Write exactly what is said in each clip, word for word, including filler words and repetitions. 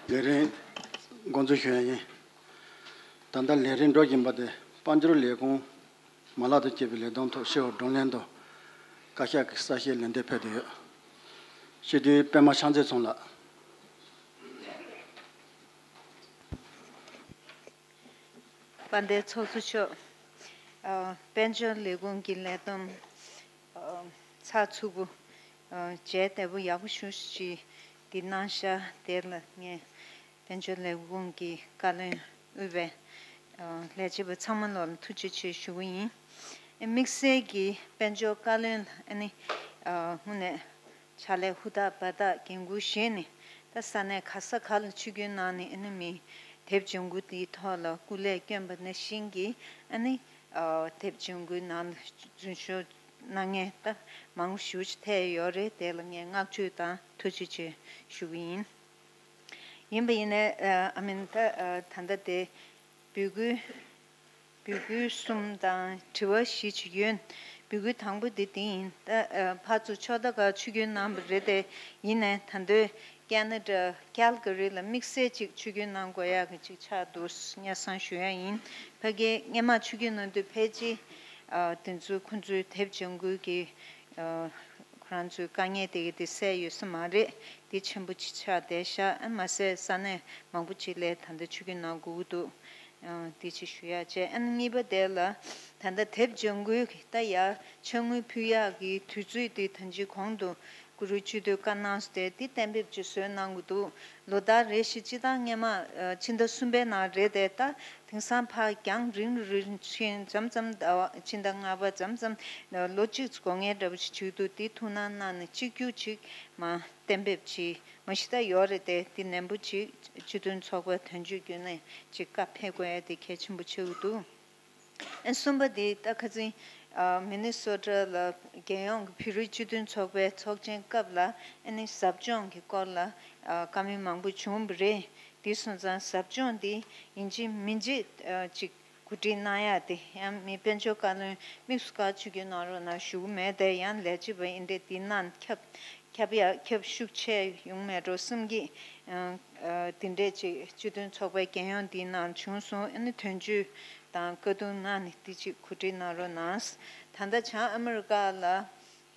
ལས་རིམ་འགོ་འཛུགས་ཞུ་ཡ་ཡིན། ད་ལྟ་ལས་རིམ་འགྲོ་བཞིན་པ་དེ་དཔལ་འབྱོར་ལས་ཁུངས་མ་ལག་ཏུ་སྐྱེས་པའི་ལས་བསྡོམས་ཐོག་ཤེས་བྱ་བགྲོ་གླེང་དང་བཀའ་ཤག་གི་གསལ་བཤད་ལན་འདེབས་ཕེབས་བསྡད་ཡོད། སྤྱི་འཐུས་པད་མ་ཕྱག་འཚལ་ཚང་ལགས། དཔལ་ལྡན་ཚོགས་གཙོ་མཆོག་ཨ། དཔལ་འབྱོར་ལས་ཁུངས་ཀྱི་ལས་བསྡོམས་ཨ། ཚགས་ཚུད་པོ་ཨ། མཇལ་བདེ་པོ་ཡག་པོ་ཞེ་པོ་ཅིག་འདི་གནང་ཤག་དེ་ལ་ངས་དཔལ་འབྱོར་ལས་ཁུངས་ཀྱི་བཀའ་བློན་དབུས་པའི་ཨ། ལས་བྱེད་པ་ཚང་མ་ལོག་ལ་ཐུགས་རྗེ་ཆེ་ཞུ་གི་ཡིན། ཨ། དམིགས་བསལ་གྱི་དཔལ་འབྱོར་བཀའ་བློན་ལ་ཨ་ནི་ཨ། དངོས་གནས་ཕྱག་ལས་ཧུར་ཐག་འབད་ཐག་འགན་འཁུར་བཞེས་ནས། ད་ས་གནས་ག་ས་ག་ལ་ཆིབས་བསྒྱུར་གནང་ནས་ཨ་ནི་མི་དེབ་སྦྱང་དགོས་དེའི་ཐོག་ལ་སྐུ་ལས་བསྐྱོན་པ་ནང་བཞིན་གྱི་ཨ་ནི་ཨ། དེབ་སྦྱང་དགོས་ནང་ལ་འཛུལ་ཞུགས་གནང་མཁན་ད་མང་པོ་ཞེ་པོ་ཅིག་ཐེབས་ཡོད་རེད། དེ་ལ་ངས་བསྔགས་བརྗོད་དང་ཐུགས་རྗེ་ཆེ་ཞུ་གི་ཡིན། ཡིན་པ་ཡིན་ནའི་ཨ། ཨ་མིན་ད་ཨ། ད་ལྟ་དེ་འབོད་སྐུལ་འབོད་སྐུལ་གསུམ་དང་དྲི་བ་བཞི་ཅིག་ཡོད། འབོད་སྐུལ་དང་པོ་དེ་འདི་ཡིན། ད་ཨ། ཕར་ཚུར་ཕྱོགས་མཐའ་ཁག་ཆིབས་བསྒྱུར་གནང་བ་རེད་དེ། ཡིན་ནའི་ད་དུང་ཀེ་ན་ཌ་ཀལ་ག་རི་ལ་དམིགས་བསལ་ཅིག་ཆིབས་བསྒྱུར་གནང་དགོས་ཡག་གི་ཅིག་ཆགས་འདུག་སྙན་སེང་ཞུ་ཡ་ཡིན། ཕ་གིའི་སྔོན་མ་ཆིབས་བསྒྱུར་གནང་དུས་ཕལ་ཆེར་ཨ། དེ་ཚོའི་ཁོང་ཚོའི་དེབ་སྦྱང་དགོས་ཀྱི་ཨ། ཁོ་རང་ཚོའི་དཀའ་ངལ་དེ་གི་དེ་སེལ་ཡོད་ས་མ་རེད། དེ་ཆེན་པོ་ཅིག་ཆགས་བསྡད་ཤག་ཨ། མ་ཟད་ས་གནས་མང་པོ་ཅིག་ལ་ད་ལྟ་ཆིབས་བསྒྱུར་གནང་དགོས་ཀྱི་འདུག་ཨ། དེ་ཅིག་ཞུ་ཡ་བྱས། ཨ་ནི་གཉིས་པ་དེ་ལ་ད་ལྟ་དེབ་སྦྱང་དགོས་ཀྱི་ད་ཡར་ཕྱག་དངུལ་ཕུལ་ཡག་གི་དུས་ཚོད་དེ་ད་ཅི་གོང་དུ་བཀུར་འོས་སྤྱི་འཐུས་བཀའ་གནང་སོང་། དེ་དེ་གཏན་འབེབས་ཅིག་བཟོས་གནང་དགོས་འདུག་ལོ་ལྟར་རེ་བཞིན་སྤྱིར་བཏང་སྔོན་མ་ཨ། ཕྱི་ཟླ་གསུམ་པའི་ནང་རེད་དེ། ད་དེང་སང་ཕར་རྒྱང་རིང་རིང་ཕྱིན་མཚམས་མཚམས་ཟླ་བ་ཕྱི་ཟླ་ལྔ་པ་མཚམས་མཚམས་ལོ་གཅིག་འགོར་མཁན་འདྲ་པོ་ཞིག་བྱུང་འདུག་དེ་ཐུགས་སྣང་གནང་ནས་གཅིག་གྱུར་ཅིག་མར་གཏན་འབེབས་ཅིག་མ་གཞི་ད་ཡོད་རེད་དེ། དེ་ནན་པོ་ཅིག་སྤྱི་མཐུན་ཚོགས་པའི་དོན་གཅོད་བརྒྱུད་ནས་ཅིག་བཀའ་ཕེབས་དགོས་ཡ་དེ་གལ་ཆེན་པོ་ཆགས་ཀྱི་འདུག་ཨ། གསུམ་པ་དེ་ད་ཁ་སང་ཨ། མི་ནི་སོ་ཊ་ལ་རྒྱལ་ཡོངས་ཀྱི་བོད་རིགས་སྤྱི་མཐུན་ཚོགས་པའི་ཚོགས་ཆེན་སྐབས་ལ་ཨ་ནི་ཟབ་སྦྱོང་གི་སྐོར་ལ་ཨ། བཀའ་མོལ་མང་པོ་བྱུང་བ་རེད། དེ་སོང་ཙང་ཟབ་སྦྱོང་དེ་ཡིན་གཅིག་མིན་གཅིག་ཨ། ཅིག་གོ་སྒྲིག་གནང་ཡ་དེ་ཡང་མི་དཔལ་འབྱོར་བཀའ་བློན་དམིགས་སུ་བཀར་ཆིབས་བསྒྱུར་གནང་རོགས་གནང་ཞུ་གི་མེད་དེ། ཡང་ལས་བྱེད་པ་ཡིན་དེ་དེ་ནང་ཁྱབ་ཁྱབ་ཡ་ཁྱབ་ཤུགས་ཆེ་ཡོང་མེད་འགྲོ་བསམ་གྱི། ཨ། ཨ། དེ་འདྲས་ཅིག་སྤྱི་མཐུན་ཚོགས་པའི་རྒྱལ་ཡོངས་འདིའི་ནང་བྱུང་སོང་། ཨ་ནི་དོན་གཅོད་དང་བཀའ་བསྡུར་གནང་ནས་དེ་ཅིག་གོ་སྒྲིག་གནང་རོགས་གནང་། ད་ལྟ་བྱང་ཨ་མི་རི་ཀ་ལ་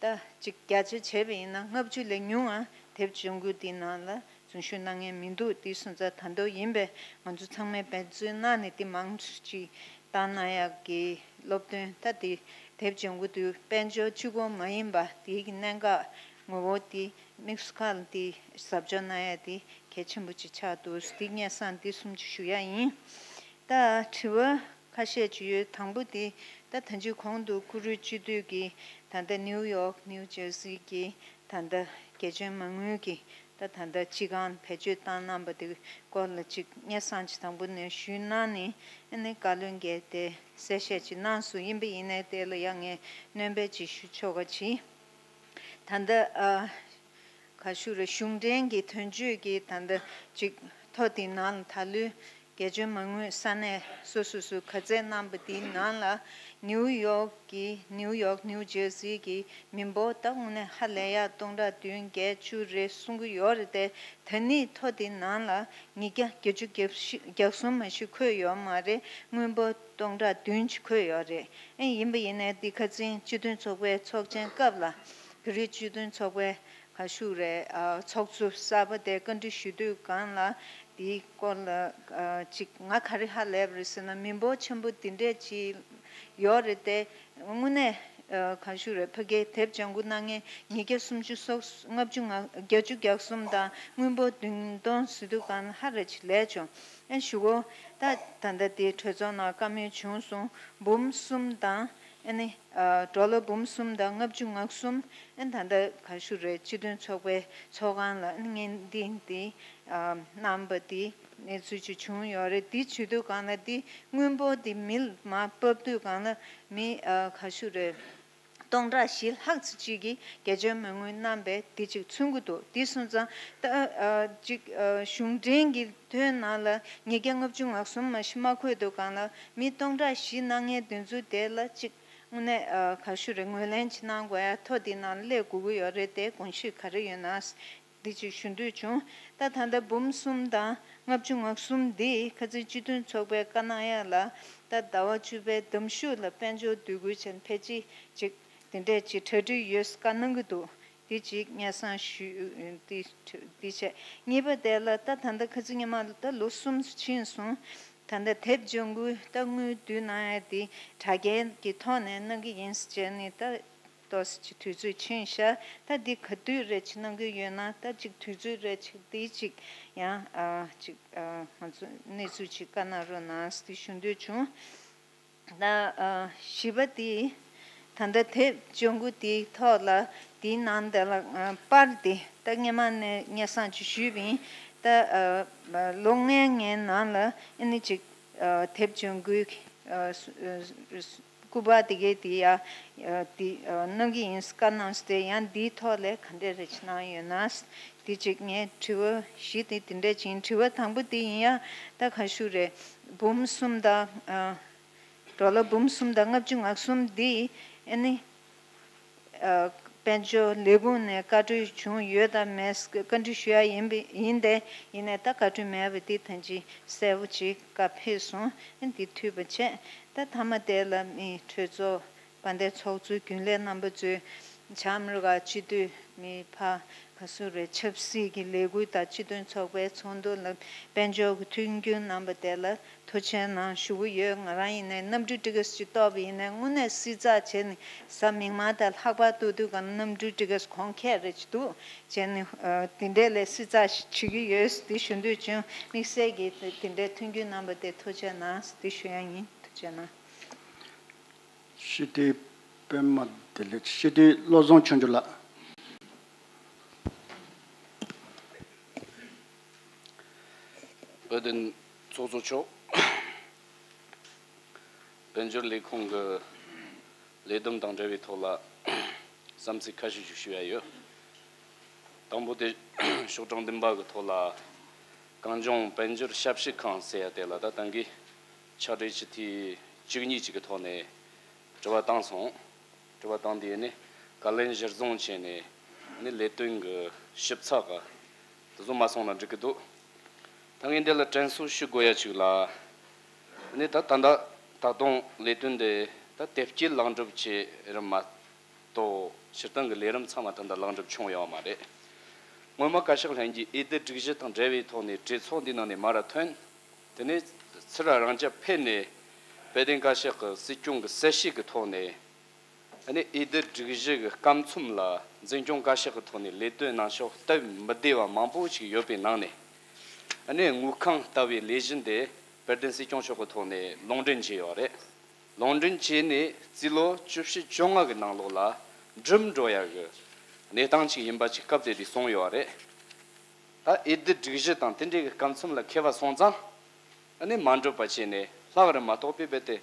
ད་ཅིག་བརྒྱ་ཆ་བྱས་པ་ཡིན་ན་ལྔ་བཅུ་ལས་ཉུང་ང་དེབ་སྦྱང་དགོས་འདིའི་ནང་ལ་འཛུལ་ཞུགས་གནང་མཁན་མི་འདུག་དེ་སོང་ཙང་ད་དུང་ཡིན་པས་ང་ཚོ་ཚང་མས་འབད་བརྩོན་གནང་ནས་དེ་མང་ཙམ་ཅིག་བཏང་གནང་ཡག་གི་སློབ་སྟོན། ད་དེ་དེབ་སྦྱང་དགོས་དུས་དཔལ་འབྱོར་གཅིག་པོ་མ་ཡིན་པ་དེའི་གི་གནད་འགག་ངོ་བོ་དེ་དམིགས་སུ་བཀར་ལ་དེ་ཟབ་སྦྱོང་གནང་ཡ་དེ་གལ་ཆེན་པོ་ཅིག་ཆགས་འདུག་དེ་སྙན་སེང་དེ་གསུམ་ཅིག་ཞུ་ཡ་ཡིན། ད་དྲི་བ་ཁ་ཤས་ཅིག་ཡོད། དང་པོ་དེ་ད་ད་ཅི་གོང་དུ་བཀུར་འོས་སྤྱི་འཐུས་ཀྱིས་ད་ལྟ་ནིའུ་ཡོག་ནིའུ་ཇར་སི་གི་ད་ལྟ་རྒྱལ་ཇོན་མ་དངུལ་གྱི་ད་ད་ལྟ་སྤྱི་ཁང་བེད་སྤྱོད་བཏང་གནང་པ་དེ་སྐོར་ལ་ཅིག་སྙན་སེང་ཅིག་དང་པོ་ནས་ཞུས་གནང་ནས། ཨ་ནི་བཀའ་བློན་གྱིས་དེ་གསལ་བཤད་ཅིག་གནང་སོང་། ཡིན་པ་ཡིན་ནའི་དེ་ལ་ཡང་ངས་སྣོན་པ་ཅིག་ཞུ་ཆོག་ག་ཅིག་ད་ལྟ་ཨ། ག་ཞུ་རེད། གཞུང་འབྲེལ་གྱི་དོན་གཅོད་ཀྱི་ད་ལྟ་ཅིག་ཐོ་དེའི་ནང་ལ་ད་ལོའི་རྒྱལ་ཇོན་མ་དངུལ་ས་གནས་སོ་སོ་སོས་ག་ཚད་གནང་པ་དེའི་ནང་ལ་ནིའུ་ཡོག་གི་ནིའུ་ཡོག་ནིའུ་ཇར་སི་གི་མི་འབོར་ད་དངོས་གནས་ཧ་ལས་ཡག་སྟོང་ཕྲག་བདུན་བརྒྱད་ཅུ་རེད་གསུང་གི་ཡོད་རེད་དེ། ད་ནི་ཐོ་དེའི་ནང་ལ་ཉིས་བརྒྱ་བརྒྱད་ཅུ་གྱ་གསུམ་མ་ཞིག་འཁོད་ཡོད་མ་རེད། དངུལ་འབོར་སྟོང་ཕྲག་བདུན་ཅིག་འཁོད་ཡོད་རེད། ཨེ་ཡིན་པ་ཡིན་ནའི་འདི་ཁ་སང་སྤྱི་མཐུན་ཚོགས་པའི་ཚོགས་ཆེན་སྐབས་ལ་བོད་རིགས་སྤྱི་མཐུན་ཚོགས་པའི་ག་ཞུ་རེད། ཨ། ཚོགས་གཙོ་གསར་པ་དེ་བཀའ་འདྲི་ཞུ་དུས་སྒང་ལ་དེའི་སྐོར་ལ་ཨ་ཅིག་ང་ག་རེ་ཧ་ལས་པ་རེད་ཟེར་ན། མི་འབོར་ཆེན་པོ་འདི་འདྲས་ཅིག་ཡོད་རེད་དེ། དངོས་གནས་ཨ་ག་ཞུ་རེད། ཕ་གིའི་དེབ་སྦྱང་དགོས་གནང་མཁན་ཉིས་བརྒྱ་སུམ་ཅུ་སོ་ལྔ་བཅུ་ང་བརྒྱད་ཅུ་གྱ་གསུམ་དང་དངུལ་འབོར་བདུན་སྟོང་ཟེར་དུས་སྒང་ལ་ཧ་ར་ཅིག་ལས་བྱུང་། ཨེ་ཞུ་གོ། ད་ད་ལྟ་དེ་གྲོས་ཚོགས་ནང་བཀའ་མོལ་བྱུང་སོང་། འབུམ་གསུམ་དང་ཨ་ནི་ཨ་ཌོ་ལར་འབུམ་གསུམ་དང་ལྔ་བཅུ་ང་གསུམ། ཨ་ནི་ད་ལྟ་ག་ཞུ་རེད། སྤྱི་མཐུན་ཚོགས་པའི་ཚོགས་ཁང་ལ་ཨ་ནི་སྙན་འདི་འདི་ཨ་གནང་པ་འདི་གནས་ཚུལ་ཅིག་བྱུང་ཡོད་རེད། འདི་བྱེད་དུས་སྒང་ལ་འདི་དངུལ་འབོར་འདི་མི་ལ་མར་ཕབ་དུས་སྒང་ལ་མི་ཨ་ག་ཞུ་རེད། སྟོང་ཕྲག་བཞི་ལྷག་ཙམ་ཅིག་གིས་རྒྱལ་ཇོན་མ་དངུལ་གནང་པས་འདི་ཅིག་མཚོན་གྱི་འདུག་འདི་སོང་ཙང་ད་ཨ་ཅིག་ཨ་གཞུང་འབྲེལ་གྱི་དོན་ནང་ལ་ཉིས་བརྒྱ་ལྔ་བཅུ་ང་གསུམ་མ་ཞིག་མ་འཁོད་དུས་སྒང་ལ་མི་སྟོང་ཕྲག་བཞི་གནང་མཁན་དེ་ཚོ་དེ་ལ་ཅིག་དངོས་གནས་ཨ་ག་ཞུ་རེད། ངོས་ལེན་ཅིག་གནང་དགོས་ཡ། ཐོ་འདི་ནང་སླེབས་དགོས་ཀྱི་ཡོད་རེད་དེ། དགོངས་གཞི་ག་རེ་ཡོད་ན། དེ་ཅིག་ཞུ་འདོད་བྱུང་། ད་ད་ལྟ་འབུམ་གསུམ་དང་ལྔ་བཅུ་ང་གསུམ་འདི་ཁ་སང་སྤྱི་མཐུན་ཚོགས་པས་བཀའ་གནང་ཡ་ལ། ད་ཟླ་བ་བཅུ་པའི་གདམ་ཤོག་ལ་དཔལ་འབྱོར་འདོད་སྐུལ་བྱས་ནས་ཕལ་ཆེར་ཅིག་དེ་འདྲས་ཅིག་གྲ་སྒྲིག་ཡོད་བཀའ་གནང་གི་འདུག་དེ་ཅིག་སྙན་སེང་ཞུ། དེ་དེ་བྱས། གཉིས་པ་དེ་ལ་ད་ད་ལྟ་ཁ་སང་སྔོན་མ་ལ་ད་ལོ་གསུམ་ཕྱིན་སོང་། ད་ལྟ་དེབ་ལྗང་གུ་ད་དངུལ་བསྡུ་གནང་ཡ་དེ་དྲ་རྒྱའི་གི་ཐོག་ནས་གནང་གི་ཡིན་ཟེར་བྱས་ནས་ད། ཏོག་ཙམ་ཅིག་དུས་ཚོད་ཕྱིན་ཤག་ད་འདི་ག་དུས་རེ་ཅིག་གནང་གི་ཡོད་ན། ད་ཅིག་དུས་ཚོད་རེ་ཅིག་འདི་ཅིག་ཡང་ཨ་ཅིག་ཨ་ང་ཚོ་གནས་ཚུལ་ཅིག་བཀའ་གནང་རོགས་གནང་ཟེར་ཞུ་འདོད་བྱུང་། ད་ཨ་བཞི་པ་དེ་ད་ལྟ་དེབ་ལྗང་གུ་དེའི་ཐོག་ལ་དེའི་ནང་དེ་ལ་ཨ་པར་དེ་ད་སྔོན་མ་ནས་སྙན་སེང་ཅིག་ཞུས་པ་ཡིན། ད་ཨ་ལོ་ལྔའི་ནང་ལ་ཨ་ནི་ཅིག་ཨ་དེབ་ལྗང་གུའི་ཨ་སུ་ཨ་སུ། སྐུ་པར་དེ་གའི་དེ་ཡ་དེ་གནང་གི་ཡིན་བཀའ་གནང་སྟེ། ཡང་འདིའི་ཐོག་ལས་ག་འདྲས་རེ་ཅིག་གནང་ཡོད་ན། དེ་ཅིག་ངས་དྲི་བ་བཞི་དེ་དེ་འདྲས་ཅིག་ཡིན། དྲི་བ་དང་པོ་དེ་ཡིན་ཡ། ད་ག་ཞུ་རེད། འབུམ་གསུམ་དང་ཌོ་ལར་འབུམ་གསུམ་དང་ལྔ་བཅུ་ང་གསུམ་འདི་ཨ་ནི་དཔལ་འབྱོར་ལས་ཁུངས་ནས་བཀའ་འཁྲོལ་བྱུང་ཡོད་དམ་མེད་བཀའ་འདྲི་ཞུ་ཡ་ཡིན་པ་ཡིན་ཏེ། ཡིན་ནའི་ད་བཀའ་འཁྲོལ་མེད་པ་འདི་ད་ཅིག་གསལ་པོ་ཅིག་བཀའ་ཕེབས་སོང་། འདི་འཐུས་པ་བྱས། ད་མཐའ་མ་དེ་ལ་མི་གྲོས་ཚོགས་དཔལ་ལྡན་ཚོགས་གཙོའི་རྒྱུན་ལས་རྣམ་པ་ཚོས་བྱང་ཨ་མི་རི་ཀ་སྤྱི་འཐུས་མི་ཕ་ག་སུ་རེད། ཆབ་སྲིད་ཀྱི་ལས་འགུལ་དང་སྤྱི་མཐུན་ཚོགས་པའི་ཚོགས་འདུ་ལ་དཔལ་འབྱོར་གྱི་མཐུན་རྐྱེན་གནང་པ་དེ་ལ་ཐུགས་རྗེ་གནང་ཞུ་གི་ཡོད། ང་རང་ཡིན་ནའི་གནམ་གྲུ་ཊི་ཀེ་ཊི་ཅིག་གཏོར་བ་ཡིན་ནའི་དངོས་གནས་བསྲི་ཚགས་བྱས་ནས་གཟའ་མིག་དམར་དང་ལྷག་པར་དུ་དུས་གང་གནམ་གྲུ་ཊི་ཀེ་ཊི་གོང་ཁེ་རེ་ཅིག་འདུག་བྱས་ནས་དེ་འདྲས་ལས་བསྲི་ཚགས་བྱེད་ཀྱི་ཡོད་དེ་ཞུ་འདོད་བྱུང་། དམིགས་བསལ་གྱིས་དེ་འདྲའི་མཐུན་རྐྱེན་གནང་པ་དེ་ཐུགས་རྗེ་གནང་དེ་ཞུ་ཡ་ཡིན། ཐུགས་རྗེ་གནང་། སྤྱི་འཐུས་པད་མ་བདེ་ལེགས། སྤྱི་འཐུས་བློ་བཟང་ཆོས་འབྱོར་ལགས། དཔལ་ལྡན་ཚོགས་གཙོ་མཆོག་དཔལ་འབྱོར་ལས་ཁུངས་ཀྱི་ལས་བསྡོམས་དང་འབྲེལ་བའི་ཐོག་ལ་བསམ་ཚུལ་ཁ་ཤས་ཤིག་ཞུ་ཡ་ཡོད། དང་པོ་དེ་ཤོག་གྲངས་བདུན་པ་གི་ཐོག་ལ་གངས་ལྗོངས་དཔལ་འབྱོར་ཞབས་ཞུ་ཁང་ཟེར་ཡ་དེ་ལ་ད་ད་གིན་ཕྱག་སྦྲེལ་སྤྱི་འཐུས་བཅུ་གཉིས་ཅིག་གི་ཐོག་ནས་དྲི་བ་བཏང་སོང་། དྲི་བ་བཏང་དུས་ནི་བཀའ་ལན་གཞིར་བཟུང་བྱས་ནས་ནི་ལས་དོན་གྱི་ཞིབ་ཚགས་ཀྱི་དེ་ཚོ་མ་སོང་ན་འགྲིག་གི་འདུག་ད་ངས་འདི་ལ་དྲན་གསོ་ཞུ་དགོས་ཡ་ཅིག་ལ། ནི་ད་ད་ད་ད་དུང་ལས་དོན་འདི་ད་དེབ་སྐྱེལ་ལེགས་འགྲུབ་བྱས་རིམ་མ་གཏོགས་སྤྱིར་བཏང་གི་ལས་རིམ་ཚང་མ་ད་ལྟ་ལེགས་འགྲུབ་བྱུང་ཡོད་མ་རེད། སྔོན་མ་བཀའ་ཤག་ལྷན་རྒྱས་འོས་བསྡུ་སྒྲིག་གཞི་དང་འབྲེལ་བའི་ཐོག་ནས་གྲོས་ཚོགས་འདི་ནང་ནས་མར་ཐོན། དེ་ནས་ཚུར་རང་རྐྱ་ཕེབས་ནས་དཔལ་ལྡན་བཀའ་ཤག་གི་སྲིད་སྐྱོང་གི་གསལ་བཤད་ཀྱི་ཐོག་ནས། ཨ་ནི་འོས་བསྡུ་སྒྲིག་གཞི་གི་སྐབས་མཚམས་ལ་འཛིན་སྐྱོང་བཀའ་ཤག་གི་ཐོག་ནས་ལས་དོན་གནང་ཕྱོགས་སྟབས་མི་བདེ་བ་མང་པོ་ཞིག་ཡོད་པའི་ནང་ནས། ཨ་ནི་དངུལ་ཁང་ལྟ་བུའི་ལས་གཞི་འདི་དཔལ་ལྡན་སྲིད་སྐྱོང་མཆོག་གི་ཐོག་ནས་ལུང་འདྲེན་བྱས་ཡོད་རེད། ལུང་འདྲེན་བྱས་ནས་རྩིས་ལོ་བཅུ་བཞི་བཅོ་ལྔ་གི་ནང་ལོགས་ལ་འགྲུབ་འགྲོ་ཡ་གི་གནས་སྟངས་ཅིག་ཡིན་པ་ཅིག་སྐབས་དེ་དུས་གསུངས་ཡོད་རེད། ད་འོས་བསྡུ་སྒྲིག་གཞི་དང་དེ་འབྲེལ་གྱི་སྐབས་མཚམས་ལ་འཁེལ་བ་སོང་ཙང་། ཨ་ནི་མ་འགྲུབ་པ་བྱས་ནས་ལྷག་རེ་མ་གཏོགས་པའི་རྦད་དེ་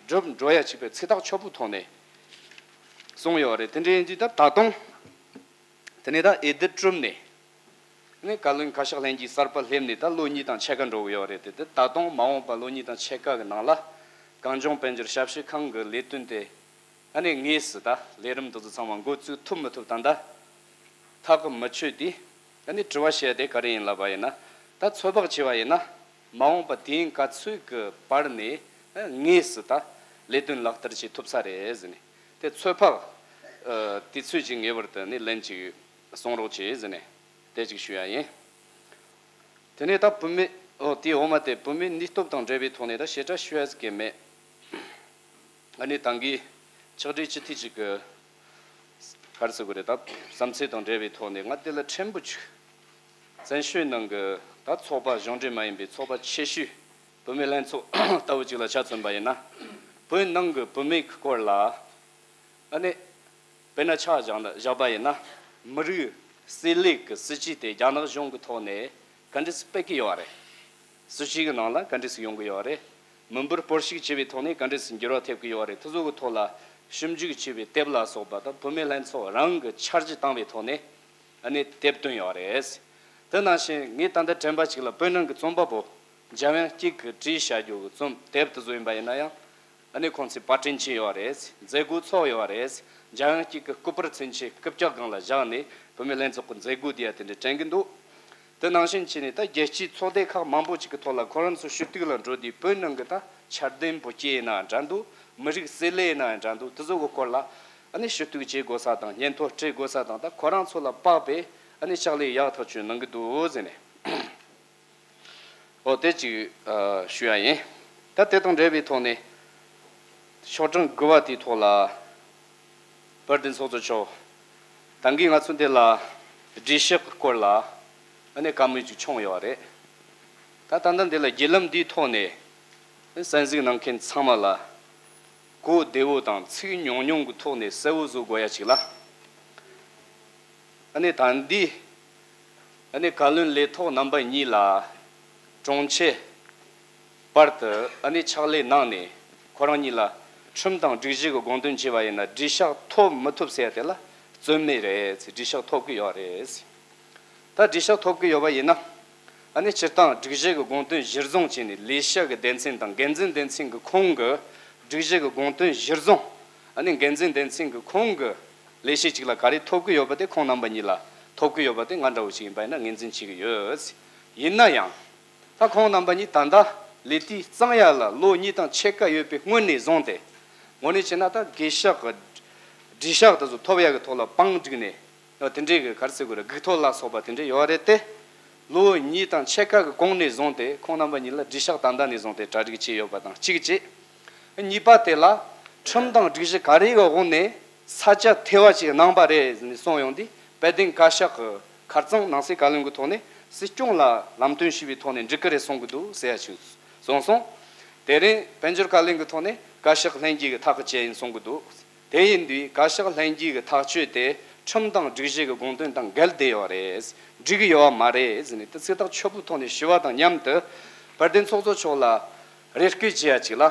འགྲུབ་འགྲོ་ཡ་ཅིག་པའི་ཚིག་ཐག་ཆོད་པོའི་ཐོག་ནས་གསུངས་ཡོད་རེད། དེ་འདྲ་ཡིན་དུས་ད་ད་དུང་དེ་ནས་ད་འོས་བསྡུ་གྲུབ་ནས་ནི་བཀའ་བློན་བཀའ་ཤག་ལྷན་རྒྱས་གསར་པ་སླེབས་ནས་ད་ལོ་གཉིས་དང་ཕྱེད་ཀ་འགྲོ་གི་ཡོད་རེད་དེ། དེ་ད་དུང་མ་འོངས་པ་ལོ་གཉིས་དང་ཕྱེད་ཀ་གི་ནང་ལ་གངས་ལྗོངས་དཔལ་འབྱོར་ཞབས་ཞུ་ཁང་གི་ལས་དོན་དེ་ཨ་ནི་དངོས་སུ་ད་ལས་རིམ་དེ་ཚོ་ཚང་མ་འགོ་བཙུགས་ཐུབ་མི་ཐུབ་ད་ལྟ་ཐག་གི་མི་ཆོད་དེ། ཨ་ནི་དྲི་བ་བཤད་དེ་ག་རེ་ཡིན་ལབ་པ་ཡིན་ན། ད་ཚོད་དཔག་བྱས་པ་ཡིན་ན་མ་འོངས་པ་དུས་ཡུན་ག་ཚོད་ཀྱི་བར་ནས་དངོས་སུ་ད་ལས་དོན་ལག་བསྟར་བྱེད་ཐུབ་ས་རེད་ཟེར་ནས། དེ་ཚོད་དཔག་ཨ་དུས་ཚོད་ཅིག་ངེས་པར་དུ་ནི་ལན་ཅིག་གསུང་རོགས་བྱེད་ཟེར་ནས་དེ་ཅིག་ཞུ་ཡ་ཡིན། དེ་ནས་ད་བུད་མེད་ཨོ་དེའི་འོག་མ་དེ་བུད་མེད་ནུས་སྟོབས་དང་འབྲེལ་བའི་ཐོག་ནས་ད་བཤད་གྲྭ་ཞུ་ཡ་ཟིག་གི་མེད། ཨ་ནི་ད་གིན་ཕྱག་སྦྲེལ་སྤྱི་འཐུས་ཅིག་གི་ག་རེ་ཟེར་དགོས་རེད། ད་བསམ་ཚུལ་དང་འབྲེལ་བའི་ཐོག་ནས་ང་དེ་ལ་ཕྲན་བུ་ཅིག་བཙན་བྱོལ་ནང་གི་ད་ཚོགས་པ་གཞུང་འབྲེལ་མ་ཡིན་པའི་ཚོགས་པ་ཆེ་ཤོས་བུད་མེད་ལྷན་ཚོགས་ལྟ་བུ་ཅིག་ལ་ཆ་མཚོན་པ་ཡིན་ན། བོད་ནང་གི་བུད་མེད་ཀྱི་སྐོར་ལ་ཨ་ནི་དཔེར་ན་ཆ་བཞག་ན་བཞག་པ་ཡིན་ན། མི་རིགས་གསོད་ལས་ཀྱི་སྲིད་ཇུས་དེ་རྒྱ་ནག་གཞུང་གི་ཐོག་ནས་ག་འདྲས་སྤེལ་གྱི་ཡོད་རེད། སྲིད་ཇུས་ཀྱི་ནང་ལ་ག་འདྲས་ཡོང་གི་ཡོད་རེད། མི་འབོར་སྤོར་བཤིག་བྱས་པའི་ཐོག་ནས་ག་འདྲས་འགྱུར་བ་ཐེབས་ཀྱི་ཡོད་རེད། དེ་ཚོ་གི་ཐོག་ལ་ཞིབ་འཇུག་བྱས་པའི་དེབ་ལ་སོགས་པ་དང་བུད་མེད་ལྷན་ཚོགས་རང་གི་འཆར་གཞི་བཏང་བའི་ཐོག་ནས་ཨ་ནི་དེབ་བཏོན་ཡོད་རེད། དེ་ནང་བཞིན་ངས་ད་ལྟ་དྲན་པ་གཅིག་ལ་བོད་ནང་གི་རྩོམ་པ་པོ་འཇམ་དབྱངས་སྐྱིད་ཀྱིས་བྲིས་བཞག་རྒྱུ་གི་རྩོམ་དེབ་དེ་ཚོ་ཡིན་པ་ཡིན་ན་ཡང་། ཨ་ནི་ཁོང་ཚོས་པར་སྐྲུན་བྱས་ཡོད་རེད། མཛད་སྒོ་ཚོགས་ཡོད་རེད། འཇམ་དབྱངས་སྐྱིད་ཀྱི་སྐུ་པར་མཚོན་ཆའི་རྐུབ་བཀྱག་སྒང་ལ་བཞག་ནས་བུད་མེད་ལྷན་ཚོགས་ཀྱི་མཛད་སྒོ་དེ་ཡ་དེ་འདྲ་དྲན་གྱི་འདུག་དེ་ནང་བཞིན་བྱས་ནས་ད་རྒྱལ་སྤྱིའི་ཚོགས་སྡེ་ཁག་མང་པོ་ཅིག་གི་ཐོག་ལ་ཁོ་རང་ཚོ་ཞུ་གཏུག་ལ་འགྲོ་དུས་བོད་ནང་གི་ད་འཆར་ལྡན་བོད་སྐད་ཡིན་ན་འདྲ་འདུག་མི་རིགས་བསྲེ་ལྷད་ཡིན་ན་འདྲ་འདུག་དེ་ཚོ་གི་སྐོར་ལ་ཨ་ནི་ཞུ་གཏུག་བྱེད་དགོས་ས་དང་སྙན་ཐོ་སྤྲད་དགོས་ས་དང་ད་ཁོ་རང་ཚོ་ལ་དཔག་པའི་ཨ་ནི་ཕྱག་ལས་ཡག་ཐག་ཆོད་གནང་གི་འདུག་ཟེར་ནས། ཨོ་དེ་ཅིག་ཨ་ཞུ་ཡ་ཡིན། ད་དེ་དང་འབྲེལ་བའི་ཐོག་ནས་ཤོག་གྲངས་དགུ་པ་དེའི་ཐོག་ལ་དཔལ་ལྡན་ཚོགས་གཙོ་མཆོག་ད་གིན་ང་ཚོ་འདི་ལ་སྒྲིག་གཞི་སྐོར་ལ་ཨ་ནི་བཀའ་མོལ་ཅིག་བྱུང་ཡོད་རེད། ད་ད་ལྟ་འདི་ལ་བརྒྱུད་ལམ་འདིའི་ཐོག་ནས་གསན་གཟིགས་གནང་མཁན་ཚང་མ་ལ་གོ་བདེ་བོ་དང་ཚིག་ཉུང་ཉུང་གི་ཐོག་ནས་གསལ་བོ་བཟོ་དགོས་ཡ་ཅིག་ལ། ཨ་ནི་ད་འདི་ཨ་ནི་བཀའ་བློན་ལས་ཐོག་རྣམ་པ་གཉིས་ལ་དྲུང་ཆེ་བར་དུ་ཨ་ནི་ཕྱག་ལས་གནང་ནས་ཁོ་རང་གཉིས་ལ་ཁྲིམས་དང་སྒྲིག་གཞི་གི་དགོངས་དོན་བྱས་པ་ཡིན་ན་སྒྲིག་གཞི་ཐོབ་མི་ཐོབ་ཟེར་ཡ་དེ་ལ་རྩོད་མེད་རེད། སྒྲིག་གཞི་ཐོབ་ཀྱི་ཡོད་རེད། ད་སྒྲིག་གཞི་ཐོབ་ཀྱི་ཡོད་པ་ཡིན་ན། ཨ་ནི་སྤྱིར་བཏང་སྒྲིག་གཞི་གི་དགོངས་དོན་གཞིར་བཟུང་བྱས་ནས་ལས་བྱེད་ཀྱི་སྡེ་ཚན་དང་འགན་འཛིན་སྡེ་ཚན་གྱི་ཁོངས་ཀྱི་སྒྲིག་གཞི་གི་དགོངས་དོན་གཞིར་བཟུང་། ཨ་ནི་འགན་འཛིན་སྡེ་ཚན་གྱི་ཁོངས་ཀྱི་ལས་བྱེད་ཅིག་ལ་ག་རེ་ཐོབ་ཀྱི་ཡོད་པ་དེ་ཁོང་རྣམ་པ་གཉིས་ལ་ཐོབ་ཀྱི་ཡོད་པ་དེ་ང་འདྲ་བོ་ཞིག་ཡིན་པ་ཡིན་ན་ངོས་འཛིན་བྱེད་ཀྱི་ཡོད། ཡིན་ན་ཡང་། ད་ཁོང་རྣམ་པ་གཉིས་ད་ལྟ་ལས་དུས་གཙང་ཡ་ལ་ལོ་གཉིས་དང་ཕྱེད་ཀ་ཡོད་པའི་སྔོན་ནས་བཟུང་སྟེ། དངོས་གནས་བྱས་ན་ད་དགེ་བཤགས་ཀྱི་སྒྲིག་གཞི་དེ་ཚོ་ཐོབ་ཡ་གི་ཐོག་ལ་བང་བསྒྲིགས་ནས། ཡང་དེ་འདྲའི་གི་ག་རེ་ཟེར་དགོས་རེད། སྒུག་ཐོ་ལ་སོགས་པ་དེ་འདྲ་ཡོད་རེད་དེ། ལོ་གཉིས་དང་ཕྱེད་ཀ་གི་གོང་ནས་བཟུང་སྟེ་ཁོང་རྣམ་པ་གཉིས་ལ་སྒྲིག་གཞི་ད་ལྟ་ནས་བཟུང་སྟེ་གྲ་སྒྲིག་བྱས་ཡོད་པ་དང་གཅིག་བྱས། གཉིས་པ་དེ་ལ་ཁྲིམས་དང་སྒྲིག་གཞི་ག་རེ་གི་འོག་ནས་ས་ཆ་ཐེ་བ་ཅིག་གནང་པ་རེད་ཟེར་ནས་གསུངས་ཡོང་དུས་དཔལ་ལྡན་བཀའ་ཤག་གི་ཁ་རྩང་ནང་གསེས་བཀའ་བློན་གྱི་ཐོག་ནས་སྲིད་སྐྱོང་ལ་ལམ་སྟོན་ཞུས་པའི་ཐོག་ནས་འགྲིག་གི་རེད་གསུང་གི་འདུག་ཟེར་ཡ་ཞིག་གསུངས་སོང་། དེ་རིང་དཔལ་འབྱོར་བཀའ་བློན་གྱི་ཐོག་ནས་བཀའ་ཤག་ལྷན་རྒྱས་ཀྱི་ཐག་གི་བཅད་ཡིན་གསུང་གི་འདུག་དེ་ཡིན་དུས་བཀའ་ཤག་ལྷན་རྒྱས་ཀྱི་ཐག་གཅོད་དེ་ཁྲིམས་དང་སྒྲིག་གཞི་གི་དགོངས་དོན་དང་འགལ་བསྡད་ཡོད་རེད། འགྲིག་གི་ཡོད་པ་མ་རེད་ཟེར་ནས་དེ་ཚིག་ཐག་ཆོད་པོའི་ཐོག་ནས་ཞུ་བ་དང་མཉམ་དུ་དཔལ་ལྡན་ཚོགས་གཙོ་མཆོག་ལ་རེ་སྐུལ་བྱེད་ཡ་གཅིག་ལ།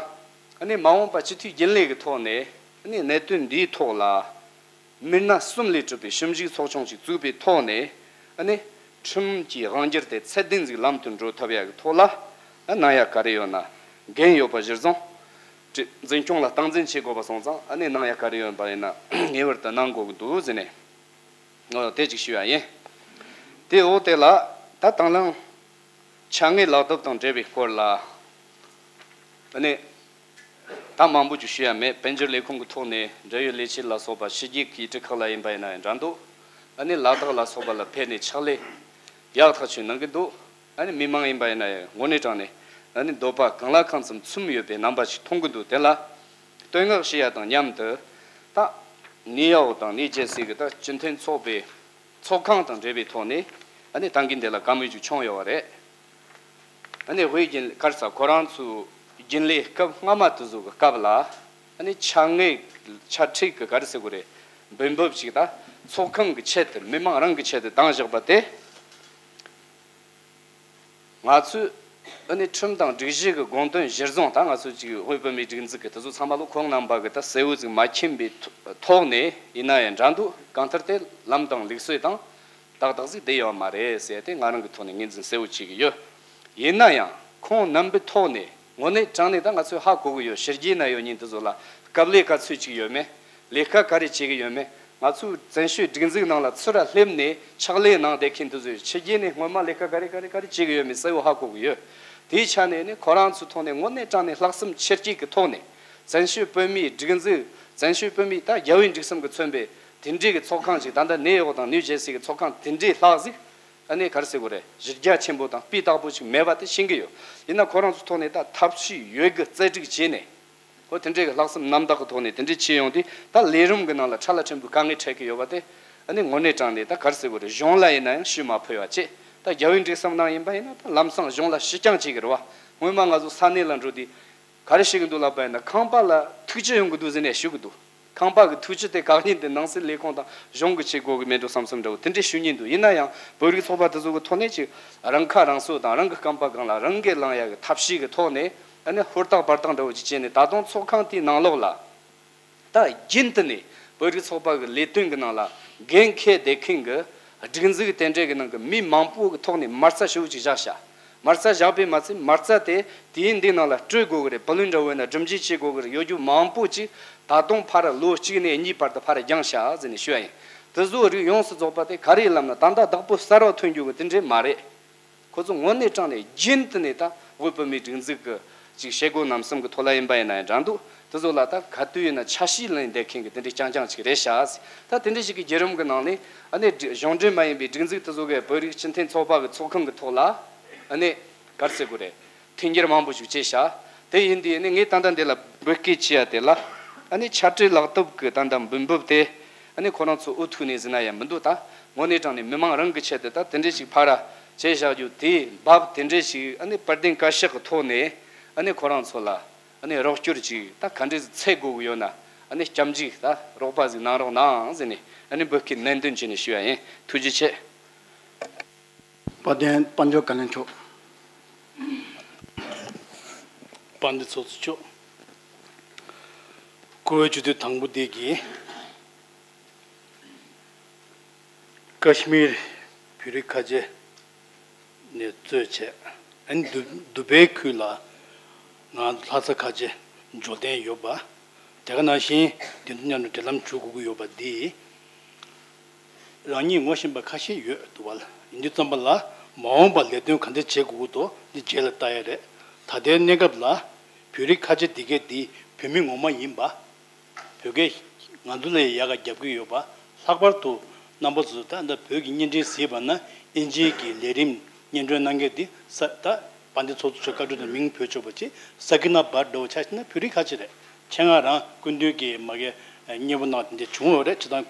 ཨ་ནི་མ་འོངས་པ་སྤྱི་འཐུས་རྒྱུན་ལས་ཀྱི་ཐོག་ནས་ཨ་ནི་གནད་དོན་འདིའི་ཐོག་ལ་མི་སྣ་གསུམ་ལས་གྲུབ་པའི་ཞིབ་འཇུག་ཚོགས་ཆུང་ཞིག་བཙུགས་པའི་ཐོག་ནས་ཨ་ནི་ཁྲིམས་ཀྱི་དབང་སྒྱུར་དེ་ཚད་ལྡན་ཞིག་ལམ་དུ་འགྲོ་ཐུབ་ཡ་གི་ཐོག་ལ་ཨ་གནང་ཡ་ག་རེ་ཡོད་ན་འགན་ཡོད་པ་གཞིར་བཟུང་། འཛིན་སྐྱོང་ལ་སྟངས་འཛིན་བྱེད་དགོས་པ་སོང་ཙང་ཨ་ནི་གནང་ཡ་ག་རེ་ཡོད་པ་ཡིན་ན་ངེས་པར་དུ་གནང་དགོས་ཀྱི་འདུག་ཟེར་ནས་ཨོ་དེ་ཅིག་ཞུ་ཡ་ཡིན། དེ་འོག་དེ་ལ་ད་དང་བླངས་ཕྱག་དངུལ་ལག་བསྡོམས་དང་འབྲེལ་བའི་སྐོར་ལ་ཨ་ནི་ད་མང་པོ་ཅིག་ཞུ་ཡ་མེད། དཔལ་འབྱོར་ལས་ཁུངས་ཀྱི་ཐོག་ནས་འབྲེལ་ཡོད་ལས་བྱེད་ལ་སོགས་པ་ཕྱི་རྒྱལ་གྱི་ཡུལ་གྲུ་ཁག་ལ་ཡིན་པ་ཡིན་ན་ཡང་འདྲ་འདུག་ཨ་ནི་ལ་དྭགས་ལ་སོགས་པ་ལ་ཕེབས་ནས་ཕྱག་ལས་ཡག་ཐག་ཆོད་གནང་གི་འདུག་ཨ་ནི་མི་མང་ཡིན་པ་ཡིན་ན་ཡང་དངོས་གནས་དྲང་གནས་ཨ་ནི་འདོད་པ་གང་ལ་གང་འཚམ་ཚུམས་ཡོད་པའི་རྣམ་པ་ཞིག་མཐོང་གི་འདུག་དེ་ལ་བསྟོད་བསྔགས་ཞུ་ཡ་དང་མཉམ་དུ་ད་ནིའུ་ཡོག་དང་ནིའུ་ཇེར་སི་གི་ད་སྤྱི་མཐུན་ཚོགས་པའི་ཚོགས་ཁང་དང་འབྲེལ་བའི་ཐོག་ནས་ཨ་ནི་ད་གིན་དེ་ལ་བཀའ་མོལ་ཅིག་བྱུང་ཡོད་པ་རེད། ཨ་ནི་དབུས་རྒྱུན་ག་རེ་ཟེར་ཁོ་རང་ཚོའི་རྒྱུན་ལས་སྐབས་སྔ་མ་དེ་ཚོ་གི་སྐབས་ལ་ཨ་ནི་ཕྱག་དངུལ་ཕྱག་ཁྲིག་གི་ག་རེ་ཟེར་དགོས་རེད། འབུལ་འབབ་ཅིག་ད་ཚོགས་ཁང་གི་ཆེད་དུ་མི་མང་རང་གི་ཆེད་དུ་བཏང་བཞག་པ་དེ། ང་ཚོས་ཨ་ནི་ཁྲིམས་དང་སྒྲིག་གཞི་གི་དགོངས་དོན་གཞིར་བཟུང་ད་ང་ཚོ་ཅིག་དབུས་བོད་མིའི་སྒྲིག་འཛུགས་ཀྱི་དེ་ཚོ་ཚང་མ་ལོ་ཁོང་རྣམ་པ་གི་ད་གསལ་བོ་ཟིག་མ་མཁྱེན་པའི་ཐོ་ཐོག་ནས་ཡིན་ན་ཡང་འདྲ་འདུག་གང་ལྟར་དེ་ལམ་དང་ལུགས་སྲོལ་དང་ཏག་ཏག་ཟིག་བསྡད་ཡོད་མ་རེད་ཟེར་ཏེ་ང་རང་གི་ཐོག་ནས་ངོས་འཛིན་གསལ་བོ་བྱེད་ཀྱི་ཡོད། ཡིན་ན་ཡང་ཁོང་རྣམ་པའི་ཐོག་ནས་དངོས་གནས་དྲང་གནས་ད་ང་ཚོས་ཧ་གོ་གི་ཡོད། ཕྱི་རྒྱལ་ན་ཡོད་མཁན་དེ་ཚོ་ལ་སྐབས་ལས་ག་ཚོད་ཅིག་ཡོད་མེད། ལས་ཀ་ག་རེ་བྱེད་ཀྱི་ཡོད་མེད། ང་ཚོའི་བཙན་བྱོལ་སྒྲིག་འཛུགས་ནང་ལ་ཚུར་ར་སླེབས་ནས་ཕྱག་ལས་གནང་བསྡད་མཁན་དེ་ཚོས་ཕྱི་རྒྱལ་ནས་སྔོན་མ་ལས་ཀ་ག་རེ་ག་རེ་ག་རེ་བྱེད་ཀྱི་ཡོད་མེད་གསལ་བོ་ཧ་གོ་གི་ཡོད། དེའི་ཆ་ནས་ནི་ཁོ་རང་ཚོའི་ཐོག་ནས་དངོས་གནས་དྲང་གནས་ལྷག་བསམ་ཆེར་སྐྱེད་ཀྱི་ཐོག་ནས་བཙན་བྱོལ་བོད་མིའི་སྒྲིག་འཛུགས་བཙན་བྱོལ་བོད་མིའི་ད་རྒྱལ་བའི་འབྲིག་གསུམ་གྱིས་མཚོན་པའི་དེ་འདྲའི་གི་ཚོགས་ཁང་ཅིག་ད་ལྟ་ནིའུ་ཡོག་དང་ནིའུ་ཇེར་སི་གི་ཚོགས་ཁང་དེ་འདྲའི་ལྷག་ཟིག་ཨ་ནི་ག་རེ་ཟེར་དགོས་རེད། གཞི་རྒྱ་ཆེན་པོ་དང་སྤུས་དག་པོ་ཞིག་མེད་པ་དེ་ཤེས་ཀྱི་ཡོད། ཡིན་ན་ཁོ་རང་ཚོའི་ཐོག་ནས་ད་ཐབས་ཤེས་ཡོད་རྒུ་རྩལ་སྤྲུགས་བྱས་ནས། ཁོ་དེ་འདྲའི་གི་ལྷག་བསམ་རྣམ་དག་གི་ཐོག་ནས་དེ་འདྲའི་བྱས་ཡོང་དུས་ད་ལས་རིམ་གི་ནང་ལ་ཁྲ་ལ་ཕྲན་བུ་དཀའ་ངལ་འཕྲད་ཀྱི་ཡོད་པ་དེ་ཨ་ནི་དངོས་གནས་དྲང་གནས་ད་ག་རེ་ཟེར་དགོས་རེད། གཞུང་ལ་ཡིན་ན་ཡང་ཤུལ་མ་ཕུལ་བ་བྱས། ད་རྒྱལ་བའི་འབྲིག་གསུམ་ནང་ཡིན་པ་ཡིན་ན་ད་ལམ་སང་གཞུང་ལ་ཕྱིར་འགྱངས་བྱེད་ཀྱི་རེད་བ། སྔོན་མ་ང་ཚོ་ས་གནས་ལ་འགྲོ་དུས་ག་རེ་ཞུ་གི་འདུག་ལབ་པ་ཡིན་ན་ཁང་པ་ལ་ཐུགས་རྒྱུས་ཡོང་གི་འདུག་ཟེར་ནས་ཞུ་གི་འདུག་ཁང་པ་གི་ཐུགས་རྒྱུས་དེ་བཀག་ཉར་དེ་ནང་སྲིད་ལས་ཁུངས་དང་གཞུང་གི་བྱེད་དགོས་གི་མེད་འགྲོ་བསམ་བསམ་འདྲ་བོ་དེ་འདྲས་ཞུ་སྙིང་འདུག་ཡིན་ན་ཡང་བོད་རིགས་ཚོགས་པ་དེ་ཚོ་གི་ཐོག་ནས་ཅིག་རང་ཁ་རང་གསོ་དང་རང་གི་རྐང་པ་སྒང་ལ་རང་གིས་ལངས་ཡ་གི་ཐབས་ཤེས་གི་ཐོག་ནས་ཨ་ནི་ཧུར་ཐག་འབད་ཐག་འདྲ་བོ་ཅིག་བྱས་ནས་ད་དུང་ཚོགས་ཁང་དེའི་ནང་ལོགས་ལ་ད་རྒྱུན་དུ་ནས་བོད་རིགས་ཚོགས་པ་གི་ལས་དོན་གི་ནང་ལ་འགན་འཁྱེར་བསྡད་མཁན་གི་སྒྲིག་འཛུགས་དེ་འདྲས་གི་ནང་གི་མི་མང་པོ་གི་ཐོག་ནས་མ་རྩ་ཞེ་པོ་ཅིག་བཞག་ཤག་མ་རྩ་བཞག་པས་མ་ཚད་མ་རྩ་དེ་དེའི་འདི་ནང་ལ་སྤྲོད་དགོས་ཀྱི་རེད། བུ་ལོན་འདྲ་བོ་ཡིན་ན་སྒྲུབ་འཇལ་བྱེད་དགོས་ཀྱི་རེད། ཡོད་རྒྱུ་མང་པོ་ཅིག་ད་དུང་ཕར་ལོ་གཅིག་ནས་གཉིས་བར་དུ་ཕར་འགྱངས་བཞག་ཟེར་ནས་ཞུ་ཡ་ཡིན། དེ་ཚོའི་རིགས་ཡོངས་སུ་རྫོགས་པ་དེ་ག་རེ་ཡིན་ལབ་ན་ད་ལྟ་བདག་པོ་གསར་བ་ཐོན་རྒྱུ་གི་དེ་འདྲས་མ་རེད། ཁོ་ཚོ་དངོས་གནས་དྲང་ནས་རྒྱུན་དུ་ནས་ད་བོད་བོད་མིའི་སྒྲིག་འཛུགས་ཀྱི་ཅིག་བྱེད་སྒོ་རྣམ་གསུམ་གྱི་ཐོག་ལ་ཡིན་པ་ཡིན་ན་ཡང་འདྲ་འདུག་དེ་ཚོ་ལ་ད་ག་དུས་ཡིན་ན་ཆ་ཤས་ལེན་བསྡད་མཁན་གྱི་དེ་འདྲའི་རྐྱང་རྐྱང་ཅིག་རེད་ཤག་ད་དེ་འདྲ་ཞིག་གི་བརྒྱུད་རིམ་གྱི་ནང་ནས་ཨ་ནི་སྒྲིག་གཞུང་འབྲེལ་མ་ཡིན་པའི་སྒྲིག་འཛུགས་དེ་ཚོ་གི་བོད་རིགས་སྤྱི་མཐུན་ཚོགས་པ་གི་ཚོགས་ཁང་གི་ཐོག་ལ་ཨ་ནི་ག་རེ་ཟེར་དགོས་རེད། མཐུན་འགྱུར་མང་པོ་ཞིག་བྱས་ཤག་དེ་ཡིན་དུས་ནི་ངས་ད་ལྟ་འདི་ལ་འབོད་སྐུལ་བྱས་ཡ་དེ་ལ་ཨ་ནི་ཕྱག་བྲིས་ལག་དེབ་ཀྱི་ད་ལྟ་འབུལ་འབབ་དེ་ཨ་ནི་ཁོ་རང་ཚོ་འུ་ཐུག་ནས་ཟིན་ན་ཡང་མི་འདུག་ད་དངོས་གནས་དྲང་ནས་མི་མང་རང་གི་ཆེད་དུ་ད་དེ་འདྲས་ཞིག་ཕར་བྱས་བཞག་རྒྱུ་དེའི་འབབ་དེ་འདྲས་ཞིག་ཨ་ནི་དཔལ་ལྡན་བཀའ་ཤག་གི་ཐོག་ནས་ཨ་ནི་ཁོ་རང་ཚོ་ལ་ཨ་ནི་རོགས་སྐྱོར་ཅིག་ད་ག་འདྲས་འཚོལ་དགོས་ཀྱི་ཡོད་ན་ཨ་ནི་སྐྱབས་འཇུག་ད་རོགས་པ་ཟིག་གནང་རོགས་གནང་ཟེར་ནས་ཨ་ནི་འབོད་སྐུལ་ནན་ཏན་བྱས་ནས་ཞུ་ཡ་ཡིན། ཐུགས་རྗེ་ཆེ། དཔལ་ལྡན་དཔལ་འབྱོར་བཀའ་བློན་མཆོག་དཔལ་ལྡན་ཚོགས་གཙོ་མཆོག་བཀུར་འོས་སྤྱི་འཐུས་དང་པོ་འདི་གིས་ཀ་ཤི་མིར་བོད་རིགས་ཁ་ཆེ་ནས་གཙོས་བྱས་ཨ་ནི་དུ་དུ་བྷེ་ཁུལ་ལ་ང་ལྷ་ས་ཁ་ཆེ་འབྱོར་གཏན་ཡོད་པ། དེ་ག་ནང་བཞིན་དེ་ཚོ་མཉམ་དུ་འབྲེལ་ལམ་བྱུང་དགོས་ཀྱི་ཡོད་པ་འདི། རང་ཉིད་ངོ་ཤེས་པ་ཁ་ཤས་ཡོད་འདུག་བ། ཡིན་དུས་ཙམ་པ་ལ་མ་འོངས་པར་ལས་དོན་ག་འདྲ་བྱེད་དགོས་ཀྱི་འདུག་འདི་རྗེས་ལ་ལྟ་ཡ་རེད། ད་ལྟའི་གནས་སྐབས་ལ་བོད་རིགས་ཁ་ཆེ་འདི་གས་འདི་བོད་མི་ངོ་མ་ཡིན་པ། བོད་སྐད་ང་ཚོ་ལ་ཡག་ག་རྒྱབ་ཀྱི་ཡོད་པ། ལྷག་པར་དུ་རྣམ་པ་ཚོ་ད་ལྟ་བོད་ཀྱི་བརྙན་འཕྲིན་གཟིགས་པ་ན་ཨིན་ཇིའི་གི་ལས་རིམ་སྙན་སྒྲོན་གནང་མཁན་འདི་ས་ད་དཔལ་ལྡན་ཚོགས་གཙོ་མཆོག་བཀའ་འཁྲོལ་དང་མིང་བོས་ཆོག་པ་ཅིག་ས་ཀི་ན་བར་འདྲ་བོ་ཆ་བཞག་ན་བོད་རིགས་ཁ་ཆེ་རེད། ཆེད་མངགས་རང་སྐུ་མདུན་གྱིས་མ་གི་མཉེས་པོ་གནང་དེ་འདྲ་བྱུང་ཡོད་རེད། བྱས་ཙང་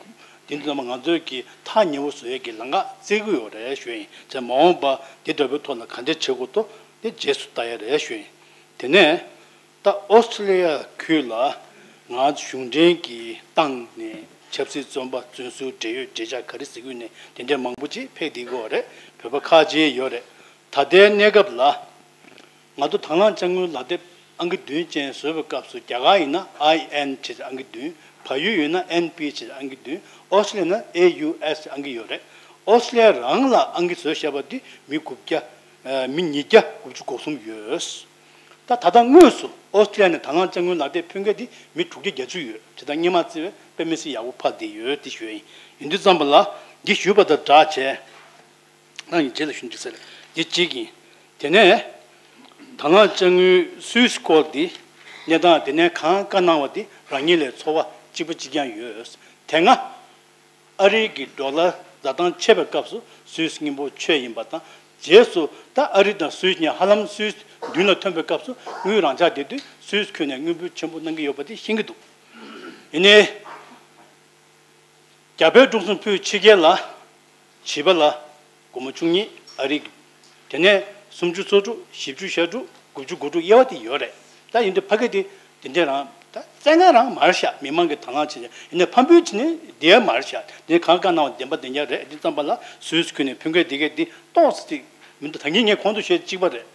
དེ་འདྲ་ཙམ་ང་ཚོས་ཀྱི་ཐག་ཉེ་བོ་བཟོ་ཡས་ཀྱི་ལམ་ཁ་བཙལ་གྱི་ཡོད་རེད་ཞུ་ཡིན། བྱས་མ་འོངས་པ་དེ་འདྲ་བོའི་ཐོག་ལ་ག་འདྲ་བྱེད་དགོས་འདུག་དེ་རྗེས་སུ་ལྟ་ཡས་རེད་ཞུ་ཡིན། དེ་ནས་ད་ཨོ་སི་ཀྲི་ལི་ཡ་ཁུལ་ལ་ང་གཞུང་འབྲེལ་གྱི་ཏང་ནས་ཆབ་སྲིད་བཙོན་པ་བཙོན་ཟུར་འབྲེལ་ཡོད་འབྲེལ་ཆགས་ག་རེ་ཟེར་དགོས་ནས་དེ་འདྲ་མང་པོ་ཅིག་ཕེབས་བསྡད་ཀྱི་ཡོད་རེད། བོད་པ་ཁག་ཅིག་ཡོད་རེད། ད་ལྟའི་གནས་སྐབས་ལ། ང་ཚོ་དང་བླངས་དཔྱ་དངུལ་ལག་དེབ་ཨང་ཀི་བདུན་ཅན་བཟོས་པའི་སྐབས་སུ་རྒྱ་གར་ཡིན་ན་ཨའི་ཨེན་བྱས་ཏེ་ཨང་ཀི་བདུན། བལ་ཡུལ་ཡིན་ན་ཨེན་པི་བྱས་ཏེ་ཨང་ཀི་བདུན། ཨོ་སི་ཀྲི་ལི་ཡ་ན་ཨེ་ཡུ་ཨེས་ཨང་ཀི་ཡོད་རེད། ཨོ་སི་ཀྲི་ལི་ཡ་རང་ལ་ཨང་ཀི་བཟོས་བཞག་པ་འདི་མི་དགུ་བརྒྱ། ཨ། མི་ཉིས་བརྒྱ་དགུ་བཅུ་གོ་གསུམ་ཡོད། ད་ད་ལྟ་དངོས་སུ་ཨོ་སི་ཀྲི་ལི་ཡ་ནས་དང་བླངས་དཔྱ་དངུལ་ལག་དེབ་ཕུལ་མཁན་འདི་མི་དྲུག་བརྒྱ་བརྒྱད་ཅུ་ཡོད། དེ་དག་སྔོན་མ་བརྩིས་པས་དཔེ་མི་སྲིད་ཡག་པོ་ཕར་བསྡད་ཡོད་དེ་ཞུ་ཡ་ཡིན། ཡིན་དུས་ཙམ་པ་ལ་འདི་ཞུས་པ་དང་སྦྲགས་བྱས། ཨ་ནི་རྗེས་ལ་ཞུ་འདི་ཟེར། འདི་གཅིག་ཡིན། དེ་ནས་དང་བླངས་དཔྱ་དངུལ་སུད་སི་སྐོར་འདི་གནས་སྟངས་དེ་ནས་གང་བཀའ་གནང་བ་འདི་རང་ཉིད་ལས་ཚོར་བ་གཅིག་པ་གཅིག་རྐྱང་ཡོད། དེ་སྔ་ཨ་རི་གི་ཌོ་ལར་བཟའ་སྟངས་ཆད་པའི་སྐབས་སུ་སུད་སི་དངུལ་འབོར་ཆད་ཡིན་པ་དང་རྗེས་སུ་ད་ཨ་རི་དང་སུད་སི་གཉིས་ཧ་ལམ་སུད་སི་མདུན་ལ་ཐོན་པའི་སྐབས་སུ་དངུལ་རང་འཇགས་བསྡད་དུས་སུད་སི་ཁུལ་ནས་དངུལ་འབོར་ཆེན་པོ་གནང་གི་ཡོད་པ་དེ་ཤེས་ཀྱི་འདུག་ཡིན་ནའི། རྒྱ་བལ་འབྲུག་གསུམ་ཕུད་ཕྱི་རྒྱལ་ལ། བྱིས་པ་ལ་སྒོར་མོ་བཅུ་གཉིས་ཨ་རི་གི། དེ་ནས་སུམ་ཅུ་སོ་དྲུག་བཞི་བཅུ་ཞེ་དྲུག་དགུ་བཅུ་གོ་དྲུག་དབྱེ་བ་དེ་ཡོད་རེད། ད་ཡིན་དུས་ཕ་གི་དེ་དེ་འདྲས་རང་ད་བཙན་ལྔ་རང་མ་རེད་ཤག་མི་མང་གི་དང་བླངས་བྱས་ཡིན་ནའི་ཕམ་འབུལ་བྱས་ནས་བསྡད་ཡ་མ་རེད་ཤག་དེ་ནས་གང་བཀའ་གནང་བ་བདེན་པ་བདེན་རྐྱང་རེད། དེ་ཙམ་པ་ལ་སུད་སི་ཁུལ་ནས་ཕུལ་མཁན་དེ་གས་དེ་ཏོག་ཙམ་ཅིག་མི་འདུག་ད་གིན་ངས་གོང་དུ་བཤད་གཅིག་པ་རེད།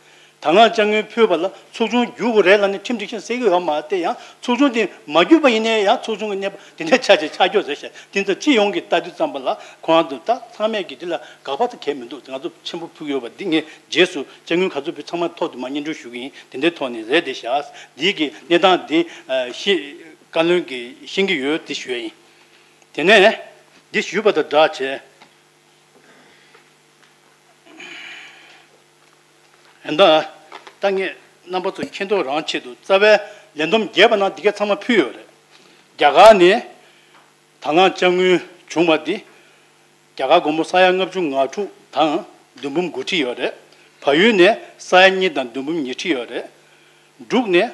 དང་བླངས་དཔྱ་དངུལ་ཕུལ་བ་ལ་ཚོགས་ཆུང་བརྒྱུད་དགོས་རེད་ལབ་ནས་ཁྲིམས་སྒྲིག་གཞི་གསལ་གྱི་ཡོད་མ་རེད་དེ། ཡང་ཚོགས་ཆུང་དེ་མ་བརྒྱུད་པ་ཡིན་ནའི་ཡང་ཚོགས་ཆུང་གི་གནས་བབ་དེ་འདྲ་ཆགས་བྱས་ཆགས་ཀྱོག་རེད་ཤག་དེ་ཚོ་སྤྱི་ཡོངས་ཀྱི་ལྟ་དུས་ཙམ་པ་ལ་ཁོ་རང་ཚོ་ད་ཚང་མས་ཀྱི་འདི་ལ་དགག་པ་ད་གང་ཡང་མི་འདུག་ང་ཚོ་ཆེན་པོ་ཕུལ་གྱི་ཡོད་པ་འདི་ངས་རྗེས་སུ་དཔྱ་དངུལ་ག་ཚོད་ཕུལ་ཚང་མ་ཐོག་ཏུ་མར་སྙན་སྒྲོན་ཞུ་གི་ཡིན། དེ་འདྲའི་ཐོག་ནས་རེད་དེ་ཤག་འདི་གི་གནས་སྟངས་འདི་ཤེས་བཀའ་བློན་གྱིས་ཤེས་ཀྱི་ཡོད་དེ་ཞུ་ཡ་ཡིན། དེ་ནས་འདི་ཞུས་པ་དང་སྦྲགས་བྱས། ཡིན་ད། ད་ངས་རྣམ་པ་ཚོ་མཁྱེན་རྟོགས་རང་ཆེད་དུ་རྩ་བའི་ལས་བསྡོམས་རྒྱས་པ་ནང་འདི་གས་ཚང་མ་ཕུལ་ཡོད་རེད། རྒྱ་གར་ནས་དང་བླངས་དཔྱ་དངུལ་བྱུང་བ་འདི། རྒྱ་གར་སྒོར་མོ་ས་ཡ་ལྔ་བཅུ་ང་དྲུག་དང་བདུན་འབུམ་དགུ་ཁྲི་ཡོད་རེད། བལ་ཡུལ་ནས་ས་ཡ་གཉིས་དང་བདུན་འབུམ་ཉི་ཁྲི་ཡོད་རེད། འབྲུག་ནས།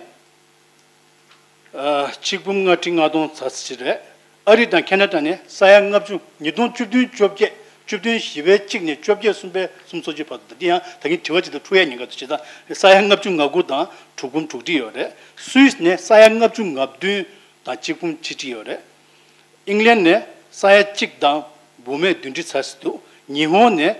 ཨ། གཅིག་འབུམ་ལྔ་ཁྲི་ལྔ་སྟོང་ཙམ་ཞིག་རེད། ཨ་རི་དང་ཁེ་ན་ཌ་ནས་ས་ཡ་ལྔ་བཅུ། ཉིས་སྟོང་བཅུ་བདུན་བཅོ་བརྒྱད། བཅུ་བདུན་བཞི་པའི་གཅིག་ནས་བཅོ་བརྒྱད་གསུམ་པའི་གསུམ་སོ་གཅིག་བར་དུ། འདི་ཡང་ད་གིན་དྲི་བ་གཅིག་དང་འཁྲུག་ཡ་ཉེན་ཁ་འདུག་བྱས་ཙང་ས་ཡ་ལྔ་བཅུ་ང་དགུ་དང་དྲུག་འབུམ་དྲུག་ཁྲི་ཡོད་རེད། སུད་སི་ནས་ས་ཡ་ལྔ་བཅུ་ང་བདུན་དང་གཅིག་འབུམ་ཁྲི་ཁྲི་ཡོད་རེད། ཨིང་ལན་ནས་ས་ཡ་གཅིག་དང་འབུམ་མེད་བདུན་ཁྲི་ཙམ་ཞིག་འདུག་ཉི་ཧོང་ནས་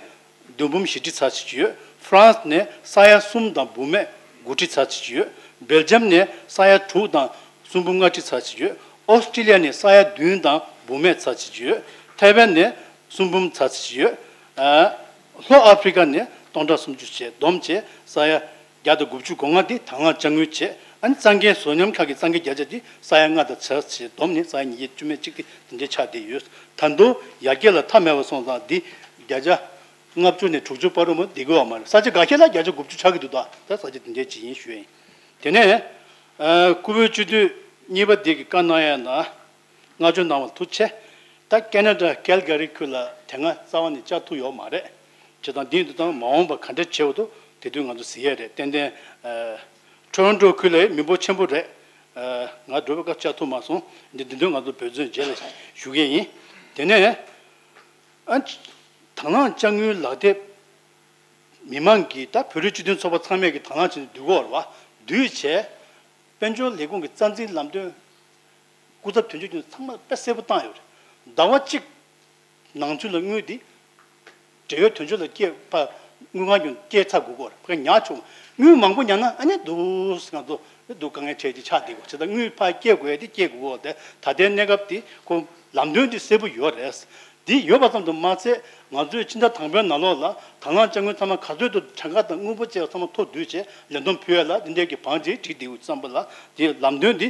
བདུན་འབུམ་བཞི་ཁྲི་ཙམ་ཞིག་ཡོད། ཧྥ་རན་སི་ནས་ས་ཡ་གསུམ་དང་འབུམ་མེད་དགུ་ཁྲི་ཙམ་ཞིག་ཡོད། སྦེལ་ཇམ་ནས་ས་ཡ་དྲུག་དང་གསུམ་འབུམ་ལྔ་ཁྲི་ཙམ་ཞིག་ཡོད། ཨོ་སི་ཀྲི་ལི་ཡ་ནས་ས་ཡ་བདུན་དང་འབུམ་མེད་ཙམ་ཞིག་ཡོད། ཐའེ་ཝན་ནས་གསུམ་འབུམ་ཙམ་ཞིག་ཡོད། ཨ། ལྷོ་ཨ་ཕི་རི་ཀ་ནས་ སྟོང་ཕྲག་སུམ་ཅུ་བྱས་བསྡོམས་བྱས་ས་ཡ་བརྒྱ་དང་དགུ་བཅུ་གོ་ལྔ་འདི་དང་བླངས་དཔྱ་དངུལ་བྱས། ཨ་ནི་གཙང་འགན་བཟོ་མཉམ་ཁག་གི་གཙང་འགན་བརྒྱ་ཆ་འདི་ས་ཡ་ལྔ་དང་ཚ་བྱས་བསྡོམས་ནས་ས་ཡ་ཉིས་བརྒྱ་བཅུ་མེད་གཅིག་འདི་འདི་འདྲས་ཆགས་བསྡད་ཡོད། ད་དུང་ཡར་རྒྱས་ལ་མཐའ་མེད་པ་སོང་ཙང་འདི་བརྒྱ་ཆ་ལྔ་བཅུ་ནས་དྲུག་ཅུ་བར་དུ་མ་བསྡད་ཀྱི་ཡོད་མ་རེད། ས་ཆ་འགའ་ཤས་ལ་བརྒྱ་ཆ་དགུ་བཅུ་ཆགས་ཀྱི་འདུག་ད་ད་ས་ཆ་འདི་འདྲས་ཅིག་ཡིན་ཞུ་ཡ་ཡིན། དེ་ནས་ཨ་སྐུ་བོད་སྤྱི་འཐུས་གཉིས་པ་འདི་གི་བཀའ་གནང་ཡ་ན། བསྔགས་བརྗོད་གནང་བ་ཐུགས་རྗེ་ཆེ། ད་ཁེ་ན་ཌ་ཀལ་ག་རི་ཁུལ་ལ་དེ་སྔ་རྩ་བ་ནས་བཅའ་ཐུབ་ཡོད་མ་རེད། བྱས་ཙང་འདི་འདི་དང་མ་འོངས་པ་ག་འདྲ་བྱེད་འོ་དོ་དེ་དུས་ང་ཚོ་གཟིགས་ཡས་རེད། ཏན་ཏན་ཨ་ཊོ་རོན་ཊོ་ཁུལ་ལ་མི་འབོར་ཆེན་པོ་རེད། ཨ་ང་འགྲོ་བའི་སྐབས་བཅའ་ཐུབ་མ་སོང་། འདི་འདི་དུས་ང་ཚོ་འབད་བརྩོན་རྗེས་ལ་ཞུ་གི་ཡིན། དེ་ནས་ཨ་དང་བླངས་དཔྱ་དངུལ་ལག་དེབ་མི་མང་གིས་ད་བོད་རིགས་སྤྱི་མཐུན་ཚོགས་པ་ཚང་མས་ཀྱི་དང་བླངས་བྱས་ནས་བསྡུ་དགོས་རེད་བ། བསྡུས་བྱས། དཔལ་འབྱོར་ལས་ཁུངས་ཀྱི་རྩ་འཛིན་ལམ་སྟོན་སྐུ་ཚབ་དོན་གཅོད་ཀྱིས་ཚང་མ་དཔེ་གསལ་པོ་བཏང་ཡོད་རེད། ཟླ་བ་གཅིག་ནང་ཚུད་ལ་དངུལ་འདི་འབྲེལ་ཡོད་དོན་གཅོད་ལ་སྐྱེལ་བ། དངུལ་ཁང་ཀྱང་སྐྱེལ་ཚར་དགོས་ཀྱི་རེད། ཕ་གི་ཉར་ཆོག་མ། དངུལ་མང་པོ་ཉར་ན་ཨ་ནི་འདུག་ང་ཚོ་འདུག་དཀའ་ངལ་འཕྲད་ཀྱི་ཆགས་བསྡད་ཀྱི་ཡོད། བྱས་ཙང་དངུལ་ཕར་སྐྱེལ་དགོས་ཡ་དེ་སྐྱེལ་དགོས་ཀྱི་ཡོད་དེ། ད་ལྟའི་གནས་སྐབས་དེ་ཁོ་ལམ་སྟོན་དེ་གསལ་པོ་ཡོད་རེད། འདི་ཡོད་པ་ཙམ་དུ་མ་ཚད་ང་ཚོས་ཕྱི་ཟླ་དང་པོའི་ནང་ལོགས་ལ་དང་བླངས་དཔྱ་དངུལ་ཚང་མ་ག་ཚོད་དུ་གྲངས་ཀ་དང་དངུལ་འབོར་བཅས་པ་ཚང་མ་ཐོ་བསྡུས་བྱས་ལས་བསྡོམས་ཕུལ་ཡ་ལ་འདི་འདྲའི་གི་བང་སྒྲིག་བསྒྲིགས་བསྡད་ཡོད་བསམ་པ་ལ། འདི་ལམ་སྟོན་འདི་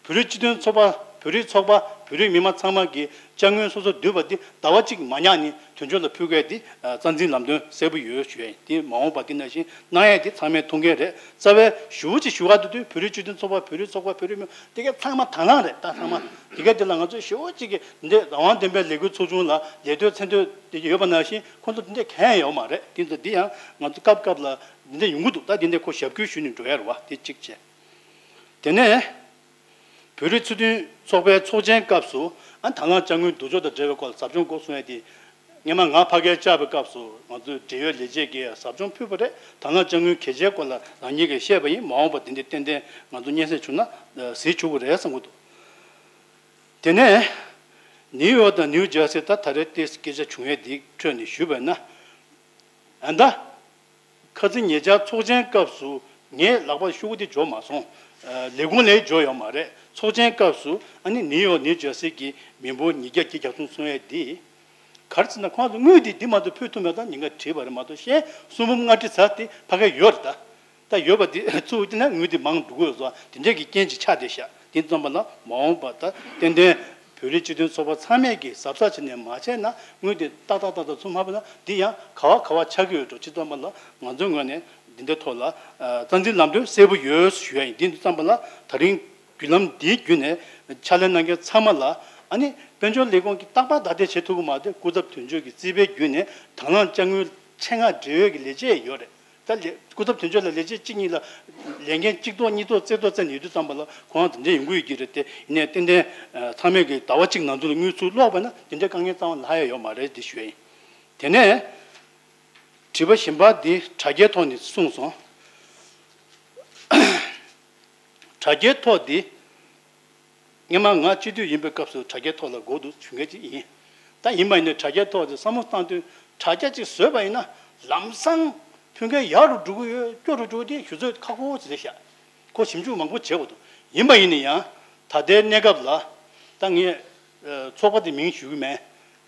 བོད་རིགས་སྤྱི་མཐུན་ཚོགས་པ། བོད་རིགས་ཚོགས་པ། བོད་རིགས་མི་མང་ཚང་མ་གིས་དཔྱ་དངུལ་སོ་སོ་བསྡུས་པ་འདི་ཟླ་བ་གཅིག་མ་ཉར་ནས་དོན་གཅོད་ལ་ཕུལ་དགོས་འདི་རྩ་འཛིན་ལམ་སྟོན་གསལ་པོ་ཡོད་ཞུ་ཡ་ཡིན། འདི་མ་འོངས་པ་འདི་ནང་བཞིན་གནང་ཡ་འདི་ཚང་མས་མཐོང་གི་རེད། རྩ་བའི་ཞུ་བ་ཅིག་ཞུ་ག་འདུག་དུས་བོད་རིགས་སྤྱི་མཐུན་ཚོགས་པ། བོད་རིགས་ཚོགས་པ། བོད་རིགས་མི་དེ་ག་ཚང་མ་དང་བླངས་རེད། ད་ཚང་མ་དེ་ག་དེ་ལ་ང་ཚོས་ཞུ་བ་ཅིག་གི་འདི་རང་དབང་ལྡན་པའི་ལས་འགུལ་ཚོགས་ཆུང་ལ་ལས་དོན་མཚན་ཐོ་དེ་ཡོད་པ་ནང་བཞིན་ཁོང་ཚོ་དེ་འདྲས་གང་ཡང་ཡོད་མ་རེད། དེ་ཚོ་འདི་ཡང་ང་ཚོ་སྐབས་སྐབས་ལ་འདི་འདྲས་ཡོང་གི་འདུག་ད་དེ་འདྲས་ཁོ་ཞབས་སྐྱོར་ཞུ་ནས་འགྲོ་ཡ་རེད་བ། དེ་གཅིག་བྱས། དེ་ནས་བོད་རིགས་སྤྱི་མཐུན་ཚོགས་པའི་ཚོགས་ཆེན་སྐབས་སུ་ཨ་དང་བླངས་དཔྱ་དངུལ་བསྡུ་ཕྱོགས་དང་འབྲེལ་བའི་སྐོར་ལ་ཟབ་སྦྱོང་འགོ་ཚུགས་ཡ་དེ། སྔོན་མ་ང་ཕ་གིར་བཅར་བའི་སྐབས་སུ་ང་ཚོའི་འབྲེལ་ཡོད་ལས་བྱེད་ཀྱིས་ཟབ་སྦྱོང་ཕུལ་བ་རེད། དང་བླངས་དཔྱ་དངུལ་གལ་ཆེའི་སྐོར་ལ་རང་ཉིད་ཀྱིས་བཤད་པ་ཡིན། མ་འོངས་པ་དེ་འདྲའི་ཏན་ཏན་ང་ཚོ་སྙན་སེང་བྱུང་ན་གཟིགས་ཆོག་གི་རེད་བསམ་གྱི་འདུག་དེ་ནས་ནིའུ་ཡོག་དང་ནིའུ་ཇར་སི། ད་ད་རེས་དེ་སྐད་ཆ་བྱུང་ཡས་དེའི་ཁྲོད་ནས་ཞུས་པ་ཡིན་ན། ཨ་ད། ཁ་སང་ཉེ་ཆར་ཚོགས་ཆེན་སྐབས་སུ་ངའི་ལག་པར་ཤོག་བུ་དེ་འབྱོར་མ་སོང་། ཨ་ལས་ཁུངས་ལ་འབྱོར་ཡོད་མ་རེད། ཚོགས་ཆེན་སྐབས་སུ་ཨ་ནི་ནིའུ་ཡོག་ནིའུ་ཇར་སི་གི་མི་འབོར་ཉིས་བརྒྱ་བརྒྱད་ཅུ་གྱ་གསུམ་སོང་ཡས་དེ། ག་རེ་ཟེར་ན་ཁོང་ཚོ་དངུལ་དེ་འདི་མ་གཏོགས་ཕུལ་ཐུབ་མེད། ད་ཉེན་ཁ་འཕྲད་པ་རེད་མ་གཏོགས་གཞན་གསུང་འབུམ་ལྔ་ཁྲི་ཙམ་དེ་ཕ་གིར་ཡོད་རེད་ད། ད་ཡོད་པ་དེ་ཚུར་བསྟན་ན་དངུལ་དེ་མང་འགྲོ་གི་ཡོད་ཟེར་བ་དེ་འདྲས་ཀྱི་རྐྱེན་ཅིག་ཆགས་བསྡད་ཤག་དེ་ཙམ་པ་ལ་མ་འོངས་པ་ད་ཏན་ཏན་བོད་རིགས་སྤྱི་མཐུན་ཚོགས་པ་ཚང་མས་ཀྱིས་གཟབ་གཟབ་བྱས་ནས་མ་བྱས་ན་དངུལ་དེ་ཏག་ཏག་ཏག་ཏག་ཚུར་མ་ཕུལ་ན་འདི་ཡང་ག་བ་ག་བ་ཆགས་ཀྱི་ཡོད་འགྲོ། སྤྱི་ཚོགས་པ་ལ་ང་ཚོའི་ངོས་ནས་འདི་འདྲའི་ཐོག་ལ་རྩ་འཛིན་ལམ་སྟོན་གསལ་པོ་ཡོད་ཞུ་ཡ་ཡིན། འདི་ཙམ་པ་ལ་ད་རིང་བརྒྱུད་ལམ་འདིའི་བརྒྱུད་ནས་ཕྱག་ལས་གནང་མཁན་ཚང་མ་ལ་ཨ་ནི་དཔལ་འབྱོར་ལས་ཁུངས་ཀྱིས་རྟག་པར་བདའ་འདེད་བྱེད་ཐུབ་ཀྱི་མ་རེད། སྐུ་ཚབ་དོན་གཅོད་ཀྱི་རྩིས་པའི་བརྒྱུད་ནས་དང་བླངས་དཔྱ་དངུལ་ཆེད་མངགས་འབྲེལ་ཡོད་ཀྱི་ལས་བྱེད་ཡོད་རེད། ད་ལས་སྐུ་ཚབ་དོན་གཅོད་ལ་ལས་བྱེད་གཅིག་གཉིས་ལ་ལས་འགན་གཅིག་ཐོག་གཉིས་ཐོག་རྩེ་ཐོག་རྩེ་ནས་ཡོད་དུས་ཙམ་པ་ལ་ཁོ་རང་དེ་འདྲ་ཡོང་གི་ཡོད་ཀྱི་རེད་དེ། ཡིན་ནའི་ཏན་ཏན་ཚང་མས་ཀྱི་ཟླ་བ་གཅིག་ནང་ཚུད་ལ་དངུལ་ཚུར་སློག་པ་ན་དེ་འདྲའི་དཀའ་ངལ་རྩ་བ་ལྷག་ཡ་ཡོད་མ་རེད་དེ་ཞུ་ཡ་ཡིན། དེ་ནས་དྲི་བ་གཞན་པ་འདི་དྲ་རྒྱའི་ཐོག་ནས་གསུངས་སོང་། དྲ་རྒྱའི་ཐོག་འདི། སྔོན་མ་ང་སྤྱི་འཐུས་ཡིན་པའི་སྐབས་སུ་དྲ་རྒྱའི་ཐོག་ལ་མགོ་འདུག་ཞུ་མཁན་ཅིག་ཡིན། ད་ཡིན་པ་ཡིན་ནའི་དྲ་རྒྱའི་ཐོག་དེ་བསམ་བློ་བཏང་དུས་དྲ་རྒྱ་ཅིག་བཟོས་པ་ཡིན་ན་ལམ་སང་མཐུན་རྐྱེན་ཡག་རུ་འགྲོ་གི་ཡོད་སྐྱོ་རུ་འགྲོ་གི་དེ་ཞུ་ཚོད་ཁག་པོ་ཅིག་རེད་ཤག་ཁོ་ཞིབ་འཇུག་མང་པོ་བྱེད་དགོས་འདུག་ཡིན་པ་ཡིན་ན་ཡང་ད་ལྟའི་གནས་སྐབས་ལ་ད་ངས་ཚོགས་པ་དེ་མིང་ཞུ་གི་མེད།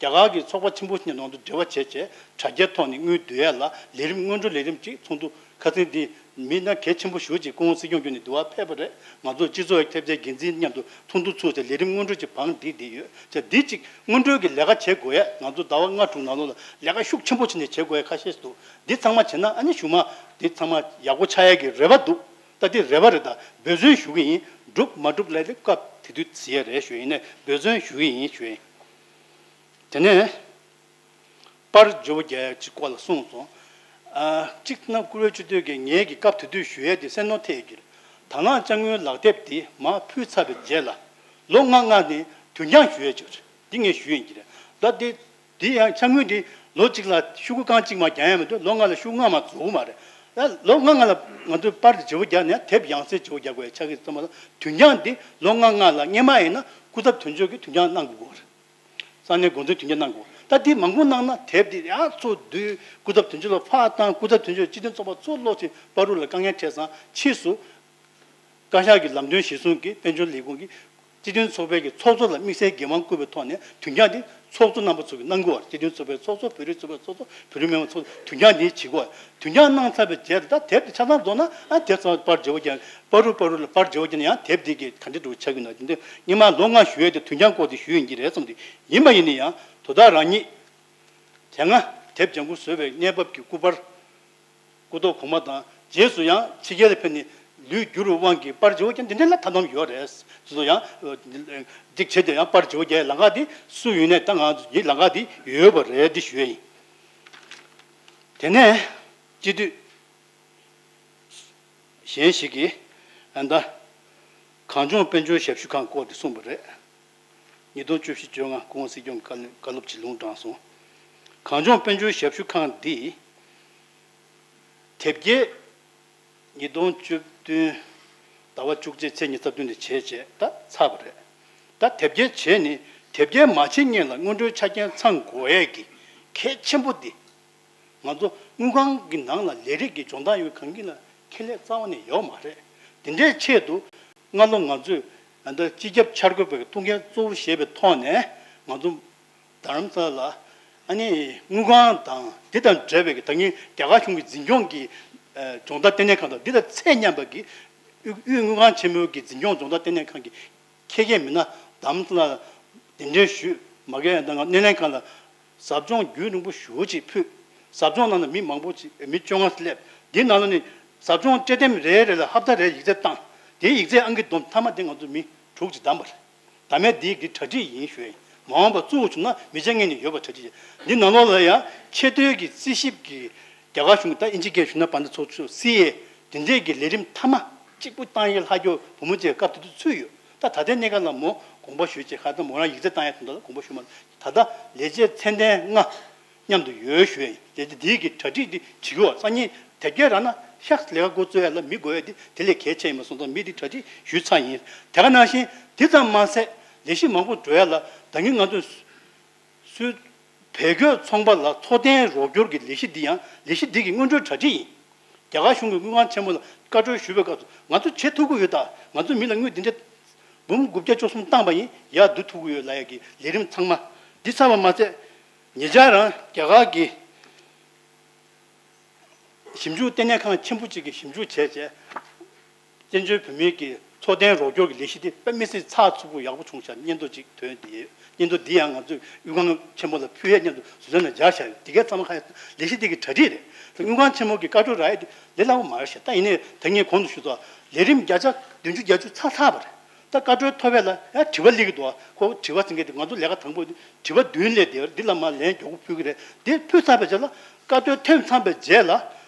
རྒྱ་གར་གྱི་ཚོགས་པ་ཆེན་པོ་ཞིག་ནང་དུ་འབྲེལ་བ་བྱས་བྱས་དྲ་རྒྱའི་ཐོག་ནས་དངུལ་བསྡུ་ཡ་ལ་ལས་རིམ་སྔོན་འགྲོ་ལས་རིམ་གཅིག་ཚོགས་འདུ་ཁ་སང་འདི་མི་སྣ་གལ་ཆེན་པོ་ཞེ་པོ་ཅིག་སྐུ་ངོ་སྲིད་སྐྱོང་བརྒྱུད་ནས་འདི་བར་ཕེབས་པ་རེད། ང་ཚོ་སྤྱི་ཚོགས་ཐེབས་རྩའི་འགན་འཛིན་མཉམ་དུ་ཚོགས་འདུ་ཚུགས་ཏེ་ལས་རིམ་སྔོན་འགྲོ་ཅིག་བང་བསྒྲིགས་བསྡད་ཡོད། ཅེས་འདི་གཅིག་སྔོན་འགྲོའི་གི་ལས་ཀ་བྱེད་དགོས་ཡ་ང་ཚོ་ཟླ་བ་ལྔ་དྲུག་ནང་ལོགས་ལ་ལས་ཀ་ཤུགས་ཆེན་པོ་བྱས་ནས་བྱེད་དགོས་ཡ་ཁ་ཤས་ཤིག་འདུག་འདི་ཚང་མ་བྱས་ན་ཨ་ནི་གཞུག་མ་འདི་ཚང་མ་ཡག་པོ་ཆགས་ཡ་གི་རེ་བ་འདུག་ད་འདི་རེ་བ་རེད། ད་འབད་བརྩོན་ཞུ་གི་ཡིན། འགྲུབ་མ་འགྲུབ་ལ་ལས་སྐབས་དེ་དུས་ཟེར་ཡ་རེད་ཞུ་ཡིན་ནས་འབད་བརྩོན་ཞུ་གི་ཡིན་ཞུ་ཡིན། དེ་ནས། པར་བརྗེ་པོ་རྒྱག་ཡ་གཅིག་སྐོར་ལ་གསུངས་སོང་། ཨ་གཅིག་ན་བཀུར་འོས་སྤྱི་འཐུས་ཀྱིས་ངེད་ཀྱི་སྐབས་དེ་དུས་ཞུ་ཡས་དེ་སེམས་ནོར་ཐེབས་ཀྱི་རེད། དང་བླངས་དཔྱ་དངུལ་ལག་དེབ་དེ་མར་ཕུལ་ཚར་བའི་རྗེས་ལ་ལོ་ལྔ་ལྔ་ནས་དུས་འགྱངས་ཞུ་ཡས་ཅིག་རེད། འདི་ངས་ཞུ་ཡིན་གྱི་རེད། ད་དེ་དེ་ཡང་དཔྱ་དངུལ་དེ་ལོ་གཅིག་ལ་ཤོག་གུ་རྐང་གཅིག་མ་རྒྱག་ཡ་མི་འདུག་ལོ་ལྔ་ལ་ཤོག་གུ་ལྔ་མ་རྫོགས་གི་མ་རེད། ད་ལོ་ལྔ་ལྔ་ལ་ང་ཚོས་པར་དེ་བརྗེ་པོ་རྒྱག་ནས་དེབ་ཡང་སེ་བརྗེ་པོ་རྒྱག་དགོས་ཡ་ཆགས་ཀྱི་ཙམ་པ་ལ་དུས་འགྱངས་དེ་ལོ་ལྔ་ལྔ་ལ་སྔས་མ་ཡིན་ན་སྐུ་ཚབ་དོན་གཅོད་ཀྱིས་དུས་འགྱངས་གནང་དགོས་ཀྱི་རེད། ས་གནས་འགོ་འཛིན་དོན་གཅོད་གནང་དགོས། ད་འདི་མང་པོ་གནང་ན་དེབ་འདི་ཡང་ཚུར་བསྡུས་སྐུ་ཚབ་དོན་གཅོད་ལ་ཕར་བཏང་། སྐུ་ཚབ་དོན་གཅོད་སྤྱི་མཐུན་ཚོགས་པ་ཚུར་སློག་ཅིག་པར་རུ་ལ་དཀའ་ངལ་འཕྲད་ཙང་ཕྱིས་སུ་བཀའ་ཤག་གི་ལམ་སྟོན་གཞིར་བཟུང་གིས་དཔལ་འབྱོར་ལས་ཁུངས་ཀྱིས་སྤྱི་མཐུན་ཚོགས་པའི་གི་ཚོགས་གཙོ་ལ་དམིགས་བསལ་འགན་དབང་བསྐུར་བའི་ཐོག་ནས་དུས་འགྱངས་འདི་ ཚོགས་གཙོ་རྣམ་པ་ཚོ་གིས་གནང་དགོས་པ་རེད། སྤྱི་མཐུན་ཚོགས་པའི་ཚོགས་གཙོ། བོད་རིགས་ཚོགས་པའི་ཚོགས་གཙོ། བོད་རིགས་མི་མང་ཚོགས་གཙོ། དོན་རྐྱང་འདི་བྱེད་དགོས་པ། དོན་རྐྱང་གནང་ཚར་བའི་རྗེས་ལ་ད་དེབ་དེ་ཆ་ཚང་རྫོགས་ན། ཨ་དེབ་ཚང་པར་བརྗེ་པོ་རྒྱག་པར་རུ་པར་རུ་ལ་པར་བརྗེ་པོ་རྒྱག་ན་ཡང་དེབ་འདི་གི་ག་འདྲ་འགྲོ་ཆགས་ཀྱི་ན། དེ་འདི་སྔོན་མ་ལོ་ལྔ་ཞུ་ཡས་དེ་དོན་རྐྱང་སྐོར་དེ་ཞུ་ཡིན་གྱི་རེད་བསམ། དེ་ཡིན་པ་ཡིན་ན་ཡང་དོ་བདག་རང་ཉིད་དེ་སྔ་དེབ་ལྗང་ཁུ་བཟོས་པའི་གནས་བབ་ཀྱི་སྐུ་པར། སྐུ་ཐོག་གོང་མ་དང་། རྗེས་སུ་ཡང་ཕྱི་རྒྱལ་ལ་ཕེབས་ནས་ལུས་བསྒྱུར་བའི་དབང་གིས་པར་བརྗེ་པོ་རྒྱག་འདི་འདྲ་ལ་ཐབས་ལམ་ཡོད་རེད། དེ་ཚོ་ཡང་སྒྲིག་བྱས་ཏེ་ཡང་པར་བརྗེ་པོ་རྒྱག་ལམ་ཁ་འདི་སུ་ཡོད་ནས་ད་ང་ཚོ་ཡི་ལམ་ཁ་འདི་ཡོད་པ་རེད། འདི་ཞུ་ཡ་ཡིན། དེ་ནས་སྤྱི་འཐུས་གཞན་ཞིག་གིས་ཨ་ད་གངས་ལྗོངས་དཔལ་འབྱོར་ཞབས་ཞུ་ཁང་སྐོར་དེ་གསུངས་པ་རེད། ཉིས་སྟོང་བཅུ་བཞི་བཅོ་ལྔ་སྐུ་ངོ་སྲིད་སྐྱོང་བཀའ་བློན་བཀའ་སློབ་ཅིག་ལུང་དྲངས་སོང་། གངས་ལྗོངས་དཔལ་འབྱོར་ཞབས་ཞུ་ཁང་འདི་དེབ་སྐྱེལ་ཉིས་སྟོང་བཅུ་བདུན་ཟླ་བ་བཅུ་གཅིག་ཚེས་ཉི་ཤུ་རྩ་བདུན་དེ་བྱས་རྗེས་ད་ཚར་བ་རེད། ད་དེབ་སྐྱེལ་བྱས་ནས་དེབ་སྐྱེལ་མ་བྱེད་སྔོན་ལ་སྔོན་འགྲོའི་ཆ་རྐྱེན་ཚང་དགོས་ཡས་ཀྱི་གལ་ཆེན་པོ་འདི། ང་ཚོ་དངུལ་ཁང་གི་ནང་ལ་ལས་རིགས་ཀྱི་སྦྱོང་བརྡར་ཡོད་མཁན་གྱི་ལ་ཁེ་ལས་རྩ་བ་ནས་ཡོད་མ་རེད། དེ་འདྲའི་ཆེད་དུ་སྔ་ལོ་ང་ཚོས་ད་ལྟ་སྤྱི་ཁྱབ་འཆར་འགོད་པའི་ཐུགས་འགན་གཙོ་བོ་བཞེས་པའི་ཐོག་ནས་ང་ཚོ་རྡ་རམ་ས་ལ་ཨ་ནི་དངུལ་ཁང་དང་དེ་དང་འབྲེལ་བའི་ད་གིན་རྒྱ་གར་གཞུང་གི་འཛིན་སྐྱོང་གི་སྦྱོང་བརྡར་ལྟེ་གནས་ཁང་དང་འདི་དང་ཚད་མཉམ་པ་གི་དབུས་དབུས་དངུལ་ཁང་ཆེན་མོའི་གི་འཛིན་སྐྱོང་སྦྱོང་བརྡར་ལྟེ་གནས་ཁང་གི་ཁྱེད་ཀྱིས་མིན་ན་དམ་ལ་གདན་འདྲེན་ཞུས་མ་གས་ཡང་ད་ང་སྣེ་ལེན་ཁང་ལ་ཟབ་སྦྱོང་རྒྱུན་རིང་པོ་ཞེ་པོ་ཅིག་ཕུལ། ཟབ་སྦྱོང་ནང་ལ་མི་མང་པོ་ཅིག་མི་བཅོ་ལྔ་སླེབས། འདིའི་ནང་ལ་ནི་ཟབ་སྦྱོང་སྤྲད་ཐེངས་རེ་རེ་ལ་ཧབ་ཏ་རེ་ཡིག་ཚད་བཏང་། དེའི་ཡིག་ཚད་ཨང་ཀི་བསྡོམས་མཐའ་མ་དེ་ང་ཚོ་མི་དྲུག་ཅིག་བདམས་པ་རེད། ད་མེད་འདི་གི་གྲ་སྒྲིག་ཡིན་ཞུ་ཡ་ཡིན། མ་འོངས་པ་བཙུགས་བྱུང་ན་མི་ཆ་ངེས་ནས་ཡོད་པ་གྲ་སྒྲིག་བྱས། འདི་ནང་ལོགས་ལ་ཡང་ཆེས་མཐོའི་གི་རྩིས་ཞིབ་ཀྱི་རྒྱ་གར་གཞུང་གི་ད་ཨིན་ཇི་སྐད་ཞུ་ན་བན་དེ་ཚོགས་ཆུང་སི་ཨེ་དེ་འདྲས་ཀྱི་ལས་རིམ་མཐའ་མ་གཅིག་པུ་བཏང་ཡས་ལྷག་རྒྱུ་བུ་མོ་ཅིག་སྐབས་དེ་དུས་ཚུད་ཡོད། ད་ད་ལྟའི་གནས་སྐབས་ལ་མོ་དགོངས་པ་ཞུས་བྱས་ཁ་ད་མོ་རང་ཡིག་ཚད་བཏང་ཡས་དོན་དག་ལ་དགོངས་པ་ཞུས་མ། ད་ལྟ་ལས་བྱེད་ཚད་ལྡན་ལྔ་མཉམ་དུ་ཡོད་ཞུ་ཡ་ཡིན། ལས་བྱེད་འདིའི་གི་གྲ་སྒྲིག་འདི་བྱེད་དགོས། སང་ཉིན་དེབ་སྐྱེལ་རག་ན་ཤག་ལས་ཀ་འགོ་བཙུགས་ཡ་ལ་མི་དགོས་ཡ་འདི་དེ་ལས་གལ་ཆེ་ཡིན་པ་སོང་ཙང་མི་འདི་གྲ་སྒྲིག་ཞུས་ཚར་ཡིན། དེ་ག་ནང་བཞིན་འདི་ཙམ་མ་ཟད་ལས་གཞི་མང་པོ་འགྲོ་ཡ་ལ་ད་གིན་ང་ཚོས་སུས་བལ་གོས་ཚོང་པ་ལ་འཚོ་རྟེན་རོགས་སྐྱོར་གྱི་ལས་གཞི་འདི་ཡང་ལས་གཞི་འདི་གི་སྔོན་འགྲོའི་གྲ་སྒྲིག་ཡིན། རྒྱ་གར་གཞུང་གི་དངུལ་ཁང་ཆེན་མོ་ལ་བཀའ་འཁྲོལ་ཞུས་པའི་སྐབས་སུ་ང་ཚོ་བྱེད་ཐུབ་ཀྱི་ཡོད། ད་ང་ཚོ་མི་ལ་དངུལ་འདི་འདྲ་འབུམ་དགུ་བརྒྱ་བཅུ་གསུམ་བཏང་པ་ཡིན། ཡར་བསྡུ་ཐུབ་ཀྱི་ཡོད་ལབ་ཡ་གི་ལས་རིམ་ཚང་མ་འདི་ཚར་བ་མ་ཟད་ཉེ་ཆར་རང་རྒྱ་གར་གྱི་ཞིབ་འཇུག་ལྟེ་གནས་ཁང་ཆེན་པོ་གཅིག་གིས་ཞིབ་འཇུག་བྱས་རྗེས། བཙན་བྱོལ་བོད་མིའི་གི་འཚོ་རྟེན་རོགས་སྐྱོར་གྱི་ལས་གཞི་དེ་དཔེ་མི་སྲིད་ཚགས་ཚུད་པོ་ཡག་པོ་བྱུང་ཤག་སྙན་ཐོ་གཅིག་ཐོན་དེ་ཡོད། སྙན་ཐོ་འདི་ཡང་ང་ཚོས་དབུས་ཁང་ཆེན་པོ་ལ་ཕུལ་ཡས་སྙན་ཐོ་ཟུར་ཟ་ནས་སྦྱར་བཞག་ཡོད། དེ་གའི་ཚང་མ་ཁ་ཡ་ལས་གཞི་དེ་གི་གྲ་སྒྲིག་རེད། དངུལ་ཁང་ཆེན་མོ་གི་བཀའ་འཁྲོལ་རག་ཡས་དེ་ལས་སླ་པོ་མ་རེད་ཤག་ད་ཡིན་ནའི་ད་ངས་གོང་དུ་ཞུས་ཚོ་ལས་རིམ་བརྒྱ་ཆ་བདུན་ཅུ་བརྒྱད་ཅུ་ཚར་ཚར་བ་རེད། ད་བཀའ་འཁྲོལ་ཐོབ་པ་ལ་ཡང་དྲི་བ་སླེབས་ཀྱི་འདུག་ཁོ་དྲི་བ་ཟེར་མཁན་དེ་ང་ཚོ་ལས་ཀ་དང་པོ་དྲི་བ་བདུན་སླེབས་དེ་འདི་ལ་མ་ལན་མགྱོགས་པོ་ཕུལ་གྱི་རེད། དེ་ཕུལ་ཚར་བའི་རྗེས་ལ་བཀའ་འཁྲོལ་ཐོན་ཚར་བའི་རྗེས་ལ་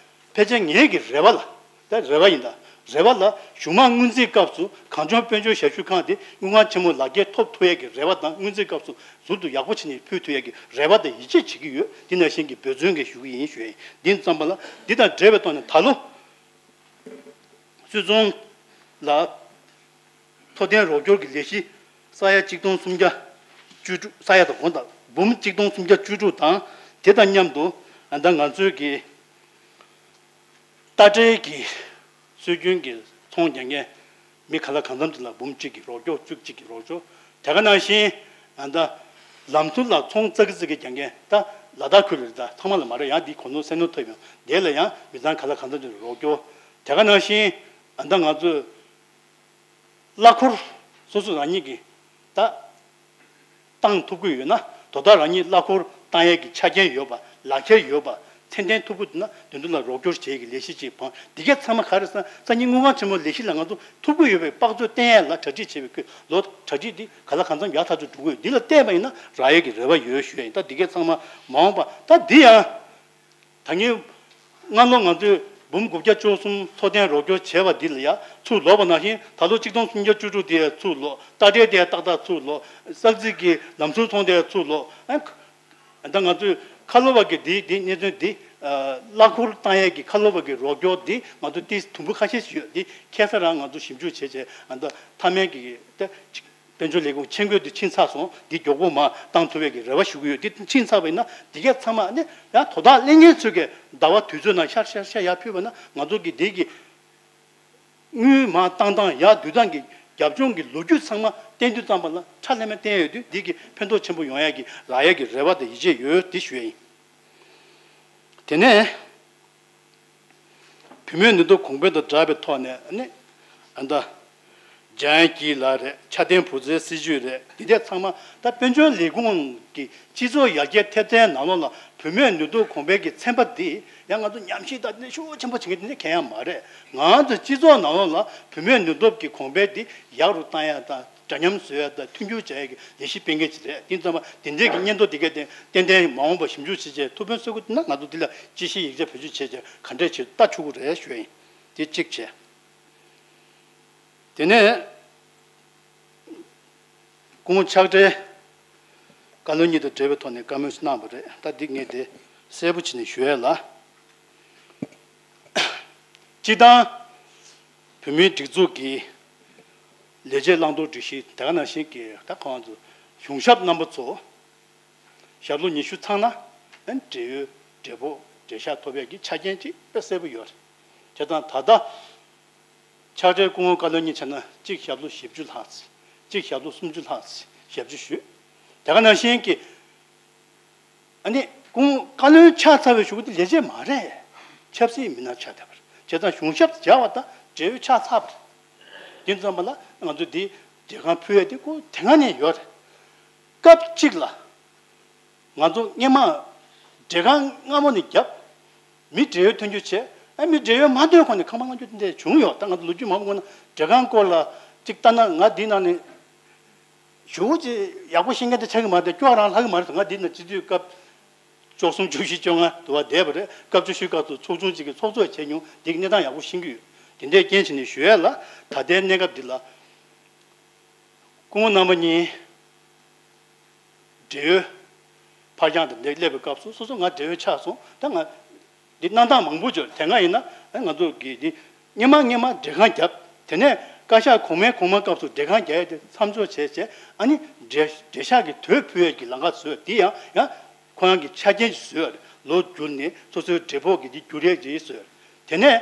ཕལ་ཆེར་ངེད་ཀྱི་རེ་བ་ལ། ད་རེ་བ་ཡིན་ད། རེ་བ་ལ་གཞུང་མང་སྔོན་རྩིས་སྐབས་སུ་གངས་ལྗོངས་དཔལ་འབྱོར་ཞབས་ཞུ་ཁང་དེ་དངུལ་ཁང་ཆེན་མོ་ལག་འཁྱེར་ཐོབ་ཐུབ་ཡས་ཀྱི་རེ་བ་དང་སྔོན་རྩིས་སྐབས་སུ་ཟུར་དུ་ཡག་པོ་བྱས་ནས་ཕུལ་ཐུབ་ཡས་ཀྱི་རེ་བ་དང་ཡིད་ཆེས་བྱེད་ཀྱི་ཡོད། འདི་ནང་བཞིན་གྱི་འབད་བརྩོན་གྱིས་ཞུ་གི་ཡིན་ཞུ་ཡ་ཡིན། འདི་ཙམ་པ་ལ་འདི་དང་འབྲེལ་བའི་ཐོག་ནས་ད་ལོ། སུད་ཚོང་ལ་འཚོ་རྟེན་རོགས་སྐྱོར་གྱི་ལས་གཞི་ས་ཡ་གཅིག་སྟོང་སུམ་བརྒྱ་བཅུ་དྲུག་ས་ཡ་དང་གོང་དང་འབུམ་གཅིག་སྟོང་སུམ་བརྒྱ་བཅུ་དྲུག་དང་དེ་དང་མཉམ་དུ་ཨ་ད་ང་ཚོའི་གི་རྟ་དྲེལ་གྱི་སྲོལ་རྒྱུན་གྱི་ཚོང་རྒྱག་མཁན་མི་ག་ལ་གང་འཚམ་དེ་ལ་འབུམ་གཅིག་གི་རོགས་སྐྱོར་བཅུ་གཅིག་གི་རོགས་སྐྱོར་དེ་ག་ནང་བཞིན་ཨ་ད་ལམ་ཟུར་ལ་ཚོང་ཙག་གི་ཙག་གི་རྒྱག་མཁན་ད་ལ་དྭགས་ཁུལ་ལ་ད་ཚང་མ་ལ་མ་རེད། ཡང་འདི་གོ་ནོར་སེམས་ནོར་ཐོབ་ཡོང་དེ་ལ་ཡང་མི་ཚང་ག་ལ་གང་འཚམ་དེ་ལ་རོགས་སྐྱོར་དེ་ག་ནང་བཞིན་ཨ་ད་ང་ཚོས། གླ་འཁོར་སོ་སོ་རང་ཉིད་ཀྱིས་ད་བཏང་ཐུབ་ཀྱི་ཡོད་ན་དོ་བདག་རང་ཉིད་གླ་འཁོར་བཏང་ཡས་ཀྱི་ཆ་རྐྱེན་ཡོད་པ་ལག་ཁྱེར་ཡོད་པ་ཚད་ལྡན་ཐུབ་ཀྱི་འདུག་ན་དེ་ཚོ་ལ་རོགས་སྐྱོར་བྱེད་ཀྱི་ལས་གཞི་ཅིག་འབངས་འདི་གས་ཚང་མ་ག་རེ་ཟེར་ན་སང་ཉིན་དངུལ་ཁང་ཆེན་མོའི་ལས་གཞི་ལ་ང་ཚོ་ཐུབ་ཀྱི་ཡོད་པའི་དཔག་ཚོད་བསྟན་ཡས་ལ་གྲ་སྒྲིག་བྱེད་པའི་ཁུལ་ལོ་གྲ་སྒྲིག་འདི་ག་ལ་གང་འཚམ་ཡག་ཐག་ཆོད་འགྲོ་གི་ཡོད། འདི་ལ་བལྟས་པ་ཡིན་ན་རག་ཡས་ཀྱི་རེ་བ་ཡོད་ཞུ་ཡ་ཡིན། ད་འདི་གས་ཚང་མ་མ་འོངས་པ་ད་འདི་ཡང་། ད་ངས་སྔ་ལོ་ང་ཚོས་འབུམ་དགུ་བརྒྱ་བཅུ་གསུམ་འཚོ་རྟེན་རོགས་སྐྱོར་བྱས་པ་འདི་ལ་ཡང་ཚུར་ལོག་པ་ནང་བཞིན་ད་ལོ་གཅིག་སྟོང་སུམ་བརྒྱ་བཅུ་དྲུག་དེ་ཡང་ཚུར་ལོག་རྟ་དྲེལ་དེ་ཡང་ཏག་ཏག་ཚུར་ལོག་ཙག་ཙིག་གི་ལམ་ཟུར་ཚོང་དེ་ཡང་ཚུར་ལོག་ཨ་ད་ང་ཚོས་ཁ་ལོ་བ་གི་འདི་འདི་གནད་དོན་འདི་གླ་འཁོར་བཏང་ཡས་ཀྱི་ཁ་ལོ་བ་གི་རོགས་སྐྱོར་འདི་ང་ཚོ་ཏིས་དུམ་བུ་ཁ་ཤས་ཤིག་ཡོད། འདི་ཁ་སང་རང་ང་ཚོ་ཞིབ་འཇུག་བྱས་བྱས་ཨ་ད་མཐའ་མའི་གི་ད་ཅིག་དཔལ་འབྱོར་ལས་ཁུངས་ཆེད་འགོད་དེ་ཕྱིན་ཚར་སོང་། འདི་མགྱོགས་པོ་མར་བཏང་ཐུབ་པའི་གི་རེ་བ་ཞུ་གི་ཡོད། འདི་ཕྱིན་ཚར་བ་ཡིན་ན་འདི་གས་ཚང་མ་ནི་ཡང་དོ་བདག་ལེན་མཁན་ཚོས་གི་ཟླ་བ་དུས་ཚོད་ནང་ཤར་ཤར་ཤར་ཡར་ཕུལ་བ་ན་ང་ཚོ་གི་འདི་གི་དངུལ་མར་བཏང་སྟངས་ཡར་བསྡུ་སྟངས་གི་ རྒྱབ་ལྗོངས་ཀྱི་ལོ་རྒྱུས་ཚང་མ་བསྟན་དུས་ཙམ་པ་ལ་ཁྲ་ལྷམ་མེ་བསྟན་ཡོད་དུས། འདི་གི་ཕན་ཐོགས་ཆེན་པོ་ཡོང་ཡ་གི་རག་ཡ་གི་རེ་བ་དང་ཡིད་ཆེས་ཡོད། དེ་ཞུ་ཡ་ཡིན། དེ་ནས་བུད་མེད་ནུས་སྟོབས་གོང་འཕེལ་དང་སྦྲགས་པའི་ཐོག་ནས་ནི། ཨ་ད། འཇམ་དབྱངས་སྐྱིད་ལགས་རེད། ཆ་ལྡན་བུ་བཙའི་སྲིད་བྱུས་རེད། འདི་འདྲ་ཚང་མ་ད་དཔལ་འབྱོར་ལས་ཁུངས་ཀྱི་སྤྱི་ཚོགས་ཡར་རྒྱས་ཐེབས་རྩའི་ནང་ལོགས་ལ་བུད་མེད་ནུས་སྟོབས་གོང་འཕེལ་གྱི་ཚན་པ་འདི་ཡང་ང་ཚོ་ཉམས་ཞིབ་དང་འདི་ཤུགས་ཆེན་པོ་བྱེད་མཁན་དེ་འདྲ་གང་ཡང་མ་རེད། ང་ཚོ་སྤྱི་ཚོགས་ནང་ལོགས་ལ་བུད་མེད་ནུས་སྟོབས་ཀྱི་གོང་འཕེལ་འདི་ཡག་རུ་བཏང་ཡ་དང་། འདྲ་མཉམ་བཟོ་ཡ་དང་མཐུན་འགྱུར་བྱ་ཡ་གི་ལས་གཞི་སྤེལ་མཁན་ཅིག་རེད། དེ་ཙམ་པ་དེ་འདྲའི་གི་སྙན་ཐོ་དེ་གས་དེ་ཏན་ཏན་མ་འོངས་པ་ཞིབ་འཇུག་བྱེད་ཆེད་ཐུགས་ཕན་གསོས་ཀྱི་འདུག་ན། ང་ཚོ་འདི་ལ་དཔྱད་གཞི་ཡིག་ཆ་བེད་སྤྱོད་བྱེད་ཆེད་ག་འདྲས་བྱེད་ལྟ་ཆོག་གི་རེད་ཞུ་ཡ་ཡིན། དེ་གཅིག་བྱས། དེ་ནས་སྐུ་ངོ་ཕྱག་སྦྲེལ་བཀའ་བློན་གཉིས་དང་འབྲེལ་བའི་ཐོག་ནས་བཀའ་མོལ་གནང་བ་རེད། ད་འདི་ངས་དེ་གསལ་པོ་བྱས་ནས་ཞུ་ཡ་ལ། སྤྱིར་བཏང་བོད་མིའི་སྒྲིག་འཛུགས་ཀྱི་ལས་བྱེད་བླང་དོར་སྒྲིག་གཞི་དེ་ག་ནང་བཞིན་གྱི་ད་ཁོང་ཚོ་གཞུང་ཞབས་རྣམ་པ་ཚོ་ཞབས་ལོ་ཉི་ཤུ་ཚང་ན་ཨ་ནི་བགྲེས་ཡོལ་བགྲེས་ཕོགས་བགྲེས་ཤག་ཐོབ་ཡས་ཀྱི་ཆ་རྐྱེན་གཅིག་དཔེ་གསལ་པོ་ཡོད་རེད། བྱས་ཙང་ད་ལྟ་ཕྱག་སྦྲེལ་སྐུ་ངོ་བཀའ་བློན་གཉིས་བྱས་ན་གཅིག་ཞབས་ལོ་བཞི་བཅུ་ལྷག་ཙམ། གཅིག་ཞབས་ལོ་སུམ་ཅུ་ལྷག་ཙམ་ཞབས་ཕྱི་ཞུས། དེ་ག་ནང་བཞིན་གྱི་ཨ་ནི་སྐུ་ངོ་བཀའ་བློན་ཆགས་ཚར་བའི་གཞུག་གུ་དེ་ལས་བྱེད་མ་རེད། ཆབ་སྲིད་མི་སྣ་ཆགས་བསྡད་པ་རེད། བྱས་ཙང་གཞུང་ཞབས་སྦྱར་བ་དང་བགྲེས་ཡོལ་ཆགས་ཚར་བ་རེད། དེ་ཙམ་པ་ལ་ང་ཚོ་འདི་བགྲེས་ཁང་ཕུལ་ཡས་དེ་ཁོ་དེ་སྔ་ནས་ཡོད་རེད། སྐབས་གཅིག་ལ་ང་ཚོ་སྔས་མ་བགྲེས་ཁང་སྔ་མོ་ནས་བརྒྱབ། མི་བགྲེས་ཡོལ་ཐོན་རྒྱུ་བྱས། ཨ་མི་བགྲེས་ཡོལ་མ་ཐོན་གོང་ནས་ཁང་པ་གནང་རྒྱུ་དེ་འདྲ་བྱུང་ཡོད། ད་ང་ཚོ་ལོ་རྒྱུས་མང་པོ་སྔོན་ན་བགྲེས་ཁང་སྐོར་ལ་གཅིག་ལྟ་ན་ང་འདི་ནང་ནས་ཞེ་པོ་ཅིག་ཡག་པོ་ཤེས་མཁན་དེ་ཆགས་ཀྱི་མ་རེད། ང་འདི་ནང་ལྷག་གི་མ་རེད། ང་འདི་ནང་སྤྱི་འཐུས་སྐབས་བཅུ་གསུམ་བཅུ་བཞི་བཅོ་ལྔ་དུ་བ་བསྡད་པ་རེད། སྐབས་བཅུ་བཞི་སྐབས་སུ་ཚོགས་ཆུང་གཅིག་གི་ཚོགས་གཙོ་བྱས་མྱོང་། འདི་གི་གནས་སྟངས་ཡག་པོ་ཤེས་ཀྱི་ཡོད། དེ་འདྲའི་རྐྱེན་བྱས་ནས་ཞུ་ཡས་ལ། ད་ལྟའི་གནས་སྐབས་འདི་ལ་སྐུ་ངོ་རྣམ་པ་གཉིས་བགྲེས་ཡོལ་ཕར་འགྱངས་དང་འདི་སླེབས་པའི་སྐབས་སུ་སོ་སོ་ང་བགྲེས་ཡོལ་ཆགས་སོང་། ད་ང་འདི་གནང་སྟངས་མང་པོ་བྱུང་། དེ་སྔ་ཡིན་ན་ང་ཚོ་གི་འདི་སྔས་མ་སྔས་མ་བགྲེས་ཁང་བརྒྱབ། དེ་ནས་བཀའ་ཤག་གོང་མའི་གོང་མ་སྐབས་སུ་བགྲེས་ཁང་བརྒྱབ་ཡས་དེ་མཚམས་འཇོག་བྱས་བྱས། ཨ་ནི་བགྲེས་བགྲེས་ཤག་གི་དོད་ཕུལ་ཡས་ཀྱི་ལམ་ཁ་བཟོས། འདི་ཡང་ཡང་ཁོ་རང་གི་ཆ་རྐྱེན་ཅིག་བཟོས་ཡོད་རེད། ལོ་བསྒྱུར་ནས་སོ་སོའི་བགྲེས་ཕོགས་ཀྱི་འདི་བསྒྱུར་ཡས་ཅིག་བཟོས་ཡོད་རེད། དེ་ནས་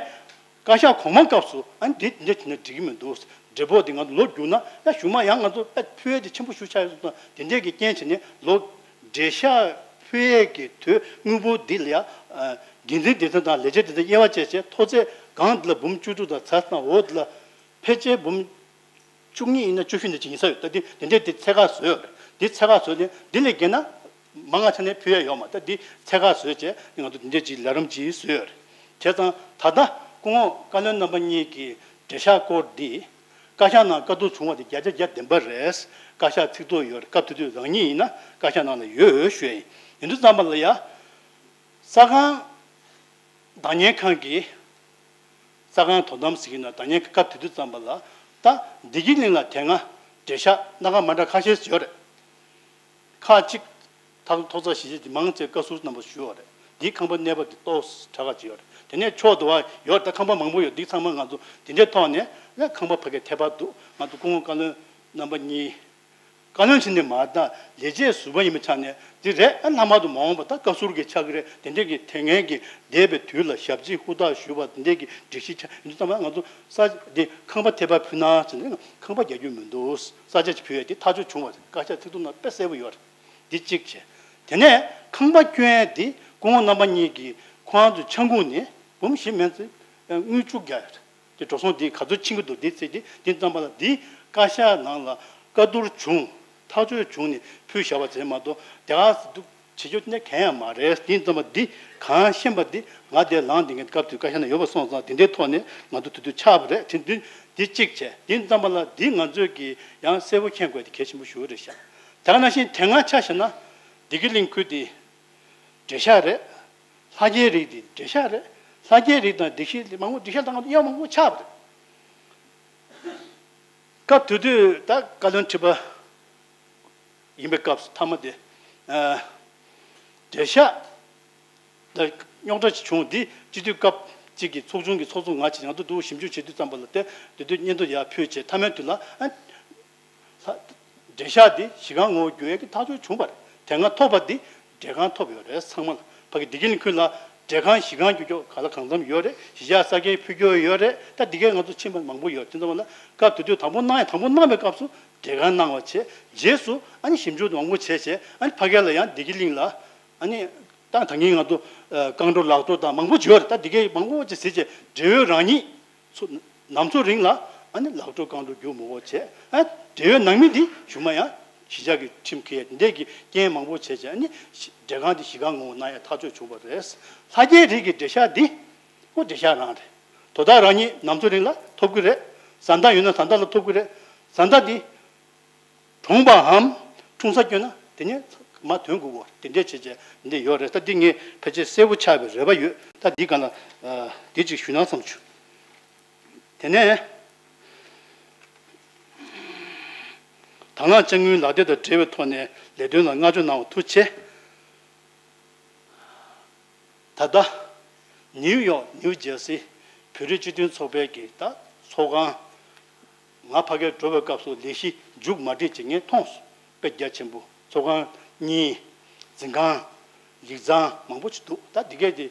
བཀའ་ཤག་གོང་མ་སྐབས་སུ་ཨ་ནི་འདི་འདི་བྱས་ན་འགྲིག་གི་མི་འདུག། བགྲེས་ཕོགས་འདི་ང་ཚོ་ལོ་བསྒྱུར་ན་ཡང་གཞུག་མ་ཡང་ང་ཚོ་ཨ་ཕུལ་ཡས་དེ་ཆེན་པོ་ཞིག་ཆགས་ཡོད་སོང་ཙང་། དེ་འདྲས་ཀྱི་རྐྱེན་བྱས་ནས་ལོ་བགྲེས་ཤག་ཕུལ་ཡས་ཀྱི་དོད་དངུལ་འབོར་འདི་ལ་ཡང་འགན་འཛིན་སྡེ་ཚན་དང་ལས་བྱེད་སྡེ་ཚན་དབྱེ་བ་བྱས་བྱས། མཐོ་ཚད་སྒང་འདི་ལ་འབུམ་བཅུ་དྲུག་དང་ཚ་ནང་འོག་འདི་ལ་ཕལ་ཆེར་འབུམ་བཅུ་གཉིས་ཡིན་ན་བཅུ་བཞི་འདི་ཅིག་ཡིན་ས་ཡོད། ད་འདི་འདི་འདྲས་འདི་ཚད་བཀག་བཟོས་ཡོད་རེད། འདི་ཚད་བཀག་བཟོས་ནས་འདི་ལས་བརྒལ་ན་མང་ང་ཆ་ནས་ཕུལ་ཡས་ཡོད་མ། ད་འདི་ཚད་བཀག་བཟོས་བྱས་ང་ཚོ་འདི་འདྲས་ཅིག་ལས་རིམ་ཅིག་བཟོས་ཡོད་རེད། བྱས་ཙང་ད་ལྟ་སྐུ་ངོ་བཀའ་བློན་རྣམ་པ་གཉིས་ཀྱི་བགྲེས་ཤག་སྐོར་འདི་བཀའ་ཤག་ནང་བཀའ་བསྡུར་བྱུང་བ་དེ་བརྒྱ་ཆ་བརྒྱ་བདེན་པ་རེད། བཀའ་ཤག་ཚིག་ཐོ་ཡོད་རེད། སྐབས་དེ་དུས་རང་ཉིད་ཡིན་ན་བཀའ་ཤག་ནང་ལ་ཡོད་ཞུ་ཡ་ཡིན། ཡིན་དུས་ཙམ་པ་ལ་ཡ། གསར་ཁང་བདག་གཉེར་ཁང་གི་གསར་ཁང་དོ་དམ་ཟེར་གྱི་ན། བདག་གཉེར་སྐབས་དེ་དུས་ཙམ་པ་ལ་ད་བདེ་སྐྱིད་གླིང་ལ་དེ་སྔ་བགྲེས་ཤག་སྣ་ཁ་མ་འདྲ་ཁ་ཤས་ཡོད་རེད། ཁག་ཅིག་ཐག་ཐོག་ཚ་ཞི་བྱེད་དེ་མང་ཚད་བཀའ་ཟུར་རྣམ་པ་ཞུ་བ་རེད། འདིའི་ཁང་པ་གནས་པ་དེ་ཏོག་ཙམ་གྲགས་ཀ་ཅིག་ཡོད་རེད། དེ་ནས་ཕྱོགས་དུ་བ་ཡོད་རེད། ད་ཁང་པ་མང་པོ་ཡོད། འདི་ཚང་མ་ང་ཚོ་དེ་འདྲའི་ཐོག་ནས་ལ་ཁང་པ་ཕ་གིར་ཐད་པ་འདུག། ང་ཚོ་སྐུ་ངོ་བཀའ་བློན་རྣམ་པ་གཉིས། བཀའ་བློན་ཕྱིན་ནས་མར་ད་ལས་བྱེད་ཟུར་པ་ཡིན་པའི་ཆ་ནས་འདི་རེད། ཨ་ལྷག་མ་དུ་མ་འོངས་པ་ད་བཀའ་ཟུར་གྱི་ཆགས་ཀྱི་རེད། དེ་འདྲས་ཀྱི་དེ་སྔའི་གི་འདས་པའི་དུས་ལ་ཞབས་ཕྱི་ཧུར་ཐག་ཞུས་པ་འདི་འདྲས་ཀྱི་སྒྲིག་གཞི་ཆགས་ཡིན་དུས་ཙམ་པ། ང་ཚོ་ས་འདི་ཁང་པ་ཐད་པ་ཕུལ་ན་ཟེར་ནས་ཁང་པ་རྒྱག་རྒྱུ་མི་འདུག། ས་ཆ་ཅིག་ཕུལ་ཡས་དེ་ཐག་གཅོད་བྱུང་བ་རེད། བཀའ་ཤག་ཚིག་ཐོ་ནང་དཔེ་གསལ་པོ་ཡོད་རེད། འདི་གཅིག་བྱས། དེ་ནས་ཁང་པ་སྐྱོན་ཡས་དེ་སྐུ་ངོ་རྣམ་པ་གཉིས་ཀྱིས་ཁོ་རང་ཚོའི་ཆ་འགུག་ནས་འབུམ་བཞི་མིན་ཚེ་དངུལ་བཅུ་བརྒྱ་ཡོད་རེད། དེ་འགྲོ་སོང་འདི་ག་ཚོད་ཕྱིན་གྱི་འདུག། འདི་ཚེ་འདི་འདི་ཙམ་པ་ལ་འདི་བཀའ་ཤག་ནང་ལ་བཀའ་བསྡུར་བྱུང་། ཐག་གཅོད་བྱུང་ནས་ཕུལ་བཞག་པ་ཚེ་མ་གཏོགས་དེ་ག་སེ་འདུག་བྱེད་རྒྱུ་དེ་འདྲ་གང་ཡང་མ་རེད། འདི་ཙམ་པ་འདི་གང་ཤེས་པ་འདི་ང་དེ་ལངས་འདི་ངའི་སྐབས་དེ་བཀའ་ཤག་ནང་ཡོད་པ་སོང་ཙང་། དེ་འདྲའི་ཐོག་ནས་ང་ཚོ་དེ་དུས་ཆགས་པ་རེད། དེ་འདི་འདི་གཅིག་བྱས། འདི་ཙམ་པ་ལ་འདི་ང་ཚོས་ཀྱི་ཡང་གསལ་པོ་མཁྱེན་དགོས་དེ་གལ་ཆེན་པོ་ཞུ་གི་རེད་ཤག། དེ་ག་ནང་བཞིན་དེ་སྔ་ཆ་བཞག་ན་བདེ་སྐྱིད་གླིང་ཁུལ་དེ་བགྲེས་ཤག་རེད། ལྷ་རྒྱལ་རིགས་དེ་བགྲེས་ཤག་རེད། ལྷ་རྒྱལ་རིགས་དང་བདེ་སྐྱིད་མང་པོ་བགྲེས་ཤག་དང་དབྱེ་བ་མང་པོ་ཆགས་པ་རེད། སྐབས་དེ་དུས་ད་བཀའ་བློན་ཁྲི་པ་ཡིན་པའི་སྐབས་སུ་མཐའ་མ་དེ་ཨ་བགྲེས་ཤག་ད་རྙོག་དྲ་ཅིག་བྱུང་། འདི་སྤྱི་འཐུས་སྐབས་གཅིག་གི་ཚོགས་ཆུང་གི་ཚོགས་གཙོ་ང་ཅིག་ཡང་དུ་འདུག་ཞིབ་འཇུག་བྱེད་དུས་ཙམ་པ་ལ་དེ་དེ་དུས་སྙན་ཐོ་ཡར་ཕུལ་བྱས། མཐའ་མའི་དུས་ལ་ཨ་ལྷ་བགྲེས་ཤག་འདི་གཞི་རྐང་ངོ་བོ་འགྱུར་ཡས་ཀྱི་ཐག་གཅོད་བྱུང་བ་རེད། དེ་སྔ་ཐོབ་པ་འདི་བགྲེས་རྐང་ཐོབ་ཡོད་རེད། ཚང་མ་ལ་ཕ་གི་བདེ་སྐྱིད་གླིང་ཁུལ་ལ་ འབྲས་ཁང་གཞི་ཁང་རྒྱུག་རྒྱུག་ག་ལ་གང་འཚམ་ཡོད་རེད། གཞིས་ཆགས་གསར་སྐྱེས་ཕུལ་རྒྱུ་ཡོད་རེད། ད་འདི་གའི་ང་ཚོ་ཕྱིན་པ་མང་པོ་ཡོད། དེ་ཚོ་ལ་སྐབས་དེ་དུས་དང་པོ་གནང་ཡ་དང་པོ་གནང་བའི་སྐབས་སུ་འབྲས་ཁང་གནང་བ་བྱས། རྗེས་སུ་ཨ་ནི་ཞིབ་འཇུག་མང་པོ་བྱས་བྱས། ཨ་ནི་ཕ་གི་ལ་ཡང་བདེ་སྐྱིད་གླིང་ལ་ཨ་ནི་ད་ད་གིན་ང་ཚོ་ཨ་རྐང་བྲོ་ལག་བྲོ་དང་མང་པོ་ཡོད་རེད། ད་འདི་གའི་མང་པོ་ཅིག་ཟེར་བྱས་འབྲེལ་ཡོད་རང་ཉིད་ཚོ་ནམ་ཚོད་རིང་ལ་ཨ་ནི་ལག་བྲོ་རྐང་བྲོ་རྒྱུག་མི་དགོས་བྱས། ཨ་འབྲེལ་ཡོད་ནང་མི་འདི་གཞུག་མ་ཡང་གཞིས་ཆགས་ཀྱི་ཁྲིམས་འགལ་འདས་ཀྱི་རྐྱེན་མང་པོ་བྱས་བྱས། ཨ་ནི་འབྲས་ཁང་འདི་གཞི་ཁང་ངོ་བོ་གནང་ཡ་ཐག་གཅོད་བྱུང་བ་རེད། ལྷ་རྒྱལ་རིགས་ཀྱི་འབྲས་ཤ་འདི་ཁོ་འབྲས་ཤ་རང་རེད། དོ་བདག་རང་ཉིད་ནམ་ཚོད་རིང་ལ་ཐོབ་ཀྱི་རེད། བཟའ་ཟླ་ཡོད་ན་བཟའ་ཟླ་ལ་ཐོབ་ཀྱི་རེད། བཟའ་ཟླ་འདི་གྲོངས་པའམ་འཁྲུངས་ས་སྐྱོན་ན་དེ་ནས་མར་དོན་དགོས་པ་དེ་འདྲས་བྱས་བྱས་འདི་ཡོད་རེད། ད་འདི་ངས་ཕལ་ཆེར་གསལ་པོ་ཆགས་པའི་རེ་བ་ཡོད། ད་འདི་ག་ལ་འདི་ཅིག་ཞུས་ན་བསམ་བྱུང་། དེ་ནས་དང་བླངས་དཔྱ་དངུལ་ལག་དེབ་དང་འབྲེལ་བའི་ཐོག་ནས་ལས་དོན་ལ་བསྔགས་བརྗོད་གནང་བ་ཐུགས་རྗེ་ཆེ། ད་ལྟ་ནིའུ་ཡོག་ནིའུ་ཇར་སི་བོད་རིགས་སྤྱི་མཐུན་ཚོགས་པའི་གི་ད་ཚོགས་ཁང་། ང་ཕ་གིར་འགྲོ་བའི་སྐབས་སུ་ལས་གཞི་མཇུག་མ་སྒྲིལ་ཅིག་ངས་མཐོང་སོང་། དཔེ་རྒྱ་ཆེན་པོ་ཚོགས་ཁང་གཉིས། འཛིན་ཁང་། ལིག་ཚང་མང་པོ་ཅིག་འདུག་ད་འདི་གས་དེ་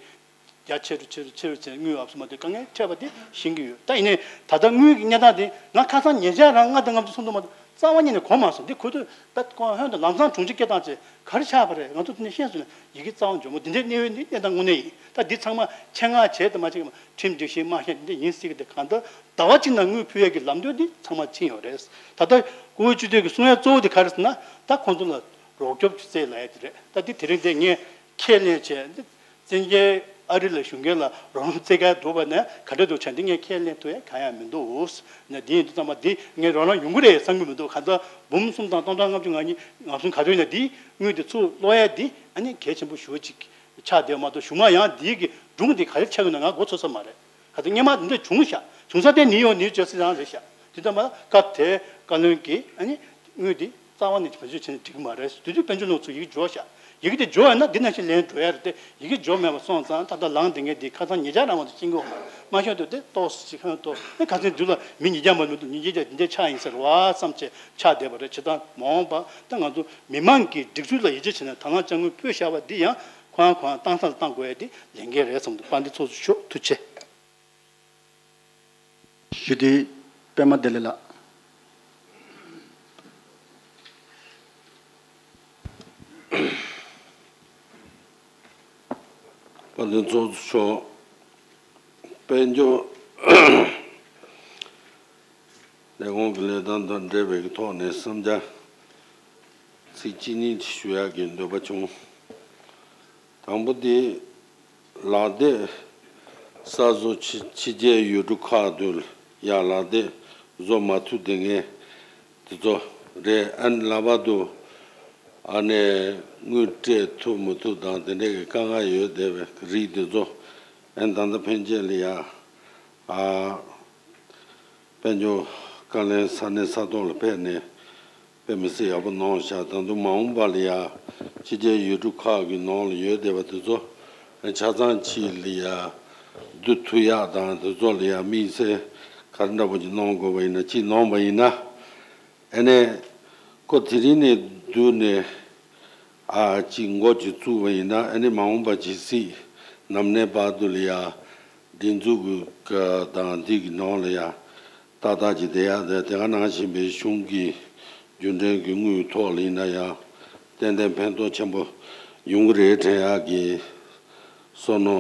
རྒྱ་ཆེ་རུ་ཆེ་རུ་ཆེ་རུ་ཆེ་དངུལ་འབབ་སོང་མ་དེ་དཀའ་ངལ་འཕྲད་པ་དེ་ཤེས་ཀྱི་ཡོད། ད་ཡིན་ནའི་ད་ལྟ་དངུལ་གྱི་གནས་སྟངས་དེ་ང་ཁ་སང་ཉེ་ཆར་རང་ལྔ་དང་ལྔ་བཅུ་སུམ་ཅུ་མ་གཏོགས་རྩ་བ་ཉིད་ནས་གོ་མ་སོང་། འདི་གོ་དུས་ད་ཁོང་ཧོན་དུ་ལམ་སང་གྲོང་ཆེ་སྐད་བཏང་བྱས་ག་རེ་ཆགས་པ་རེད། ང་ཚོ་དེ་ནས་ཤེས་སོང་ནས་ཡི་གེ་རྩ་བ་འཇོག་མོ་འདི་འདྲའི་གནས་བབ་འདི་གནས་སྟངས་དངོས་གནས་ཡིན། ད་འདི་ཚང་མ་ཆེད་མངགས་བྱས་དུ་མ་བྱས་ཁྲིམས་སྒྲིག་གཞི་དམར་ཤོག་འདི་འདྲ་ཡིན་སྲིད་ཀྱི། དེ་གང་ལྟར་ཟླ་བ་གཅིག་ནང་དངུལ་ཕུལ་ཡས་ཀྱི་ལམ་སྟོན་འདི་ཚང་མ་ཕྱིན་ཡོད་རེད། ད་ལྟ་བཀུར་འོས་སྤྱི་འཐུས་ཀྱི་གསུང་ཡ་གཙོ་བོ་དེ་ག་རེ་ཟེར་ན། ད་ཁོང་ཚོ་ལ་རོགས་སྐྱོབ་ཀྱི་རྩལ་ལབ་ཡ་དེ་རེད། ད་འདི་དེ་རིང་འདི་ངས་ཁས་ལེན་བྱས། འདི་བཙན་རྒྱལ་ཨ་རི་ལ་བཞུགས་མཁན་ལ་རོགས་རམ་རྩེ་གར་འགྲོ་བ་ནས་ག་འདྲ་འདུག་བྱས། འདི་ངས་ཁས་ལེན་ཐུབ་ཡ་གང་ཡང་མི་འདུག་ཟེར་ནས། འདི་ཡིན་དུས་ཙམ་པ་འདི་ངས་རོགས་རམ་ཡོང་གི་རེད་བསམ་གྱི་མི་འདུག་གང་ལྟར་འབུམ་གསུམ་དང་སྟོང་ཕྲག་ལྔ་བཅུ་ང་གཉིས་ང་གསུམ་ག་ཚོད་ཡིན་ན་འདིའི་དངུལ་དེ་ཚུར་སློག་ཡ་འདི་ཨ་ནི་གལ་ཆེན་པོ་ཞེ་པོ་ཅིག་ཆགས་བསྡད་མ་གཏོགས། གཞུག་མ་ཡང་འདི་གི་སྒྲུང་འདི་ག་རེ་ཆགས་ཡོད་ན་ང་མགོ་ཚོས་ས་མ་རེད། ག་ཚོད་སྔོན་མ་འདི་འདྲ་བྱུང་ཤག་བྱུང་ས་དེ་ནིའུ་ཡོག་ནིའུ་ཇར་སི་རང་རེད་ཤག་དེ་ལྟ་མ་སྐབས་དེའི་བཀའ་བློན་གྱིས་ཨ་ནི་དངུལ་འདི་རྩ་བ་ནས་བེད་སྤྱོད་བྱས་ན་འགྲིག་གི་མ་རེད། དེ་དུས་དཔལ་འབྱོར་ལྷུག་ཚོས་ཡི་གེ་འབྱོར་ཤག་ཡི་གེ་དེ་འབྱོར་ཡོད་ན་འདི་ནང་བཞིན་ལན་འགྲོ་ཡ་རེད་དེ། ཡི་གེ་འབྱོར་མེད་པ་སོང་ཙང་ད་ལྟ་ལངས་བསྡད་མཁན་འདི་ཁ་སང་ཉེ་ཆར་རང་མ་གཏོགས་ཤེས་ཀྱི་ཡོད་མ་རེད། མ་ཤོད་དུས་དེ་ཏོག་ཙམ་ཅིག་ཧོན་ཏོ་ཨེ་ཁ་སང་དུས་ལ་མི་ཉིས་བརྒྱ་མ་མི་འདུག་ཉིས་བརྒྱ་དེ་འདྲ་ཆགས་ཡིན་ཟེར་བ་བསམ་བྱས་ཆགས་བསྡད་པ་རེད། བྱས་ཙང་མ་འོངས་པ་ད་ང་ཚོ་མི་མང་གི་སྒྲིག་འཛུགས་ལ་ཡིད་ཆེས་བྱས་ནས་དང་བླངས་དཔྱ་དངུལ་ཕུལ་བཞག་པ་འདི་ཡང་ཁོ་རང་ཁོ་རང་བཏང་ས་ལ་བཏང་དགོས་ཡ་འདི་ལས་འགན་རེད་བསམ་འདུག་དཔལ་ལྡན་ཚོགས་གཙོ་མཆོག་ཐུགས་རྗེ་ཆེ། ཞུ་དེ་པད་མ་བདེ་ལེགས་ལགས། དཔལ་ལྡན་ཚོགས་གཙོ་མཆོག་དཔལ་འབྱོར་ལས་ཁུངས་ཀྱི་ལས་དོན་དང་འབྲེལ་བའི་ཐོག་ནས་བསམ་འཆར་ཚིག་གཅིག་གཉིས་ཞུ་ཡག་གི་འདོད་པ་བྱུང་། དང་པོ་དེ་ལག་དེབ་གསར་བཟོ་ཕྱི་ཕྱི་རྒྱལ་ཡུལ་གྲུ་ཁག་ཏུ་ཡང་ལག་དེབ་བཟོ་མ་ཐུབ་བསྡད་མཁན་དེ་ཚོ་རེད། ཨ་ནི་ལྷག་པར་དུ་ཨ་ནི་དངུལ་སྤྲད་ཐུབ་མི་ཐུབ་དང་དེ་འདྲའི་གི་དཀའ་ངལ་ཡོད་བསྡད་པའི་རིགས་དེ་ཚོ་ཨ་ནི་ད་ལྟ་ཕན་ཆད་ལ་ཡ་ཨ། དཔལ་འབྱོར་བཀའ་བློན་ས་གནས་ས་ཐོག་ལ་ཕེབས་ནས་དཔེ་མི་སྲིད་ཡག་པོ་གནང་ཤག་ད་དུང་མ་འོངས་པ་ལ་ཡ་ཕྱི་རྒྱལ་ཡུལ་གྲུ་ཁག་གི་ནང་ལ་ཡོད་བསྡད་པ་དེ་ཚོ་ཆ་ཚང་གཅིག་ལ་ཡ་བསྡུ་ཐུབ་ཡག་དང་། དེ་ཚོ་ལ་ཡ་དམིགས་བསལ་ག་རེ་འདྲ་པོ་ཅིག་གནང་དགོས་པ་ཡིན་ན། གཅིག་གནང་པ་ཡིན་ན་ཨ་ནི་ཁོ་དེ་རིང་ནས་བསྡུས་ནས་ཨ་གཅིག་འགོ་ཅིག་བཙུགས་པ་ཡིན་ན་ཨ་ནི་མ་འོངས་པ་ཇི་སྲིད་ནམ་གནས་བར་དུ་ལ་ཡ་སྒྲིག་འཛུགས་ཀྱི་དང་འདི་གི་ནང་ལ་ཡ་ཏག་ཏག་ཅིག་བསྡད་ཡག་དེ། དེ་ག་ནང་བཞིན་པའི་གཞུང་གི་རྒྱུན་ལྡན་གྱི་དངུལ་ཐོག་ལ་ཡིན་ན་ཡང་ཏན་ཏན་ཕན་ཐོགས་ཆེན་པོ་ཡོང་གི་རེད་དྲན་ཡག་གི་བསམ་མནོ་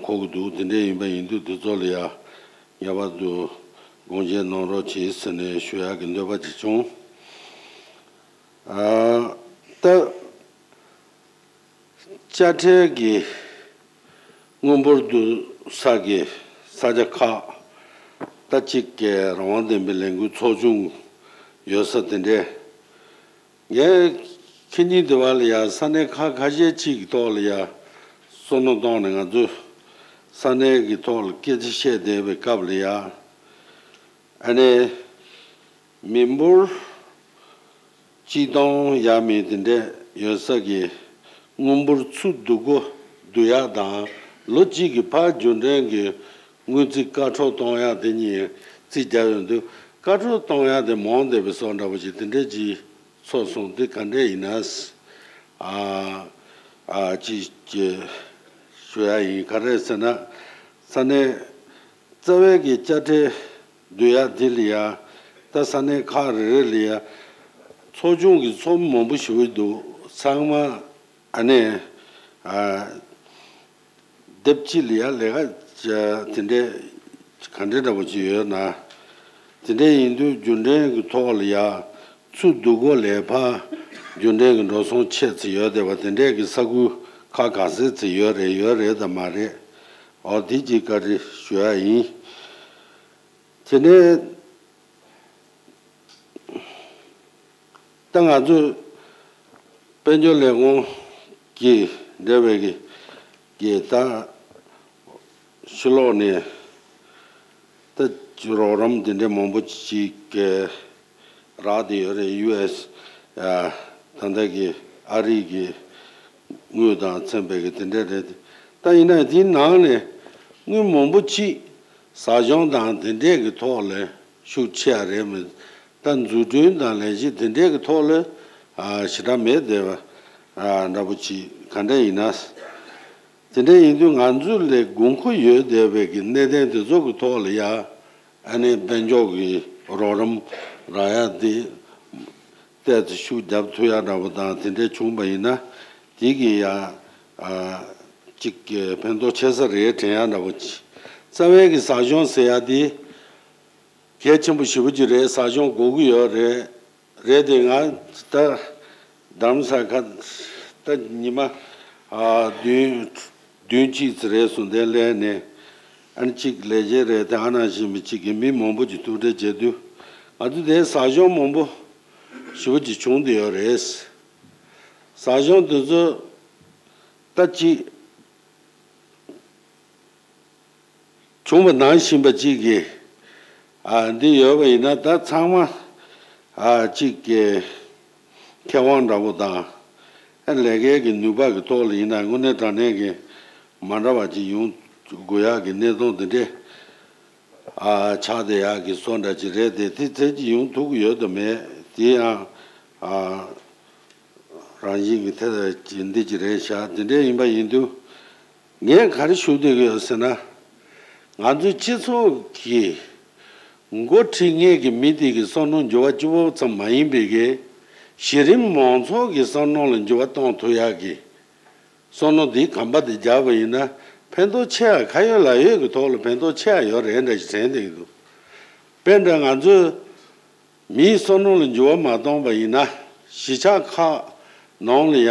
འཁོར་གྱི་འདུག་དེ་འདྲ་ཡིན་པ་ཡིན་དུས་དེ་ཚོ་ལ་ཡ་ངེས་པར་དུ་དགོངས་བཞེས་གནང་རོགས་གྱིས་ཟེར་ནས་ཞུ་ཡག་གི་འདོད་པ་ཅིག་བྱུང་། ཨ་ད། དཔྱ་ཁྲལ་གྱི་དངུལ་འབོར་བསྡུ་ས་གི་ས་ཆ་ཁག་ད་གཅིག་གི་རང་དབང་ལྡན་པའི་ལས་འགུལ་ཚོགས་ཆུང་ཡོད་ས་དེ་འདྲས། ངས་ཁེ་ཉིན་དེ་བ་ལ་ཡ་ས་གནས་ཁག་ཁ་ཤས་གཅིག་གི་ཐོག་ལ་ཡ་བསམ་བློ་བཏང་ནས་ང་ཚོས་ས་གནས་ཀྱི་ཐོག་ལ་སྐད་ཆ་བཤད་བསྡད་པའི་སྐབས་ལ་ཡ། ཨ་ནི་མི་འབོར་གཅིག་སྟོང་ཡར་མར་དེ་འདྲས་ཡོད་ས་གི་དངུལ་འབོར་ཚུར་བསྡུ་སྒོ་བསྡུ་ཡག་དང་ལོ་གཅིག་གི་ཕར་རྒྱུན་གཏན་གྱི་དངུལ་རྩིས་བཀའ་འཁྲོལ་གཏོང་ཡག་དེ་གཉིས་རྩིས་རྒྱག་ཡོང་དུས་བཀའ་འཁྲོལ་གཏོང་ཡག་དེ་མང་བསྡད་པའི་བཟོ་འདྲ་པོ་ཞིག་དེ་འདྲས་ཀྱི་ཚོར་སོང་། དེ་ག་འདྲས་ཡིན་ན། ཨ་ཨ་ཅིག་ཅིག་ ཞུ་ཡ་ཡིན། ག་རེ་ཟེར་ན། ས་གནས་རྩ་བའི་གི་དཔྱ་ཁྲལ་བསྡུ་ཡ་དེ་ལ་ཡ། ད་ས་གནས་ཁག་རེ་རེ་ལ་ཡ། ཚོགས་ཆུང་གི་ཚོགས་མི་མང་པོ་ཞེ་པོ་འདུག་ཚང་མ་ཨ་ནི་ཨ་སྡེབ་གཅིག་ལ་ཡ་ལས་ཀ་དེ་འདྲའི་ག་འདྲ་འདྲ་པོ་ཅིག་ཡོད་ན། དེ་འདྲ་ཡིན་དུས་རྒྱུན་ལྡན་གྱི་ཐོག་ལ་ཡ། ཚུར་བསྡུ་སྒོ་ལས་ཕར་རྒྱུན་ལྡན་གྱི་འགྲོ་སོང་ཆད་ཚེ་ཡོད་བསྡད་པ་དེ་འདྲས་ཀྱི་ས་ཁུལ་ཁག་ག་ཚད་ཚེ་ཡོད་རེད་ཡོད་རེད་དམ་མ་རེད། འོ་དེ་གཅིག་བཀའ་འདྲི་ཞུ་ཡ་ཡིན། དེ་ནས་ད་ང་ཚོས་དཔལ་འབྱོར་ལས་ཁུངས་ཀྱི་འབྲེལ་བའི་གི་གི་ད་ཕྱི་ལོགས་ནས་ད་རོགས་རམ་དེ་འདྲ་མང་པོ་ཅིག་གི་རག་བསྡད་ཡོད་རེད། ཡུ་ཨེས་ཨ་ད་ལྟ་གི་ཨ་རི་གི་དངུལ་དང་མཚོན་པའི་གི་དེ་འདྲ་རེད། ད་ཡིན་ན་དེའི་ནང་ནས་དངུལ་མང་པོ་ཅིག་ཟ་སྦྱོང་དང་དེ་འདྲས་ཀྱི་ཐོག་ལ་ཤུགས་ཆེ་ཡ་རེད་མོད། ད་འཛུགས་སྐྲུན་དང་ལས་གཞི་དེ་འདྲས་ཀྱི་ཐོག་ལ་ཨ་ཞེ་དྲག་མེད་བསྡད་པ་ཨ་འདྲ་པོ་ཅིག་ག་འདྲ་ཡིན་ན། དེ་འདྲ་ཡིན་དུས་ང་ཚོ་ལ་དགོས་མཁོ་ཡོད་བསྡད་པའི་གི་གནད་དོན་དེ་ཚོ་གི་ཐོག་ལ་ཡ། ཨ་ནི་དཔལ་འབྱོར་གྱི་རོགས་རམ་རག་ཡ་དེ་ཏོག་ཙམ་ཤུགས་རྒྱབ་ཐུབ་ཡ་འདྲ་པོ་དང་དེ་འདྲ་བྱུང་པ་ཡིན་ན། དེ་གི་ཡ་ཨ་གཅིག་གི་ཕན་ཐོགས་ཆེ་ས་རེད་དྲན་ཡ་འདྲ་པོ་ཅིག་རྩ་བའི་གི་ཟ་སྦྱོང་ཟེར་ཡ་དེ་གལ་ཆེན་པོ་ཞེ་པོ་ཅིག་རེད། ཟ་སྦྱོང་དགོས་ཀྱི་ཡོད་རེད། རེད་དེ་ང་ད་རྡ་རམ་ས་ལ་ཁ་ད་ཉི་མ་ཨ་བདུན་བདུན་གཅིག་ཙམ་རེད་སོང་། དེ་སླེབས་ནས་ཨ་ནི་གཅིག་ལས་བྱེད་རེད་དེ་ཨ་ནང་བཞིན་པའི་གཅིག་གི་མི་མང་པོ་ཅིག་ཐུག་འཕྲད་བྱས་དུས་ང་ཚོ་དེ་ཟ་སྦྱོང་མང་པོ་ཞེ་པོ་ཅིག་བྱུང་བསྡད་ཡོད་རེད། ཟ་སྦྱོང་དེ་ཚོ་ད་གཅིག་བྱུང་བ་ནང་བཞིན་པ་གཅིག་གིས་ཨ་འདི་ཡོད་པ་ཡིན་ན་ད་ཚང་མ་ཨ་གཅིག་གི་ཁེ་དབང་འདྲ་པོ་དང་ཨ་ལས་ཀའི་གི་ནུས་པ་གི་ཐོག་ལ་ཡིན་ན་དངོས་གནས་དྲང་གནས་ཀྱི་མ་འདྲ་བ་ཅིག་ཡོང་དགོས་ཡག་གི་གནས་སྟངས་འདི་འདྲས་ཨ་ཆགས་བསྡད་ཡག་གི་བཟོ་འདྲ་ཅིག་རེད་དེ། དེ་ཚད་ཅིག་ཡོང་ཐུབ་ཀྱི་ཡོད་དམ་མེད་དེ་ཡང་ཨ་རང་བཞིན་གྱི་ཐད་ཀྱི་འདི་ཅིག་རེད་ཤག་དེ་འདྲས་ཡིན་པ་ཡིན་དུས། ངས་ག་རེ་ཞུ་འདོད་ཀྱི་ཡོད་ཟེར་ན། ང་ཚོའི་སྤྱི་ཚོགས་ཀྱི་འགོ་ཁྲིད་མཁན་གྱི་མི་དེ་གི་བསམ་བློ་འགྱུར་བ་གཅིག་པོ་ཙམ་མ་ཡིན་པའི་གི་གཞི་རིམ་མང་ཚོགས་ཀྱི་བསམ་བློ་ལ་འགྱུར་བ་གཏོང་ཐུབ་ཡག་གི་བསམ་བློ་དེ་གོམ་པ་དེ་རྒྱག་པ་ཡིན་ན་ཕན་ཐོགས་ཆེ་ཡ། ཁ་ཡོད་ལག་ཡོད་ཀྱི་ཐོག་ལ་ཕན་ཐོགས་ཆེ་ཡ་ཡོད་རེད་འདྲ་ཞིག་དྲན་བསྡད་ཀྱི་འདུག་དཔེར་ན་ང་ཚོས་མིའི་བསམ་བློ་ལ་འགྱུར་བ་མ་གཏོང་པ་ཡིན་ན་གཞིས་ཆགས་ཁག་ནང་ལ་ཡ།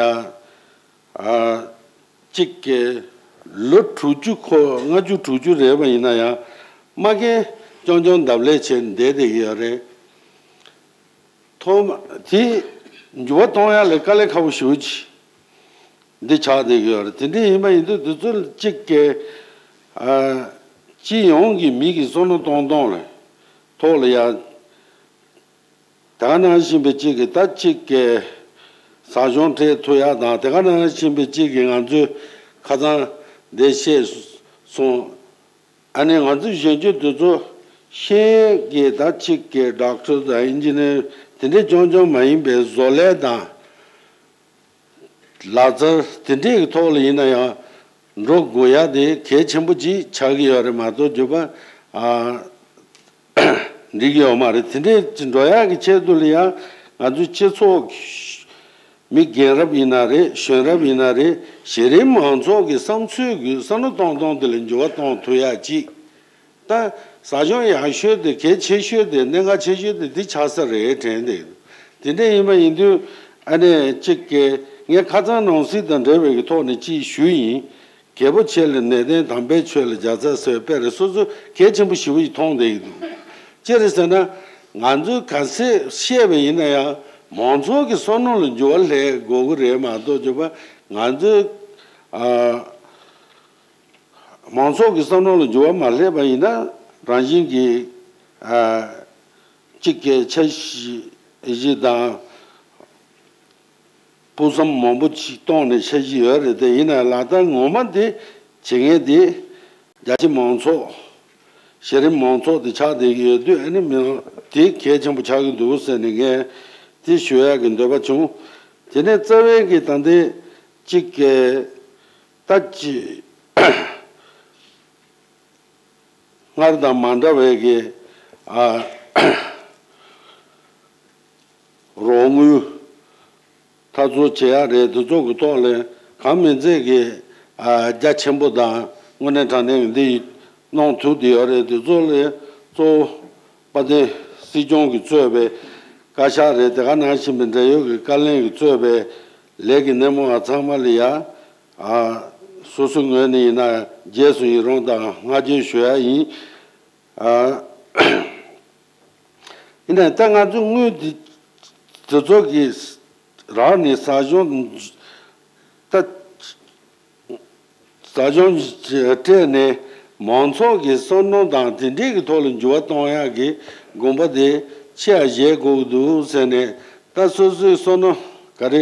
ཨ་གཅིག་གི་ལོ་དྲུག་ཅུ་འཁོར་ལྔ་བཅུ་དྲུག་ཅུ་རེད་པ་ཡིན་ན་ཡང་མ་རྒན་རྐྱང་རྐྱང་འདབ་ལས་བྱས་བསྡད་བསྡད་ཀྱི་ཡོད་རེད། ཐོག་མ་དེ་འགྱུར་བ་གཏོང་ཡ་ལ་དཀའ་ལས་ཁག་པོ་ཞེ་པོ་ཅིག་འདི་ཆགས་བསྡད་ཀྱི་ཡོད་རེད། དེ་འདྲ་ཡིན་པ་ཡིན་དུས་དེ་ཚོ་གཅིག་གི་ཨ་སྤྱི་ཡོངས་ཀྱི་མི་གི་བསམ་བློ་གཏོང་སྟངས་ལ་ཐོག་ལ་ཡ། དེ་ག་ནང་བཞིན་པའི་གཅིག་གིས་ད་གཅིག་གི་ཟ་སྦྱོང་སྤྲད་ཐུབ་ཡག་དང་དེ་ག་ནང་བཞིན་པའི་གཅིག་གིས་ང་ཚོའི་ཁ་སང་འདི་བཤད་སོང་། ཨ་ནི་ང་ཚོའི་གཞོན་སྐྱེས་དེ་ཚོ་ཤེས་ཡོན་གྱི་ད་གཅིག་གི་ཌོག་ཊར་དང་ཨིན་ཇི་ནིར་དེ་འདྲའི་རྐྱང་རྐྱང་མ་ཡིན་པའི་བཟོ་ལས་དང་། ལག་རྩལ་དེ་འདྲའི་གི་ཐོག་ལ་ཡིན་ན་ཡང་འགྲོ་དགོས་ཡ་དེ་གལ་ཆེན་པོ་ཅིག་ཆགས་ཀྱི་ཡོད་རེད་མ་གཏོགས་འགྱུར་བ་ཨ་འགྲིག་གི་ཡོད་མ་རེད། དེ་འདྲའི་ཅིག་འགྲོ་ཡ་གི་ཆེད་དུ་ལ་ཡང་ང་ཚོའི་སྤྱི་ཚོགས་མི་རྒན་རབས་ཡིན་ན་རེད། གཞོན་རབས་ཡིན་ན་རེད། གཞི་རིམ་མང་ཚོགས་ཀྱི་བསམ་ཚུལ་གྱི་བསམ་བློ་གཏོང་སྟངས་དེ་ལ་འགྱུར་བ་གཏོང་ཐུབ་ཡ་ཅིག་ད་ཟ་སྦྱོང་ཡག་ཤོས་དེ་གལ་ཆེ་ཤོས་དེ་གནད་འགག་ཆེ་ཤོས་དེ་འདི་ཆགས་ས་རེད་དྲན་ཏེ། དེ་འདྲ་ཡིན་པ་ཡིན་དུས་ཨ་ནེ་གཅིག་གིས་ངས་ཁ་སང་ནང་སྲིད་དང་འབྲེལ་བའི་གི་ཐོག་ནས་ཅིག་ཞུས་ཡིན། རྒྱལ་པོ་ཆེ་ལ་ནན་ཏན། དམ་པའི་ཆོས་ལ་བརྒྱ་རྩ་ཟེར་བའི་དཔེ་རེད། སོ་སོ་གལ་ཆེན་པོ་ཞེ་པོ་ཞིག་མཐོང་བསྡད་ཀྱི་འདུག་ཅི་རེད་ཟེར་ན་ང་ཚོས་ག་ཚད་བཤད་པ་ཡིན་ན་ཡང་མང་ཚོགས་ཀྱི་བསམ་བློ་ལ་འགྱུར་བ་སླེབས་དགོས་ཀྱི་རེད་མ་གཏོགས་འགྱུར་བ་ང་ཚོས་ཨ། མང་ཚོགས་ཀྱི་བསམ་བློ་ལ་འགྱུར་བ་མ་སླེབས་པ་ཡིན་ན་རང་བཞིན་གྱིས་ཨ་གཅིག་གི་འཆར་གཞི་དང་སྤུས་བསམ་མང་པོ་ཅིག་གཏོང་ནས་འཆར་གཞི་ཡོད་རེད་དེ། ཡིན་ནའི་ལག་བསྟར་ངོ་མ་དེ་བྱེད་མཁན་དེ་རྒྱ་ཆེ་མང་ཚོགས་གཞི་རིམ་མང་ཚོགས་དེ་ཆགས་བསྡད་ཀྱི་ཡོད་དུས་ཨ་ནི་མི་དེ་གལ་ཆེན་པོ་ཆགས་ཀྱི་འདུག་ཟེར་ནས་ངས་དེ་ཞུ་ཡག་གི་འདོད་པ་བྱུང་། དེ་ནས་རྩ་བའི་གི་ད་ལྟའི་གཅིག་གི་ད་ཅི་ སྔར་དང་མ་འདྲ་བའི་གི་ཨ་རོགས་དངུལ། འཐབ་རྩོད་བྱེད་ཡག་རེད། དེ་ཚོ་གི་ཐོག་ལ་གང་མིན་ཚད་ཀྱི་ཨ་རྒྱ་ཆེན་པོ་དང་དངོས་གནས་དྲང་གནས་འདི་གནང་ཐུབ་བསྡད་ཡོད་རེད། དེ་ཚོ་ལ་གཙོ་བོ་དཔལ་ལྡན་སྲིད་སྐྱོང་གིས་གཙོས་པའི་བཀའ་ཤག་རེད། དེ་ག་ནང་བཞིན་པའི་འབྲེལ་ཡོད་ཀྱི་བཀའ་བློན་གྱིས་གཙོས་པའི་ལས་ཀྱི་སྣེ་མོ་བ་ཚང་མ་ལ་ཡ་ཨ་སོ་སོའི་ངོས་ནས་ཡིན་ན་རྗེས་སུ་ཡི་རང་དང་བསྔགས་བརྗོད་ཞུ་ཡ་ཡིན། ཨ། ཡིན་ནའི་ད་ང་ཚོ་དངུལ་འདི་དེ་ཚོ་གི་རག་ནས་ཟ་སྦྱོང་ད་ཟ་སྦྱོང་སྤྲད་ནས་མང་ཚོགས་ཀྱི་བསམ་མནོ་དང་དེ་འདྲས་ཀྱི་ཐོག་ལ་འགྱུར་བ་གཏོང་ཡག་གི་དགོངས་པ་དེ་ཆེ་བ་བཞེས་དགོས་ཀྱི་འདུག་ཟེར་ནས། ད་སོ་སོའི་བསམ་མནོ་ག་རེ་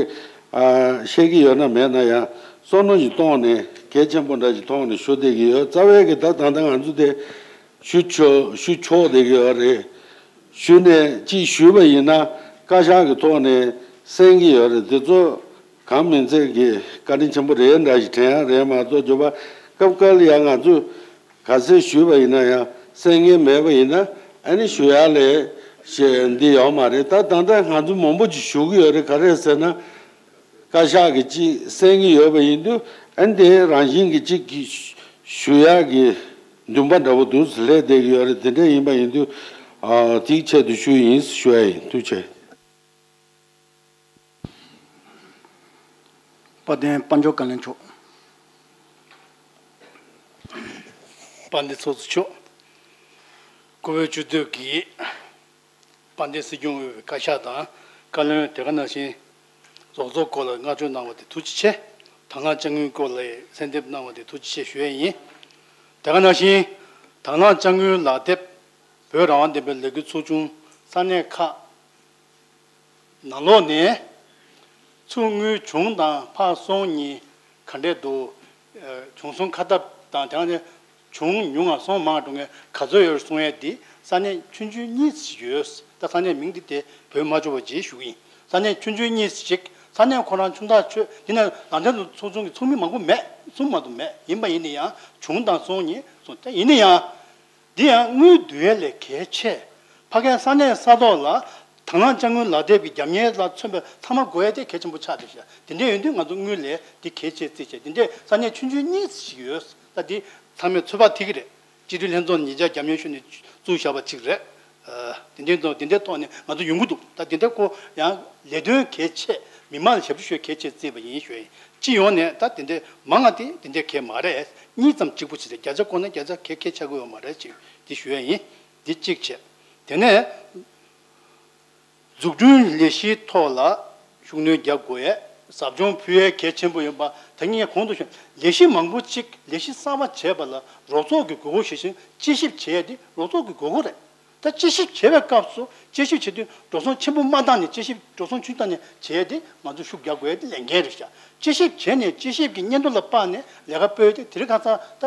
ཨ་བཤད་ཀྱི་ཡོད་ན་མེད་ན་ཡང་བསམ་མནོ་ཞིག་གཏོང་ནས་གལ་ཆེན་པོ་འདྲ་ཞིག་མཐོང་ནས་ཞུ་བསྡད་ཀྱི་ཡོད། རྩ་བའི་གི་ད་ད་ལྟ་ང་ཚོ་དེ་ཞུ་ཆོག་ཞུ་ཆོག་བསྡད་ཀྱི་ཡོད་རེད། ཞུས་ནས་ཅིག་ཞུས་པ་ཡིན་ན་བཀའ་ཤག་གི་ཐོག་ནས་གསན་གྱི་ཡོད་རེད། དེ་ཚོ་གང་མིན་ཚད་ཀྱི་བཀའ་དྲིན་ཆེན་པོ་རེད་འདྲ་ཞིག་དྲན་ཡག་རེད་མ་གཏོགས། རྒྱུ་བ་སྐབས་འགའ་ལ་ཡང་ང་ཚོས་ག་ཚོད་ཞུས་པ་ཡིན་ན་ཡང་གསན་མཁན་མེད་པ་ཡིན་ན་ཨ་ནི་ཞུ་ཡག་ལས་ཞེ་འདི་ཡོད་མ་རེད། ད་ད་ལྟ་ང་ཚོ་མང་པོ་ཅིག་ཞུ་གི་ཡོད་རེད། ག་རེ་ཟེར་ན། བཀའ་ཤག་གིས་ཅིག་གསན་གྱི་ཡོད་པ་ཡིན་དུས་ཨ་ནི་དེ་རང་བཞིན་གྱིས་ཅིག་གི་ཞུ་ཡག་གི་འདུན་པ་འདྲ་བོ་འདུག་སླེབས་བསྡད་ཀྱི་ཡོད་རེད། དེ་འདྲ་ཡིན་པ་ཡིན་དུས་ཨ་དེའི་ཆེད་དུ་ཞུ་ཡིན་ཞུ་ཡ་ཡིན། ཐུགས་རྗེ་ཆེ། དཔལ་ལྡན་དཔལ་འབྱོར་བཀའ་བློན་མཆོག་དཔལ་ལྡན་ཚོགས་གཙོ་མཆོག་སྐུ་བོད་སྤྱི་འཐུས་ཀྱི་དཔལ་ལྡན་སྲིད་སྐྱོང་དབུས་པའི་བཀའ་ཤག་དང་བཀའ་བློན། དེ་ག་ནང་བཞིན་རོགས་ཚོགས་སྐོར་ལ་བསྔགས་བརྗོད་གནང་བ་དེ་ཐུགས་རྗེ་ཆེ། དང་བླངས་དཔྱ་དངུལ་སྐོར་ལ་གསལ་འདེབས་གནང་བ་དེ་ཐུགས་རྗེ་ཆེ་ཞུ་ཡས་ཡིན། དེ་ག་ནང་བཞིན་དང་བླངས་དཔྱ་དངུལ་ལག་དེབ་བོད་རང་དབང་ལྡན་པའི་ལས་འགུལ་ཚོགས་ཆུང་ས་གནས་ཁག་ནང་ལོགས་ནས་ཚུར་དངུལ་བྱུང་དང་ཕར་སོང་གཉིས་ག་འདྲས་འདུག་བྱུང་སོང་ཁ་ཐབས་དང་དེ་ནས་བྱུང་ཉུང་ང་སོང་མང་འགྲོ་མཁན་ག་ཚོད་ཡོད་རེད་གསུང་ཡས་འདི་ས་གནས་ཆུང་ཆུང་གཉིས་ཤིག་ཡོད། ད་ས་གནས་མིང་འདི་དེ་འབོད་མ་ཆོག་པ་བྱས་ཞུ་གི་ཡིན། ས་གནས་ཆུང་ཆུང་གཉིས་ཤིག་ས་གནས་ཁོ་རང་ཆུང་ཐག་ཆོད། འདི་ནས་ནང་བསྟན་ཚོགས་ཆུང་གི་ཚོགས་མི་མང་པོ་མེད། གསུམ་མ་གཏོགས་མེད། ཡིན་པ་ཡིན་ན་ཡང་བྱུང་དང་སོང་གཉིས་སོང་། ད་ཡིན་ན་ཡང་། འདི་ཡང་དངུལ་བསྡུ་ཡས་ལས་གལ་ཆེ། ཕ་གིའི་ས་གནས་ས་ཐོག་ལ་དང་བླངས་དཔྱ་དངུལ་ལག་དེབ་ཀྱི་རྒྱབ་གཉེར་ལ་མཚོན་པའི་ཚང་མ་དགོས་ཡས་དེ་གལ་ཆེན་པོ་ཆགས་འདུག་ཤག་དེ་འདྲ་ཡིན་དུས་ང་ཚོ་དངུལ་ལས་འདི་གལ་ཆེ་བརྩིས་བྱས། དེ་འདྲས་ས་གནས་ཆུང་ཆུང་གཉིས་ཤིག་ཡོད། ད་འདི་ཚང་མས་ཚོད་དཔག་ཐིག་གི་རེད། སྤྱི་འཐུས་ལྷན་ཚོགས་ཉིས་བརྒྱ་བརྒྱ་མཉམ་ཞུགས་ནས་བཙུགས་བཞག་པ་གཅིག་རེད། ཨ། དེ་འདྲའི་ཐོག་དེ་འདྲའི་ཐོག་ནས་ང་ཚོ་ཡོང་གི་འདུག་ད་དེ་འདྲ་ཁོ་ཡང་ལས་དོན་གལ་ཆེ། མི་མང་ལ་ཞབས་ཞུ་ཞུ་གལ་ཆེ་བརྩིས་པ་ཡིན་ཞུ་ཡིན། སྤྱི་ཡོངས་ནས་ད་དེ་འདྲའི་མང་ང་དེ་དེ་འདྲའི་གལ་མ་རེད། གཉིས་ཙམ་གཅིག་པུ་ཞིག་རེད། བརྒྱ་ཆ་བཀོད་ན་བརྒྱ་ཆ་གལ་གལ་ཆགས་ཀྱི་ཡོད་མ་རེད་ཅེས་དེ་ཞུ་ཡ་ཡིན། འདི་གཅིག་བྱས། དེ་ནས་འཛུགས་སྐྲུན་ལས་གཞིའི་ཐོག་ལ་ཤུགས་སྣོན་རྒྱག་དགོས་ཡས། ཟབ་སྦྱོང་ཕུལ་ཡས་གལ་ཆེན་པོ་ཡིན་པ་དེ་ངས་གོང་དུ་ཞུས། ལས་གཞི་མང་པོ་གཅིག་ལས་གཞི་གསར་པ་བྱས་པ་ལ་རོགས་ཚོགས་ཀྱི་དགོས་མཁོ་ཞེས་བཞིན་དཔྱད་ཞིབ་བྱེད་ཡས་དེ་རོགས་ཚོགས་ཀྱི་དགོས་མཁོ་རེད། ད་དཔྱད་ཞིབ་བྱེད་པའི་སྐབས་སུ་དཔྱད་ཞིབ་བྱེད་དུས་འགྲོ་སོང་ཆེན་པོ་མ་བཏང་ནས་དཔྱད་ཞིབ་འགྲོ་སོང་ཆུང་བཏང་ནས་བྱས་ཏེ་ང་ཚོ་ཤུགས་རྒྱག་དགོས་ཡ་དེ་ལས་འགན་རེད་ཤག་དཔྱད་ཞིབ་བྱས་ནས་དཔྱད་ཞིབ་ཀྱི་སྙན་ཐོ་ལ་དཔགས་ནས་ལས་ཀ་སྤེལ་ཏེ་དེ་རིང་ཁ་སང་ད་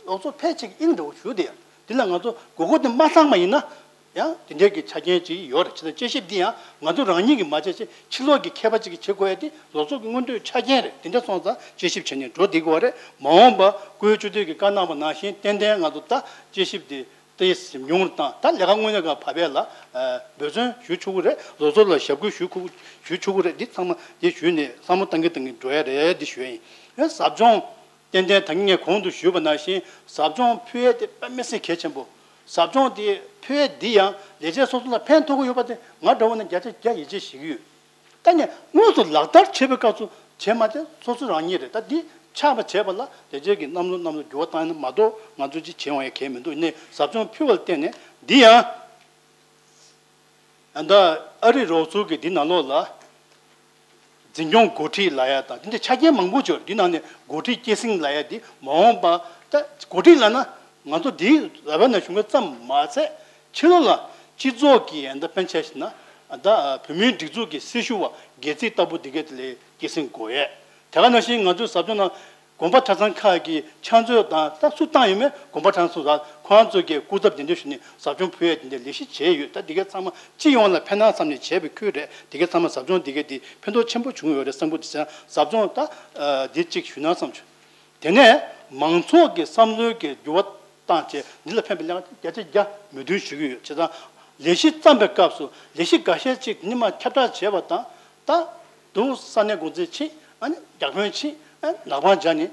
ལོག་སོ་ཕལ་ཆེར་གྱི་ཨིན་འདྲ་བོ་ཞུ་བསྡད་ཡ། འདི་ལ་ང་ཚོ་དགོས་མཁོ་དེ་མ་ཚང་བ་ཡིན་ན་ཡང་དེ་འདྲའི་གི་ཆ་རྐྱེན་ཅིག་ཡོད་རེད། བྱས་ཙང་དཔྱད་ཞིབ་འདི་ཡང་ང་ཚོ་རང་ཉིད་ཀྱིས་མ་བྱས་ཅིག་ཕྱི་ལོགས་ཀྱི་མཁས་པ་ཅིག་གིས་བྱེད་དགོས་ཡ་དེ་ལོག་སོ་གི་སྔོན་ཐོན་ཆ་རྐྱེན་རེད། དེ་འདྲ་སོང་ཙང་དཔྱད་ཞིབ་བྱས་ནས་འགྲོ་བསྡད་དགོས་པ་རེད། མ་འོངས་པ་སྐུའི་སྤྱི་འཐུས་ཀྱིས་བཀའ་གནང་བ་ནང་བཞིན་ཏན་ཏན་ང་ཚོ་ད་དཔྱད་ཞིབ་འདི། དེ་ཉུང་རུ་བཏང་། ད་ལས་ཀ་དངོས་གནས་ཀྱི་བབ་པ་ལ་འབད་བརྩོན་ཞུ་ཆོག་གི་རེད། ལོ་ཚོད་ལ་ཞབས་སྐུལ་ཞུ་ཞུ་ཆོག་གི་རེད། འདི་ཚང་མ་འདི་ཞུས་ནས་བསམ་བློ་བཏང་གིན་བཏང་གིན་འགྲོ་ཡ་རེད། འདི་ཞུ་ཡ་ཡིན། ཡང་ཟབ་སྦྱོང་ཏན་ཏན་ད་གིན་ངས་གོང་དུ་ཞུས་པ་ནང་བཞིན་ཟབ་སྦྱོང་ཕུལ་ཡ་དེ་དཔེ་མི་སྲིད་གལ་ཆེན་པོ། ཟབ་སྦྱོང་དེ་ཕུལ་ཡ་འདི་ཡང་ལས་བྱེད་སོ་སོ་ལ་ཕན་ཐོགས་ཀྱི་ཡོད་པ་དེ་ང་འདྲ་བོ་ནས་བརྒྱ་ཆ་བརྒྱ་ཡིད་ཆེས་བྱེད་ཀྱི་ཡོད། ད་ནི་དངོས་སུ་ལག་བསྟར་བྱེད་པའི་སྐབས་སུ་བྱེད་མ་བྱེད་སོ་སོ་རང་ཉིད་རེད། ད་འདི་ཆགས་པ་བྱས་པ་ལ་དེ་རྗེས་ཀྱི་གནམ་ལོ་གནམ་ལོ་འགྱུར་བ་བཏང་ཡ་མ་གཏོགས་ང་ཚོ་ཅིག་བྱེད་འོང་ཡ་གལ་མི་འདུག་ཡིན་ནའི་ཟབ་སྦྱོང་ཕུལ་བ་ལ་བརྟེན་ནས་འདི་ཡང་ད་ཨ་རི་རོགས་ཚོགས་ཀྱི་འདི་ནང་ལོགས་ལ་འཛིན་སྐྱོང་འགོ་ཁྲིད་ལབ་ཡ་དང་འདི་འདྲ་ཆ་རྐྱེན་མང་པོ་ཅིག་ཡོད་རེད། འདི་ནང་ནས་འགོ་ཁྲིད་སྐྱེད་སྲིང་ལབ་ཡ་འདི་མ་འོངས་པ་ད་འགོ་ཁྲིད་ལབ་ན། ང་ཚོ་འདིའི་ཟླ་བའི་ནང་ཞུགས་མཁན་ཙམ་མ་ཟད་ཕྱི་ལོགས་ལ་སྤྱི་ཚོགས་ཀྱི་ད་དཔེར་ན་ཆ་བཞག་ན་ད་བོད་མིའི་སྒྲིག་འཛུགས་ཀྱི་སྲི་ཞུ་བ་སྒལ་ཚིགས་ལྟ་བུ་འདི་གའི་དེ་ལ་སྐྱེད་སྲིང་དགོས་ཡས། དེ་ག་ནང་བཞིན་ང་ཚོའི་ཟབ་སྦྱོང་ནང་དགོན་པ་གྲྭ་ཚང་ཁག་གི་ཕྱག་མཛོད་དང་ད་སུ་བཏང་ཡོད་མེད་དགོན་པ་གྲྭ་ཚང་སོ་སོ་ཁོ་རང་ཚོ་གི་སྐུ་ཚབ་དེ་འདྲ་ཞུས་ནས་ཟབ་སྦྱོང་ཕུལ་ཡས་དེ་འདྲ་ལས་གཞི་བྱས་ཡོད། ད་འདི་གའི་ཚང་མ་སྤྱི་ཡོངས་ལ་ཕན་ན་བསམ་ནས་བྱས་པའི་ཁུལ་རེད། འདི་གའི་ཚང་མ་ཟབ་སྦྱོང་འདི་གའི་དེ་ཕན་ཐོགས་ཆེན་པོ་བྱུང་ཡོད་རེད་བསམ་གི་འདུག་ཟབ་སྦྱོང་ད་འདི་གཅིག་ཞུས་ན་བསམ་བྱུང་། དེ་ནས་མང་ཚོགས་ཀྱི་བསམ་བློའི་གི་འགྱུར་བ་བཏང་བྱས་འདི་ལ་ཕན་པའི་ལས་ཀ་བརྒྱ་ཆ་བརྒྱ་མོས་མཐུན་ཞུ་གི་ཡོད། བྱས་ཙང་ལས་གཞི་བརྩམས་པའི་སྐབས་སུ་ལས་གཞི་འགའ་ཤས་ཅིག་ནི་མ་ཁྱབ་བསྒྲགས་བྱས་པ་དང་། ད་དུང་ས་གནས་འགོ་འཛིན་ཕྱིན། ཨ་ནི་རྒྱ་ཁོན་ཕྱིན། ཨ་ནི་ནག་པང་སྦྱར་ནས།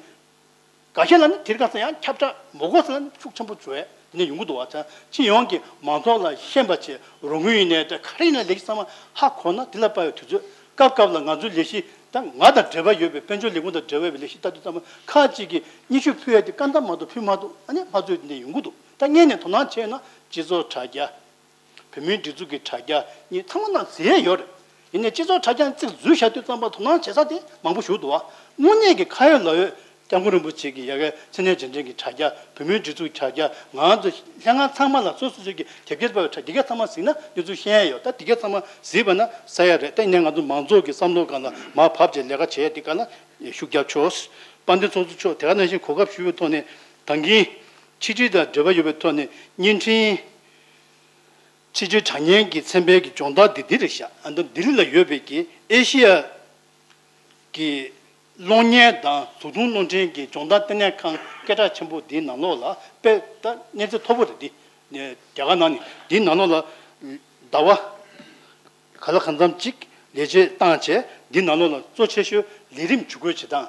འགའ་ཤས་ལ་ནི་དེར་ཁ་སང་ཡང་ཁྱབ་བསྒྲགས་མ་དགོས་ས་ལ་ནི་ཤུགས་ཆེན་པོ་བྱུང་བས་དེ་ནས་ཡོང་གི་འདུག་བ། ཙང་སྤྱི་ཡོངས་ཀྱི་མང་ཚོགས་ལ་ཤེས་པ་བྱས། རོགས་དངུལ་ཡིན་ནའི་ད་ག་རེ་ཡིན་ན་ལས་གཞི་ཚང་མ་ཧ་གོ་ན་དེ་ལ་དཔག་པའི་དུས་ཚོད། སྐབས་སྐབས་ལ་ང་ཚོའི་ལས་གཞི་ད་ང་དང་འབྲེལ་བ་ཡོད་པའི་དཔལ་འབྱོར་ལས་ཁུངས་དང་འབྲེལ་བ་ཡོད་པའི་ལས་གཞི་ལྟ་དུས་ཚང་མ་ཁག་ཅིག་གིས་སྙན་ཞུ་ཕུལ་ཡ་དེ་སྐར་མདའ་མ་གཏོགས་ཕུལ་མ་འདུག་ཨ་ནི་ཕར་ཚུར་དེ་འདྲ་ཡོང་གི་འདུག་ད་སྔོན་ནས་དོ་སྣང་བྱས་ན་སྤྱི་ཚོགས་དྲ་རྒྱ། བོད་མིའི་སྒྲིག་འཛུགས་ཀྱི་དྲ་རྒྱ་གཉིས་ཚང་མ་ནང་ཟེར་ཡ་ཡོད་རེད། ཡིན་ནའི་སྤྱི་ཚོགས་དྲ་རྒྱ་ཅིག་འཛུལ་བཞག་དུས་ཙམ་པ་དོ་སྣང་བྱེད་ས་དེ་མང་པོ་ཞིག་འདུག་བ། དངོས་གནས་ཀྱི་ཁ་ཡོད་ལག་ཡོད་སྐྱབས་མགོན་རིན་པོ་ཆེ་གི་ཡ་གའི་མཚན་གནས་རྗེས་དྲན་གྱི་དྲ་རྒྱ། བོད་མིའི་སྒྲིག་འཛུགས་དྲ་རྒྱ། ང་ཚོ་ལྷན་ཁང་ཚང་མ་ལ་སོ་སོ་སོ་གི་དེབ་སྐྱེལ་པ་དྲ་རྒྱ་ཚང་མ་གཟིགས་ན་འདི་ཚོ་ཤེས་ཡ་ཡོད། ད་དེ་ག་ཚང་མ་གཟིགས་པ་ན་ས་ཡ་རེད། ད་ཡིན་ནའི་ང་ཚོ་མང་ཚོགས་ཀྱི་བསམ་བློ་སྒང་ལ་མར་བབས་བྱས་ལས་ཀ་བྱེད་ཡ་དེ་ག་ལ་ཤུགས་རྒྱབ་ཆོག་དཔལ་ལྡན་ཚོགས་གཙོ་མཆོག་དེ་ག་ནང་བཞིན་གོ་སྐབས་ཞུ་བའི་ཐོག་ནས་ད་གིན་ཕྱི་འབྲེལ་དང་འབྲེལ་བ་ཡོད་པའི་ཐོག་ནས་བརྙན་འཕྲིན། ཕྱི་འབྲེལ་དྲ་བརྙན་གྱི་ཚན་པའི་གི་སྦྱོང་བརྡར་འདི་འདི་རེད་ཤག་ཨ་ནི་ལྡི་ལི་ལ་ཡོད་པའི་གི་ཨེ་ཤི་ཡ་གི་གློག་བརྙན་དང་གཟུགས་མཐོང་རླུང་འཕྲིན་གྱི་སྦྱོང་བརྡར་ལྟེ་གནས་ཁང་སྐད་གྲགས་ཆེན་པོ་འདིའི་ནང་ལོགས་ལ་དཔེ་ད་གནས་ཚད་མཐོ་པོ་རེད། འདི་རྒྱ་གར་ནང་ནས་འདིའི་ནང་ལོགས་ལ་ཟླ་བ་ག་ལ་གང་འཚམ་ཅིག་ལས་བྱེད་བཏང་བྱས་འདི་ནང་ལོགས་ལ་གཙོ་ཆེ་ཤོས་ལས་རིམ་ཇུས་འགོད་བྱེད་སྟངས།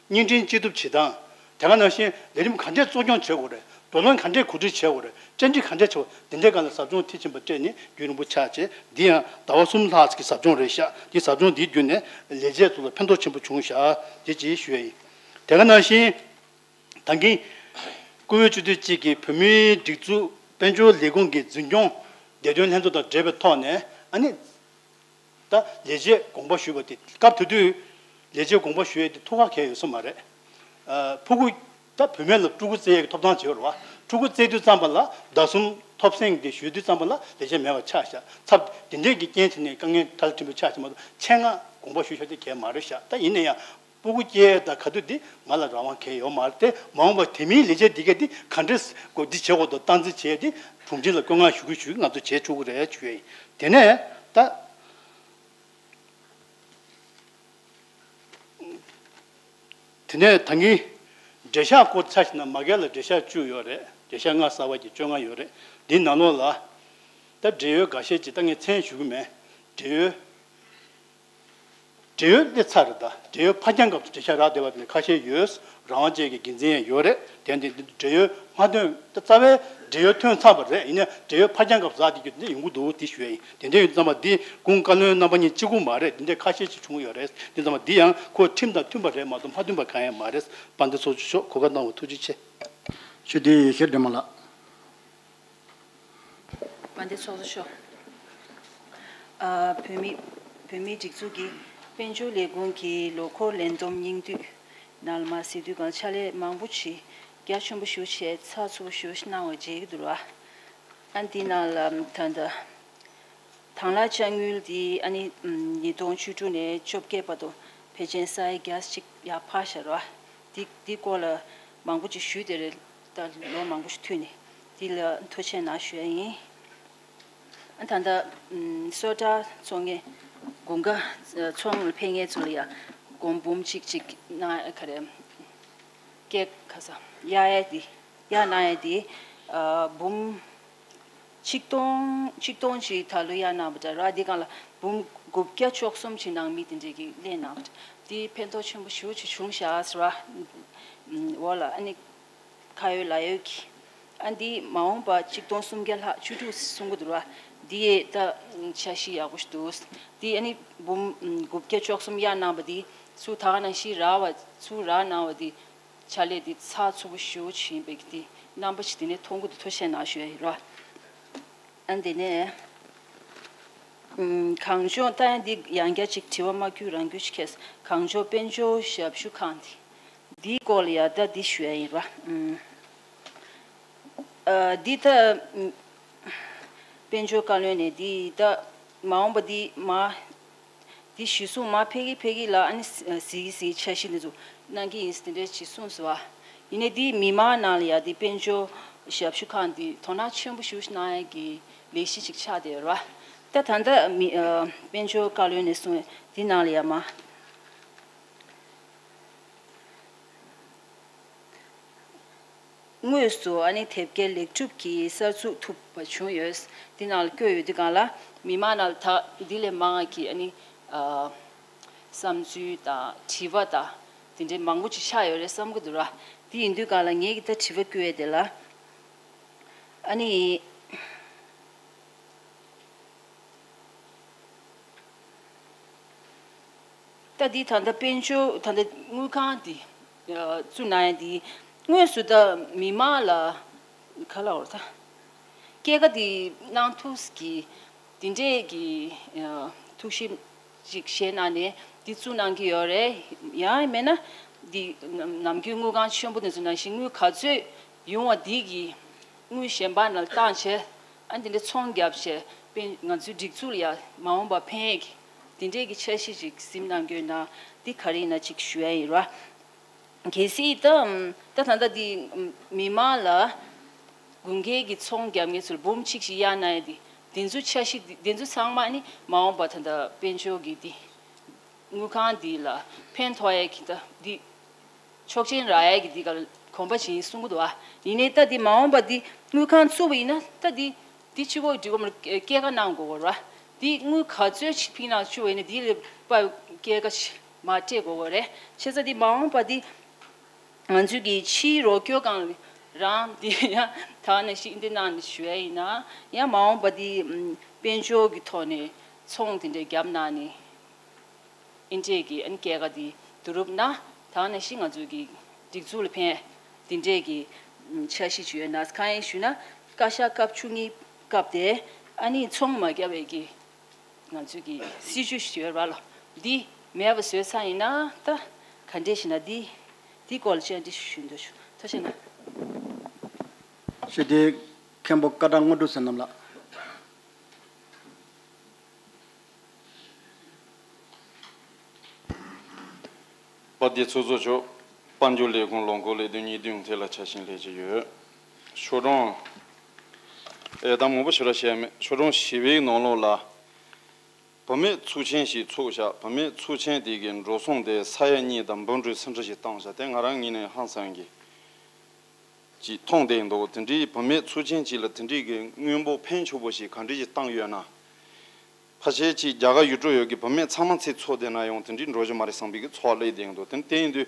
བརྙན་འཕྲིན་སྐྱིད་སྡུག་བྱེད་སྟངས། དེ་ག་ནང་བཞིན་ལས་རིམ་ག་འདྲས་གཙོ་སྐྱོང་བྱེད་དགོས་རེད། བགྲོ་གླེང་ག་འདྲས་གོ་སྒྲིག་བྱེད་དགོས་རེད། བཅར་འདྲི་ག་འདྲས་བྱེད་དགོས། འདི་འདྲའི་སྒང་ལ་ཟབ་སྦྱོང་མཐིལ་ཕྱིན་པ་སྤྲད་ནས་རྒྱུན་རིང་པོ་ཆགས་བྱས། འདི་ཡང་ཟླ་བ་གསུམ་ལྷག་ཙམ་གྱི་ཟབ་སྦྱོང་རེད་ཤག་འདི་ཟབ་སྦྱོང་འདིའི་བརྒྱུད་ནས་ལས་བྱེད་ཚོ་ལ་ཕན་ཐོགས་ཆེན་པོ་བྱུང་ཤག་འདི་ཅིག་ཞུ་ཡ་ཡིན། དེ་ག་ནང་བཞིན་ད་གིན་བཀུར་འོས་སྤྱི་འཐུས་གཅིག་གིས་བོད་མིའི་སྒྲིག་འཛུགས་དཔལ་འབྱོར་ལས་ཁུངས་ཀྱི་འཛིན་སྐྱོང་བདེ་དོན་ལྷན་ཚོགས་དང་འབྲེལ་བའི་ཐོག་ནས་ཨ་ནི། ད་ལས་བྱེད་དགོངས་པ་ཞུས་པ་དེ་སྐབས་དེ་དུས་ལས་བྱེད་དགོངས་པ་ཞུ་ཡས་དེ་ཐུགས་ཁག་གང་ཡང་ཡོད་ས་མ་རེད། ཨ་ཕྲུ་གུ་ད་བུད་མེད་ལ་ཕྲུ་གུ་བཙའ་ཡས་ཀྱི་ཐོབ་ཐང་བྱེད་ཡོད་རེད་བ། ཕྲུ་གུ་བཙའ་དུས་ཙམ་པ་ལ་ཟླ་གསུམ་ཐོབ་སེང་དེ་ཞུ་དུས་ཙམ་པ་ལ་ལས་བྱེད་མེད་པ་ཆགས་ཤག་ཚབ་དེ་འདྲས་ཀྱི་རྐྱེན་དེ་ནས་དཀའ་ངལ་ཐལ་ཕྲན་བུ་ཆགས་ཤག་མ་གཏོགས་ཆེད་མངགས་དགོངས་པ་ཞུ་ཤག་དེ་གང་ཡང་མ་རེད་ཤག་ད་ཡིན་ན་ཡང་ཕྲུ་གུ་སྐྱེ་ཡས་དང་ག་དུས་དེ་ང་ལ་རང་དབང་གང་ཡང་ཡོད་མ་རེད་དེ། མ་འོངས་པ་དེ་མིན་ལས་བྱེད་འདི་གས་དེ་ག་འདྲས་སྒོ་འདི་བྱེད་དགོས་འདུག་སྟངས་འཛིན་བྱེད་ཡས་དེ་དྲུང་ཆེ་ལ་བཀོད་མངགས་ཞུ་གི་ཞུ་གི་ང་ཚོ་བྱེད་ཆོག་གི་རེད་ཞུ་ཡས་ཡིན། དེ་ནས་ད། དེ་ནས་ད་གིན་འགྲེལ་བཤད་སྐོར་ཆ་བཞག་ན་མ་གི་ལ་འགྲེལ་བཤད་བཅུ་ཡོད་རེད། འགྲེལ་བཤད་ལྔ་གསར་པ་གྱི་བཅོ་ལྔ་ཡོད་རེད། འདིའི་ནང་ལོགས་ལ་ད་འབྲེལ་ཡོད་འགའ་ཤས་ཀྱིས་ད་ངས་མཚན་ཞུ་གི་མེད། འབྲེལ་ཡོད་འབྲེལ་ཡོད་སླེབས་ཚར་རེད། ད་འབྲེལ་ཡོད་ཕར་འགྱངས་སྐབས་སུ་འགྲེལ་བཤད་རག་བསྡད་པ་དེ་ནས་ཁ་ཤས་ཡོད། རང་དབང་ཅན་གྱི་འགན་འཛིན་ཡང་ཡོད་རེད། དེ་འདི་འབྲེལ་ཡོད་མ་ཐོན། ད་རྩ་བའི་འབྲེལ་ཡོད་ཐོན་ཚར་བ་རེད། ཡིན་ནའི་འབྲེལ་ཡོད་ཕར་འགྱངས་སྐབས་སུ་རག་བསྡད་རྒྱུ་དེ་འདྲ་ཡོང་གི་འདུག་དེ་ཞུ་ཡ་ཡིན། དེ་འདྲ་ཡོད་ཙང་མ་འདི་གུང་བཀའ་བློན་རྣམ་པ་གཉིས་གཅིག་པུ་མ་རེད། དེ་འདྲ་ཁ་ཤས་ཅིག་བྱུང་ཡོད་རེད། དེ་ཙང་མ་འདི་ཡང་ཁོ་ཁྲིམས་དང་མཐུན་པ་རེད་མ་གཏོགས་མ་མཐུན་པ་གང་ཡང་མ་རེད། དཔལ་ལྡན་ཚོགས་གཙོ་མཆོག་གོ་སྐབས་གནང་བར་ཐུགས་རྗེ་ཆེ། ཞུ་དེ་ཡིན། ཤེར་སྒྲོལ་མ་ལགས། དཔལ་ལྡན་ཚོགས་གཙོ་མཆོག་ཨ་བོད་མི་བོད་མིའི་སྒྲིག་འཛུགས་ཀྱི་དཔལ་འབྱོར་ལས་ཁུངས་ཀྱི་ལོ་འཁོར་ལས་བསྡོམས་སྙིང་བསྡུས་ནང་ལ་མར་གཟིགས་དུས་སྒང་ཕྱག་ལས་མང་པོ་ཞིག་རྒྱ་ཆེན་པོ་ཞེ་པོ་ཅིག་བྱས། ཚགས་ཚུད་པོ་ཞེ་པོ་ཅིག་གནང་བ་མཇལ་གྱི་འདུག་ར། ཨ་འདི་ནང་ལ་ད་ལྟ་དང་བླངས་དཔྱ་དངུལ་འདི་ཨ་ནི་ཉིས་སྟོང་བཅུ་དྲུག་ནས་བཅོ་བརྒྱད་བར་དུ་ཕལ་ཆེར་ས་ཡ་བརྒྱ་ཅིག་ཡར་འཕར་བཞག་ར། འདི་འདི་སྐོར་ལ་མང་པོ་ཅིག་ཞུས་བསྡད་རེད། ད་ལོ་མང་པོ་ཞིག་མཐུད་ནས་འདི་ལ་ཐུགས་རྗེ་གནང་ཞུ་ཡ་ཡིན། ཨ་ད་ལྟ་ཨམ་སོ་ཊ་ཚོགས་ངེས་དགུན་ཁ་ཚོགས་ལ་ཕེབས་མཁན་ཚོ་ལ་ཡ་སྒོར་འབུམ་གཅིག་གཅིག་གནང་ག་རེ། སྐད་ག་ས་གཡར་ཡས་དེ་གཡར་གནང་ཡས་དེ་ཨ་འབུམ་ཆིག་སྟོང་ཆིག་སྟོང་ཅིག་ད་ལོ་གཡར་གནང་བ་འདྲ་ར། དེ་སྒང་ལ་འབུམ་དགུ་བརྒྱ་བཅུ་གསུམ་ཅིག་ནང་མི་དེ་འདྲས་ཀྱིས་ལེན་གནང་བ་འདྲ། དེ་ཕན་ཐོགས་ཆེན་པོ་ཞེ་པོ་ཅིག་བྱུང་ཤག་ཟེར་བ། ཨམ་འོ་ལ་ཨ་ནི། ཁ་ཡོད་ལག་ཡོད་ཀྱི། ཨ་འདི་མ་འོངས་པ་ཆིག་སྟོང་སུམ་བརྒྱ་ལྷག་བཅུ་དྲུག་གསུང་གི་འདུག་ར། འདི་ཡས་ད་འཆར་གཞི་ཡག་པོ་ཞིག་འདུག་འདི་ཨ་ནི་འབུམ་དགུ་བརྒྱ་བཅུ་གསུམ་གཡར་གནང་བ་འདི་ཚུར་ད་ག་ནང་བཞིན་རག་པ་ཚུར་རག་གནང་བ་འདི་ཕྱག་ལས་འདི་ཚགས་ཚུད་པོ་ཞེ་པོ་ཅིག་ཡིན་པའི་གི་འདི་རྣམ་པ་ཅིག་འདི་ནས་མཐོང་གི་འདུག་ཐུགས་རྗེ་གནང་ཞུ་ཡ་ཡིན་ར། ཨ་འདི་ནས་ཨམ་གངས་ལྗོངས་ད་ཡང་འདི་ཡང་བསྐྱར་ཅིག་དྲི་བ་མ་བསྐྱུར་རང་བསྐྱུར་ཅིག་ཁེལ། གངས་ལྗོངས་དཔལ་འབྱོར་ཞབས་ཞུ་ཁང་འདི། འདིའི་སྐོར་ལ་ཡ་ད་འདི་ཞུ་ཡ་ཡིན་ར། ཨ་འདི་ད་དཔལ་འབྱོར་བཀའ་བློན་ནས་འདི་ད་མ་འོངས་པ་འདི་མ་འདི་གཞི་བཟུང་མ་ཕེབས་ཀྱི་ཕེབས་ཀྱི་ལ་ཨ་ནི་གཟིགས་གཟིགས་འཆར་གཞི་འདི་ཚོ་གནང་གི་ཡིན་ཟེར་དེ་འདྲའི་གཞི་བཟུང་ཟེར་བ། ཡིན་ནའི་འདི་མི་མང་ནང་ལ་ཡ་འདི་དཔལ་འབྱོར་ཞབས་ཞུ་ཁང་འདི་དོ་སྣང་ཆེན་པོ་ཞིག་གནང་ཡ་གི་ལས་གཞི་ཅིག་ཆགས་བསྡད་ཡོད་ར། ད་ད་ལྟ་མི་ཨ་དཔལ་འབྱོར་བཀའ་བློན་ནས་གསུངས་འདི་ནང་ལ་ཡ་མ། དངོས་སུ་ཨ་ནི་དེབ་སྐྱེལ་ལེགས་གྲུབ་ཀྱིས་གསར་ཚུགས་ཐུབ་པ་བྱུང་ཡོད། འདི་ནང་ལ་བཀོད་ཡོད་དུས་སྒང་ལ་མི་མང་ནང་ལ་ད་འདི་ལས་མང་བ་གི་ཨ་ནི་ཨ་བསམ་ཚུལ་དང་དྲི་བ་དང་དེ་འདྲའི་མང་པོ་ཅིག་ཆགས་ཡོད་རེད་བསམ་གྱི་འདུག་ར། འདི་ཡིན་དུས་སྒང་ལ་ངེད་ཀྱིས་ད་དྲི་བ་བཀོད་ཡས་དེ་ལ་ཨ་ནི། ད་འདི་ད་ལྟ་དཔལ་འབྱོར་ད་ལྟ་དངུལ་ཁང་འདི་ཨ་བཙུགས་གནང་ཡས་འདི་དངོས་སུ་ད་མི་མང་ལ་ག་ལ་འོར་ད་སྐྱེད་ཀ་འདི་གནང་ཐུབ་ཀྱི་འདི་འདྲས་ཀྱི་ཨ་ཐུགས་ཞིབ་ཅིག་བཞེས་གནང་ནས་འདི་བཙུགས་གནང་གི་ཡོད་རེད། ཡང་མེད་ན་འདི་ནམ་ནམ་རྒྱུན་དངུལ་ཁང་ཆེན་པོ་འདི་ཚོ་ནང་བཞིན་དངུལ་ག་ཚོད་ཡོང་བ་འདི་གི་དངུལ་གཞན་པ་ནང་བཏང་བྱས། ཨ་འདི་འདྲ་ཚོང་བརྒྱབ་བྱས་དཔེ་ང་ཚོའི་སྒྲིག་འཛུགས་ལ་ཡ་མ་འོངས་པ་ཕན་ཡས་ཀྱི་འདི་འདྲས་ཀྱི་འཆར་གཞི་ཅིག་ཟིན་གནང་རྒྱུ་ཡིན་ན་འདི་ག་རེ་ཡིན་ན་ཅིག་ཞུ་ཡ་ཡིན་ར། གལ་སྲིད་ད་ད་ད་ལྟ་འདི་མི་མང་ལ་དགུན་ཁའི་གི་ཚོང་རྒྱབ་མཁན་ཚོར་འབུམ་གཅིག་ཞིག་གཡར་གནང་ཡ་འདི་འདི་ཚོ་འཆར་གཞི་འདི་འདི་ཚོ་ཚང་མ་ནི་མ་འོངས་པ་ད་ལྟ་དཔལ་འབྱོར་གྱི་འདི། དངུལ་ཁང་འདི་ལ་ཕན་ཐོགས་ཡས་ཀྱི་ད་འདི་ཆོག་མཆན་རག་ཡས་ཀྱི་འདི་ག་ལ་གོམ་པ་བྱིན་གསུང་གི་འདུག་ཨ། ཡིན་ནའི་ད་འདི་མ་འོངས་པ་འདི་དངུལ་ཁང་བཙུགས་པ་ཡིན་ན་ད་འདི་འདི་ཕྱི་གོ་འགྲིག་གོ་མ་རེད། སྐྱེད་ཀ་གནང་དགོས་གོ་ར། འདི་དངུལ་ག་ཚོད་ཅིག་ཕིང་ནང་བཅུག་པ་ཡིན་ན་འདི་ལས་པ་སྐྱེད་ཀ་ཞིག་མ་སྤྲད་དགོས་གོ་རེད། བྱས་ཙང་འདི་མ་འོངས་པ་འདི་ང་ཚོས་ཀྱི་ཕྱིའི་རོགས་སྐྱོར་སྒང་ལ་རང་འདི་ཡང་ད་ནས་ཤིག་འདི་གནང་ནས་ཞུ་ཡས་ཡིན་ན་ཡང་མ་འོངས་པ་འདི་དཔལ་འབྱོར་གྱི་ཐོག་ནས་ཚོང་དེ་འདྲས་བརྒྱབ་གནང་ནས། ཨིན་ཇིའི་གི་ཨན་སྐྱེད་ཀ་དེ་བསྡུ་རུབ་ན་ད་ནས་ཤི་ང་ཚོའི་གི་སྒྲིག་འཛུགས་ལ་ཕན་དེ་འདྲས་གི་འཆར་གཞི་ཅིག་ཡོད་ན། གང་ཡིན་ཞུས་ན་བཀའ་ཤག་སྐབས་བཅུ་གཉིས་སྐབས་དེ་ཨ་ནི་ཚོང་མ་བརྒྱབ་པའི་གི་ང་ཚོའི་གི་སྲིད་ཇུས་ཤིག་ཡོད་ར་ལོ། འདི་མེད་པ་བཟོས་ཚར་ཡིན་ན་ད་ག་འདྲས་ཞིག་ན་འདི་འདི་སྐོར་ལ་བཅར་འདྲི་ཞུ་འདོད་ཞུ་ཐུགས་རྗེ་གནང་། ཞུ་དེ་མཁན་པོ་ཀ་བྲག་དངོས་གྲུབ་ཟེར་རྣམས་ལགས། པ་དེ་ཚོ་ཚོ་ཆོག་དཔལ་འབྱོར་ལས་ཁུངས་ལོ་འཁོར་ལས་དོན་གཉིས་དོན་ཐད་ལ་ཆ་ཤིང་ལས་ཀྱི་ཡོད། ཤོག་གྲངས་ཨེ་དང་མང་པོ་ཞིག་ར་བཤད་མེད། ཤོག་གྲངས་བཞི་པའི་ནང་ལོགས་ལ་བུད་མེད་ཚོགས་ཆེན་ཞིག་ཚོགས་བཞག་བུད་མེད་ཚོགས་ཆེན་དེ་གའི་འགྲོ་སོང་དེ་ས་ཡ་གཉིས་དང་འབུམ་དྲུག་ཚུན་ཆད་ཞིག་བཏང་བཞག་དེ་ང་རང་ངོས་ནས་ཧང་སང་གི་ཅིག་མཐོང་བསྡད་འདུག་དེ་འདྲའི་བུད་མེད་ཚོགས་ཆེན་ཅིག་ལ་དེ་འདྲའི་གི་དངོས་པོ་ཕན་ཆོག་པོ་ཞིག་ག་འདྲ་ཞིག་བཏང་ཡོད་ན། ཕལ་ཆེར་ཅིག་རྒྱ་གར་ཡུལ་གྲུ་ཡོད་ཀྱི་བུད་མེད་ཚང་མ་ཚེ་འཚོ་བསྡད་ན་ཡང་དེ་འདྲའི་འགྲོ་རྒྱུ་མ་རེད་བསམ་པའི་གི་ཚོར་བ་སླེབས་བསྡད་འདུག་དེ་དེ་ཡིན་དུས་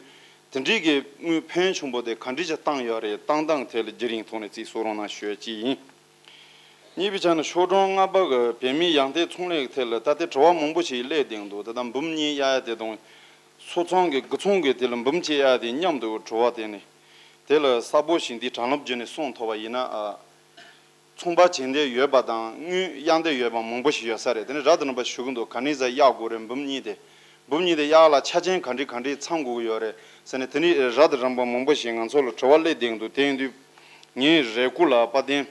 དེ་འདྲའི་གི་དངོས་ཕན་ཆུང་པོ་དེ་ག་འདྲ་ཞིག་བཏང་ཡོད་རེད། བཏང་སྟངས་ཐད་ལ་རྒྱུན་རིང་ཐོག་ནས་རྩིས་གསོག་རོགས་གནང་ཞུ་ཡ་ཅིག་ཡིན། གཉིས་པའི་ཆ་ནས་ཤོག་གྲངས་ལྔ་པ་གི་བོད་མིའི་ཡང་སྟེང་ཚོང་ལས་ཀྱི་ཐད་ལ་ད་ལྟའི་དྲི་བ་མང་པོ་ཞིག་སླེབས་བསྡད་འདུག་ད་ལྟ་འབུམ་གཉིས་གཡར་ཡ་དེ་དང་། སོ་ཚང་གི་དགུ་ཚང་གི་དེ་ལ་འབུམ་གཅིག་གཡར་དེ་མཉམ་དུ་དྲི་བ་དེ་ནི། དེ་ལ་གསལ་པོ་ཞིག་འདི་དྲང་ལམ་བརྒྱུད་ནས་གསུངས་ཐུབ་པ་ཡིན་ན་ཨ། ཚོང་པ་བྱེད་འདོད་ཡོད་པ་དང་དངུལ་གཡར་འདོད་ཡོད་པ་མང་པོ་ཞིག་ཡོད་ས་རེད། དེ་ནི་ར་དེ་ནང་པ་ཞུ་གི་འདུག་ག་ནས་ཟ་གཡར་དགོས་རེད། འབུམ་གཉིས་དེ། འབུམ་གཉིས་དེ་གཡར་ལ་ཆ་རྐྱེན་ག་འདྲ་ག་འདྲ་ཚང་དགོས་ཀྱི་ཡོད་རེད་ཟེར་ནས་དེ་ནི་ར་དེ་རང་པ་མང་པོ་ཞིག་ང་ཚོ་ལ་དྲི་བ་སླེབས་བསྡད་འདུག་དེ་ཡིན་དུས་ངའི་རེ་སྐུལ་ལ་དཔལ་ལྡན་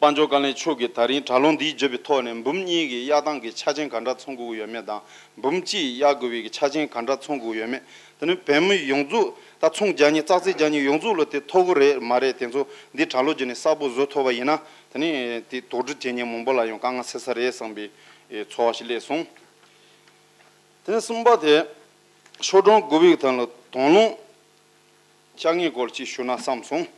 དཔལ་འབྱོར་བཀའ་བློན་མཆོག་གིས་ད་རིང་དྲ་ལམ་འདིའི་བརྒྱུད་པའི་ཐོག་ནས་འབུམ་གཉིས་ཀྱི་གཡར་སྟངས་ཀྱི་ཆ་རྐྱེན་ག་འདྲ་ཚང་དགོས་ཀྱི་ཡོད་མེད་དང་འབུམ་གཅིག་གཡར་དགོས་པའི་གི་ཆ་རྐྱེན་ག་འདྲ་ཚང་དགོས་ཀྱི་ཡོད་མེད། དེ་ནི་བོད་མི་ཡོངས་རྫོགས་ད་ཚོང་རྒྱག་མཁན་ཙག་ཙིག་རྒྱག་མཁན་ཡོངས་རྫོགས་ལ་དེ་ཐོབ་ཀྱི་རེད་མ་རེད་དེ་ཚོ་འདི་དྲ་ལམ་བརྒྱུད་ནས་གསལ་པོ་བཟོ་ཐུབ་པ་ཡིན་ན་དེ་ནི་དེ་དོགས་འདྲི་བྱེད་མཁན་མང་པོ་ལ་ཡང་དཀའ་ངལ་སེལ་ས་རེད་བསམ་པའི་ཚོར་བ་ཞིག་སླེབས་སོང་། དེ་ནས་གསུམ་པ་དེ་ཤོག་གྲངས་དགུ་པའི་ཐད་ལ་དང་བླངས་བཅའ་ངའི་སྐོར་ཅིག་ཞུ་ན་བསམ་སོང་།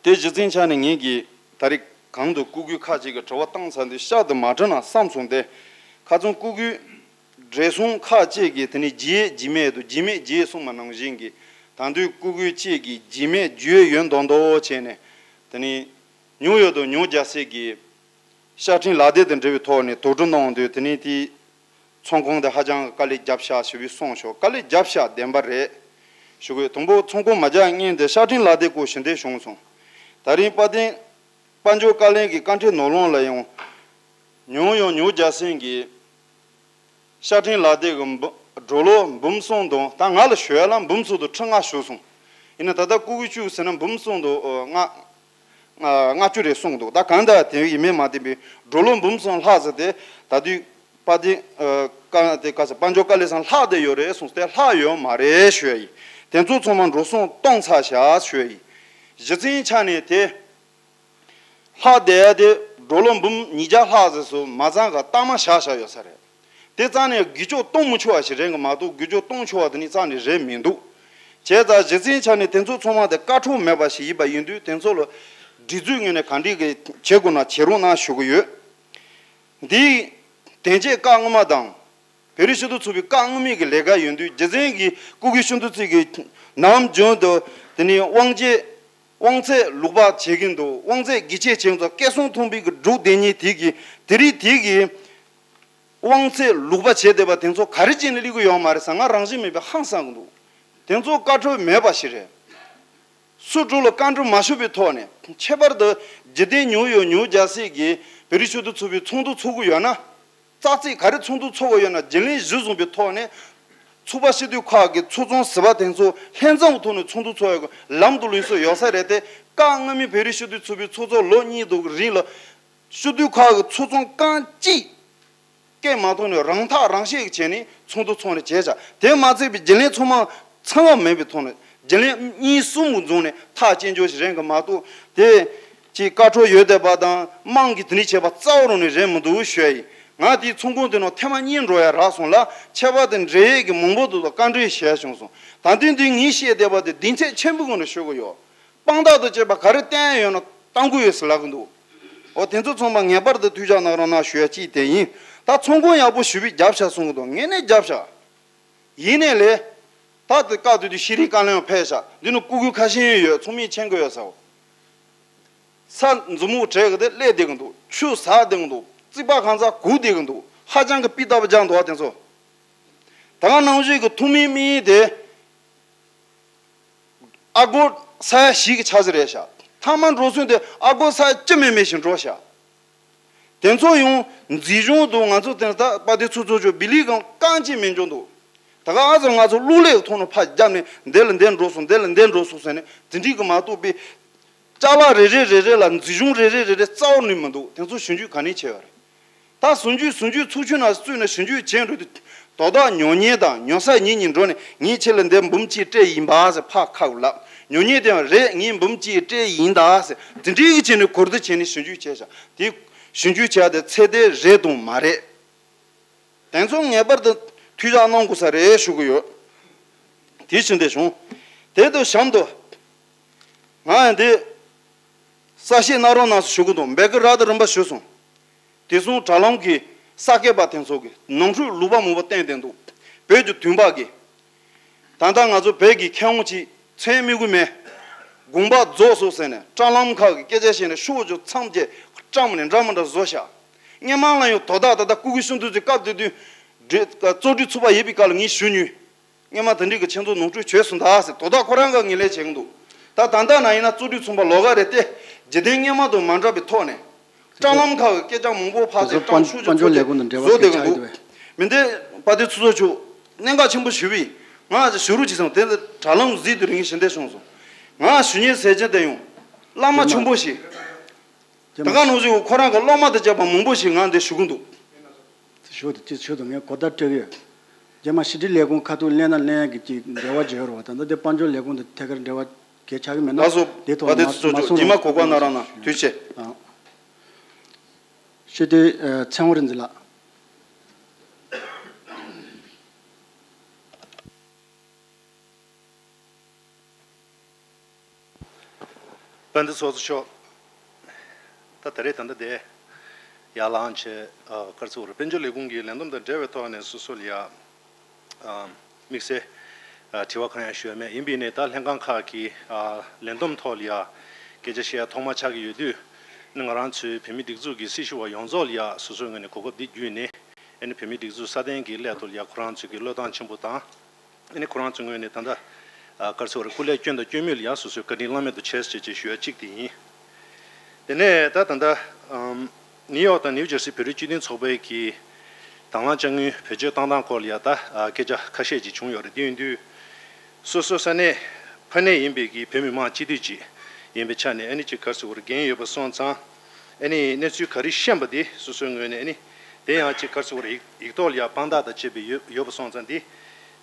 དེ་གཞི་རྩའི་ཆ་ནས་ངེད་ཀྱིས་ད་རེས་གོང་དུ་སྐུ་སྒེར་ཁག་ཅིག་གིས་དྲི་བ་བཏང་ཚར་དུས་བཤད་དུ་མ་བྲི་ན་བསམ་སོང་སྟེ། ཁ་རྩང་སྐུ་སྒེར་བགྲེས་སོང་ཁག་ཅིག་གིས་དེ་ནས་རྒྱུས་ཡོད་རྒྱུས་མེད་དུ་རྒྱུས་མེད་རྒྱུས་ཡོད་གསུངས་པ་ནང་བཞིན་གྱི་ད་དུང་སྐུ་སྒེར་ཅིག་གིས་རྒྱུས་མེད་རྒྱུས་ཡོད་མདོག་མདོག་བྱས་ནས་དེ་ནས་ཉུང་ཡོད་དུ་ཉུང་རྒྱ་སེ་གི་ཤ་ཁྲིམས་ལག་དེབ་དང་འབྲེལ་བའི་ཐོག་ནས་དོགས་འདྲི་གནང་དུས་དེ་ནས་དེའི་ཚོང་ཁང་དེ་ཧ་ཅང་དཀའ་ལས་བརྒྱབ་ཤག་ཞུ་བའི་གསུངས་ཤོག་དཀའ་ལས་བརྒྱབ་ཤག་བདེན་པ་རེད། ཞུ་དགོས། དང་པོ་ཚོང་ཁང་མ་རྒྱག་སྔོན་དེ་ཤ་ཁྲིམས་ལག་དེབ་སྐོར་ཞུ་འདོད་བྱུང་སོང་། ད་རིང་དཔལ་ལྡན་དཔལ་འབྱོར་བཀའ་བློན་གྱི་བཀའ་ཁྲིད་ནང་ལོགས་ལ་ཡང་ཉུང་ཡང་ཉུང་རྒྱ་སེ་གི་ཤ་ཁྲིམས་ལག་དེབ་ཀྱི་འབུ་སྒྲོ་ལོ་འབུམ་གསུམ་དང་ད་ང་ལ་ཞུ་ཡ་ལ་འབུམ་གསུམ་དང་ཁྲི་ལྔ་ཞུས་སོང་། ཡིན་ན་ད་ལྟ་སྐུ་སྒེར་བཅུ་ཟེར་ན་འབུམ་གསུམ་དང་ལྔ་ལྔ་བཅུ་རེ་གསུངས་འདུག་ད་གང་ལྟར་དེ་ཡིན་མིན་མ་བསྟན་པའི་སྒྲོ་ལོ་འབུམ་གསུམ་ལྷག་ཟེར་ཏེ་ད་དུས་དཔལ་ལྡན་ཨ་བཀའ་དེ་བཀའ་ཟེར་དཔལ་འབྱོར་བཀའ་བློན་ཚང་ལྷག་བསྡད་ཡོད་རེད་གསུངས་ཏེ་ལྷག་ཡོད་མ་རེད་ཞུ་ཡ་ཡིན། དེ་ཚོ་ཚང་མ་འགྲོ་སོང་གཏོང་ཚར་བཞག་ཞུ་ཡ་ཡིན། གཞི་རྩའི་ཆ་ནས་དེ། ལྷག་བསྡད་ཡ་དེ་སྒྲོ་ལོ་འབུམ་ཉིས་བརྒྱ་ལྷག་ཙམ་སུ་མ་ཚང་ག་གཏའ་མ་བཞག་བཞག་ཡོད་ས་རེད། དེ་རྩ་ནས་བརྒྱུད་སྐྱོར་གཏོང་མི་ཆོག་པ་ཞིག་རེད་གི་མ་གཏོགས་བརྒྱུད་སྐྱོར་གཏོང་ཆོག་པ་དེ་ནི་རྩ་ནས་རེད་མི་འདུག་བྱས་ཙང་གཞི་རྩའི་ཆ་ནས་དེ་ཚོ་ཚང་མ་དེ་བཀའ་འཁྲོལ་མེད་པ་ཞིག་ཡིན་པ་ཡིན་དུས། དེ་ཚོ་ལ་སྒྲིག་འཛུགས་ངོས་ནས་ག་འདྲས་ཀྱི་བྱེད་དགོས་ན་བྱེད་རོགས་གནང་ཞུ་གི་ཡོད། འདིའི་དོན་བྱེད་བཀའ་སྔོན་མ་དང་། བོད་རིགས་སྤྱི་མཐུན་ཚོགས་པའི་བཀའ་སྔོན་མའི་གི་ལས་ཀ་ཡིན་དུས། རྒྱུ་མཚན་གྱིས་སྐུ་སྒེར་ཤིན་ཏུ་ཚིག་གི་ནམ་རྒྱུན་དུ་དེ་ནས་དབང་ཆེ་དབང་ཚད་ལུག་པ་བྱེད་ཀྱིན་འདུག། དབང་ཚད་གི་ཆེ་བྱེད་ཚོ་སྐད་གསང་མཐོན་པོའི་གི་སྒྲུག་བསྡད་མཁན་དེ་གི་དེ་རིགས་དེ་གི་དབང་ཚད་ལུག་པ་བྱས་བསྡད་པ་དེ་ཚོ་ག་རེ་བྱས་ནས་སླེབས་ཀྱི་ཡོད་མ་རེད་ཟེར། ང་རང་བཞིན་མེད་པའི་ཧང་སང་གི་འདུག། དེ་ཚོ་བཀའ་འཁྲོལ་མེད་པ་ཞིག་རེད། སུ་དྲུག་ལ་བཀའ་འཁྲོལ་མ་ཞུས་པའི་ཐོག་ནས། ཁྱད་པར་དུ་འཇིག་རྟེན་ཉོ་ཡོད་ཉོ་རྒྱ་སྲིད་ཀྱི་བོད་རིགས་སྤྱི་མཐུན་ཚོགས་པའི་ཚོགས་འདུ་ཚོགས་ཀྱི་ཡོད་ན། ཙག་ཙིག་ག་རེ་ཚོགས་འདུ་ཚོགས་ཀྱི་ཡོད་ན། བརྗེ་ལེན་གཞི་བཟུང་པའི་ཐོག་ནས་ཚོགས་པ་སྤྱི་འཐུས་ཁག་གི་ཚོགས་ཆུང་ཟུར་པ་དེ་ཚོ་ལྷན་འཛོམས་ཐོག་ནས་ཚོགས་འདུ་ཚོགས་ཡག་གི་ལམ་དུ་ལུགས་སྲོལ་ཡོད་ས་རེད་དེ། བཀའ་སྔོན་མའི་བོད་རིགས་སྤྱི་མཐུན་ཚོགས་པའི་ཚོགས་གཙོ་ལོ་གཉིས་དུ་རིང་ལ་སྤྱི་འཐུས་ཁག་གི་ཚོགས་ཆུང་རྐང་གཅིག་སྐད་མ་ཐོན་ནས་རང་ཐག་རང་བཤད་ཀྱི་བྱས་ནས་ཚོགས་འདུ་ཚོགས་ནས་བྱས་བཞག། དེ་མ་ཚད་པའི་བརྗེ་ལེན་ཚང་མ་ཚང་མ་མེད་པའི་ཐོག་ནས། བརྗེ་ལེན་གཉིས་གསུམ་མུ་འཛོམས་ནས་ཐག་བཅད་འཇོག་ཞིག་རན་གི་མ་གཏོགས། དེ་ཅིག་བཀའ་འཁྲོལ་ཡོད་བསྡད་པ་དང་དམངས་ཀྱིས་དེ་འདྲ་བྱས་པ་རྩ་བ་རང་ནས་རན་མི་འདུག་ཞུ་ཡ་ཡིན། ང་དེའི་ཚོགས་ཁང་དེ་ནང་ཐེངས་མ་གཉིས་འགྲོ་ཡ་རག་སོང་ལ། ཁྱད་པར་དུ་འབྲེལ་ཡོད་ཀྱི་མང་པོ་དེ་ཚོ་བཀའ་འདྲི་བྱས་བྱུང་སོང་། ད་དུང་དེ་ངས་བཤད་བསྡད་པ་དེ་གདེང་ཚོད་ཆེན་པོའི་ངང་ནས་ཤོད་གི་ཡོད། དཔང་རྟགས་དང་བཅས་པ་ག་རེ་བསྟན་ཡོད་ན་གཏང་གི་ཡོད་ཟེར་ལབ་གི་འདུག། འོ། དེ་ཚོ་ཚང་མ་ངེས་པར་དུ་ཐུགས་ཞིབ་གནང་རོགས་གནང་ཞུ་ཡ་གཅིག་དེ་ཡིན། ད་ཚོགས་ཁང་ཡག་པོ་ཞེ་པོ་བརྒྱབ་ཤག་གསུང་གི་འདུག། ངས་ནས་བརྒྱབ་ཤག། ཡིན་ནའི་ལས། ད་དེ་སྐབས་དེ་དུས་ཤེས་རིག་བཀའ་བློན་ཕེབས་ཤག། འདི་ནི་སྐུ་སྒེར་ཁ་ཤས་ཡོད། ཚོགས་མི་མཁྱེན་གི་ཡོད་ཟེར། ས་མཛུབ་མོ་བྲེག་གི་དེ་སླེབས་བསྡད་གི་འདུག། ཆུ་ཟག་བསྡད་གི་འདུག། རྩིག་པ་གང་ཚ་གུག་བསྡད་གི་འདུག། ཧ་ཅང་གི་སྤུས་དག་པོ་རྒྱག་འདུག་བ། དེ་ཚོ། ད་ག་ནང་བཞིན་གྱི་ཐོག་མའི་དམིགས་ཡུལ་དེ། ཨ་སྒོར་ས་ཡ་བཞི་གི་ཆ་ཚད་རེད་ཤག། མཐའ་མ་འགྲོ་ཚུན་དེ་ཨ་སྒོར་ས་ཡ་བཅུ་མེད་མེད་ཞིག་འགྲོ་ཤག། དེ་ཚོ་ཡང་འཛིན་སྐྱོང་དུ་ང་ཚོ་དེ་ད་དཔལ་ལྡན་ཚོགས་གཙོ་མཆོག་བི་ལི་གང་རྐང་གཅིག་མེད་འཇོག་འདུག། ད་ག་ཨ་ཙི་ང་ཚོ་གློག་ཀླད་ཐོག་ནས་ཕར་བརྒྱབ་ནས་འདི་ལ་འདི་འགྲོ་སོང་། འདི་ལ་འདི་འགྲོ་སོང་ཟེར་ནས་དེ་འགྲིག་གི་མ་གཏོགས་པའི། ཅ་ལག་རེ་རེ་རེ་རེ་ལ་འཛིན་སྐྱོང་རེ་རེ་རེ་རེ་རྩ་བ་ནས་མི་འདུག། དེ་ཚོ་ཞིབ་འཇུག་ག་ནས་བྱས་པ་རེད། ད་ཟུང་འཇུག་ཟུང་འཇུག་ཚོགས་ཆུང་ནང་བཙུགས་ནས་ཞིབ་འཇུག་བྱས་འགྲོ་དུས། དོ་བདག་ཉོ་མཁན་དང་ཉོ་ས་གཉིས་གཉིས་འགྲོ་ནས། ངས་ཁྱེད་ལ་འདི་འབུམ་གཅིག་སྤྲད་ཡིན་པ་ཟེར་ཕར་ཁ་ལབ། ཉོ་མཁན་དེ་ཡང་རེད། ངས་འབུམ་གཅིག་སྤྲད་ཡིན་ད་ཟེར། དེ་འདྲའི་གི་བྱས་ནས་གོ་བསྡུར་བྱས་ནས་ཞིབ་འཇུག་བྱས་ཤག། དེ་ཞིབ་འཇུག་བྱས་ཏེ་ཚད་ལྡན་རེད་དང་མ་རེད། དེ་ཚོ་ངེས་པར་དུ་ཐུགས་ཞིབ་གནང་དགོས་ས་རེད་ཞུ་གི་ཡོད། དེ་བཞིན་དེ་བྱུང་། དེ་དང་གཤམ་དུ། ང་ཡང་འདི་གསལ་བཤད་གནང་རོགས་གནང་ཞུ་གི་འདུག། འབད་གི་ར་དང་རིམ་པ་ཞུས་སོང་། དེ་སོང་དྲ་ལམ་གྱི་གསར་མཁས་པ་དེ་ཚོ་གིས་ནོར་འཁྲུལ་ལུག་པ་མུག་པ་བསྟན་བསྡད་འདུག། བོད་ཀྱི་དུས་འབག་གིས། ད་ལྟ་ང་ཚོ་བོད་ཀྱི་མཁས་དབང་ཅིག་མཚན་སྨོས་གི་མེད། དགོངས་པ་རྫོགས་སོང་ཟེར་ནས་དྲ་ལམ་ཁག་གི་སྐད་ཆ་བཤད་ནས་ཕྱོགས་བཅུ་མཚམས་བརྒྱད་བཀྲམ་ནས་འདྲ་མི་འདྲ་བཟོ་བཞག། སྔོན་མ་ལ་ཡང་དོ་བདག་ད་ལྟ་སྐུ་སྒེར་ཤིན་ཏུ་ཅིག་སྐབས་དེ་དུས་གཙོ་གྲས་ཚུགས་པ་ཡིན་པའི་སྐབས་ལ་ངས་ཞུ་མྱོང་། སྔོན་མ་དེ་འདྲའི་གི་ཁྱེད་ཚོ་ནོར་འཁྲུལ་བྱས་སོང་ད་ཟེར། དོ་བདག་ཁོ་རང་གིས་ངོས་ལེན་བྱེད་ཀྱི་འདུག། ད་ད་ལྟ་ན་ཡིན་ན་གཙོ་གྲས་ཚུགས་པ་ལོགས་ཀ་རེད་དེ། རྒྱུ་མཚན་སྔོན་མ་དང་མ་འདྲ་བའི་ཐོག་ནས། དྲ་ལམ་ཁག་གི་སྐད་ཆ་མང་པོ་ཕར་དེ་ཚོ་ཚུར་དཔལ་དཔལ་འབྱོར་ལས་ཁུངས་དང་འབྲེལ་བ་བཟོ་བསྡད་ཀྱི་ཆགས་འདུག། ཡོད་པས། མི་འདི་དཔལ་ལྡན་ཚོགས་གཙོ་མཆོག་གནད་འགག་ཆེན་པོ་ཞུ་བས། ང་ཞུ་རོགས་ཅིག་སོང་། དེ་དྲ་ལམ་གཟིགས་དུས་རིང་ཞིག་འདས་སོང་སོང་། ང་ཞུ་མཁན་ཟེར་གྱིན་དེ་ཡང་བླ་མ་ཆེན་པོ་ཞིག། ད་ག་ནང་བཞིན་ཁོ་རང་གི་སློབ་མ་དང་བཅས་པ་མང་པོ་ཞིག་ང་འདིར་ཞུ་གི་འདུག། ཞུ་དེ་ཅི་ཞུ་དང་ངས་གོ་བརྡ་སྤྲད་ཀྱི་ཡོད། རྗེས་མ་ཕྱི་དྲིལ་ལས་ཁུངས་ཁ་ཐུག་གླེང་ན་གླེང་ཡག་གི་ཅིག་འབྲེལ་བ་བརྗོད་རོགས། ད་ལྟ་དེ་དཔལ་འབྱོར་ལས་ཁུངས་དང་ཐད་ཀར་འབྲེལ་བ་གལ་ཆགས་ཀྱི་མེད་ན། ལགས་སོ། དེ་ཐོག་བ་དེ་ནས་ཚོ་མ་ཚོ་གསུང་རོགས། རྗེས་མ་གོ་སྐབས་གནང་རོགས་གནང་། ཐུགས་རྗེ་ཆེ། ཨ། ཕྱི་དྲིལ་ཚེ་དབང་རིག་འཛིན་ལགས། དཔལ་ལྡན་ཚོགས་གཙོ་མཆོག། ད་ད་རེས་ད་ལྟ་དེ་ཡར་ལངས་བྱས། ཨ། ག་རེ་ཟེར་དགོས་རེད། དཔལ་འབྱོར་ལས་ཁུངས་ཀྱི་ལས་བསྡོམས་དང་འབྲེལ་བའི་ཐོག་ནས་སོ་སོ་ལ་ཡ། ཨ། དམིགས་བསལ། ཨ། དྲི་བ་གང་ཡང་ཞུ་ཡ་མེད། ཡིན་པས་ནས་ད་ལྷན་ཁང་ཁག་གི། ཨ། ལས་བསྡོམས་ཐོག་ལ་ཡ་སྐད་ཆ་བཤད་ཡ་ཐོག་མ་ཆགས་ཀྱི་ཡོད་དུས། ཨ་ནི་ང་རང་ཚོའི་བོད་མིའི་སྒྲིག་འཛུགས་ཀྱི་སྲི་ཞུ་བ་ཡོངས་རྫོགས་ལ་ཡ་སོ་སོའི་ངོས་ནས་གོ་སྐབས་འདི་བརྒྱུད་ནས། ཨ་ནི་བོད་མིའི་སྒྲིག་འཛུགས་སྲ་བརྟན་གྱི་སླད་དུ་ལ་ཡ་ཁོ་རང་ཚོའི་གི་བློས་གཏོང་ཆེན་པོ་དང་། ཨ་ནི་ཁོ་རང་ཚོའི་ངོས་ནས་ད་ལྟ། ཨ། ག་རེ་ཟེར་དགོས་རེད། སྐུ་ལས་བསྐྱོན་དང་བསྐྱོན་མུས་ལ་ཡ་སོ་སོའི་བཀའ་དྲིན་བླ་མེད་དུ་ཆེ་ཟེར་ཅེས་ཞུ་ཡ་གཅིག་དེ་ཡིན། དེ་ནས་ད་ད་ལྟ། ཨམ། ནིའུ་ཡོག་དང་ནིའུ་ཇར་སི་བོད་རིགས་སྤྱི་མཐུན་ཚོགས་པའི་གི་དང་བླངས་དཔྱ་དངུལ་བེད་སྤྱོད་བཏང་སྟངས་སྐོར་ལ་ཡ་ད། ཨ། སྐད་ཆ་ཁ་ཤས་ཅིག་བྱུང་ཡོད་རེད། དེ་ཡིན་དུས། སོ་སོ་ས་གནས་ཕ་གནས་ཡིན་པའི་གི་བོད་མི་མང་སྤྱི་འཐུས་ཅིག་ཡིན་པའི་ཆ་ནས། ཨ་ནི་ཅིག་ག་རེ་ཟེར་དགོས་རེད། འགན་ཡོད་པ་སོང་ཙང་། ཨ་ནི་གནས་ཚུལ་ག་རེ་ཤེས་པ་དེ་སོ་སོའི་ངོས་ནས། ཨ་ནི་དེ་ཡང་ཅིག་ག་རེ་ཟེར་དགོས་རེད། ཡིག་ཡིག་ཐོག་ལ་ཡ་དཔང་རྟགས་དང་བཅས་པའི་ཡོད་ཡོད་པ་སོང་ཙང་། དེ་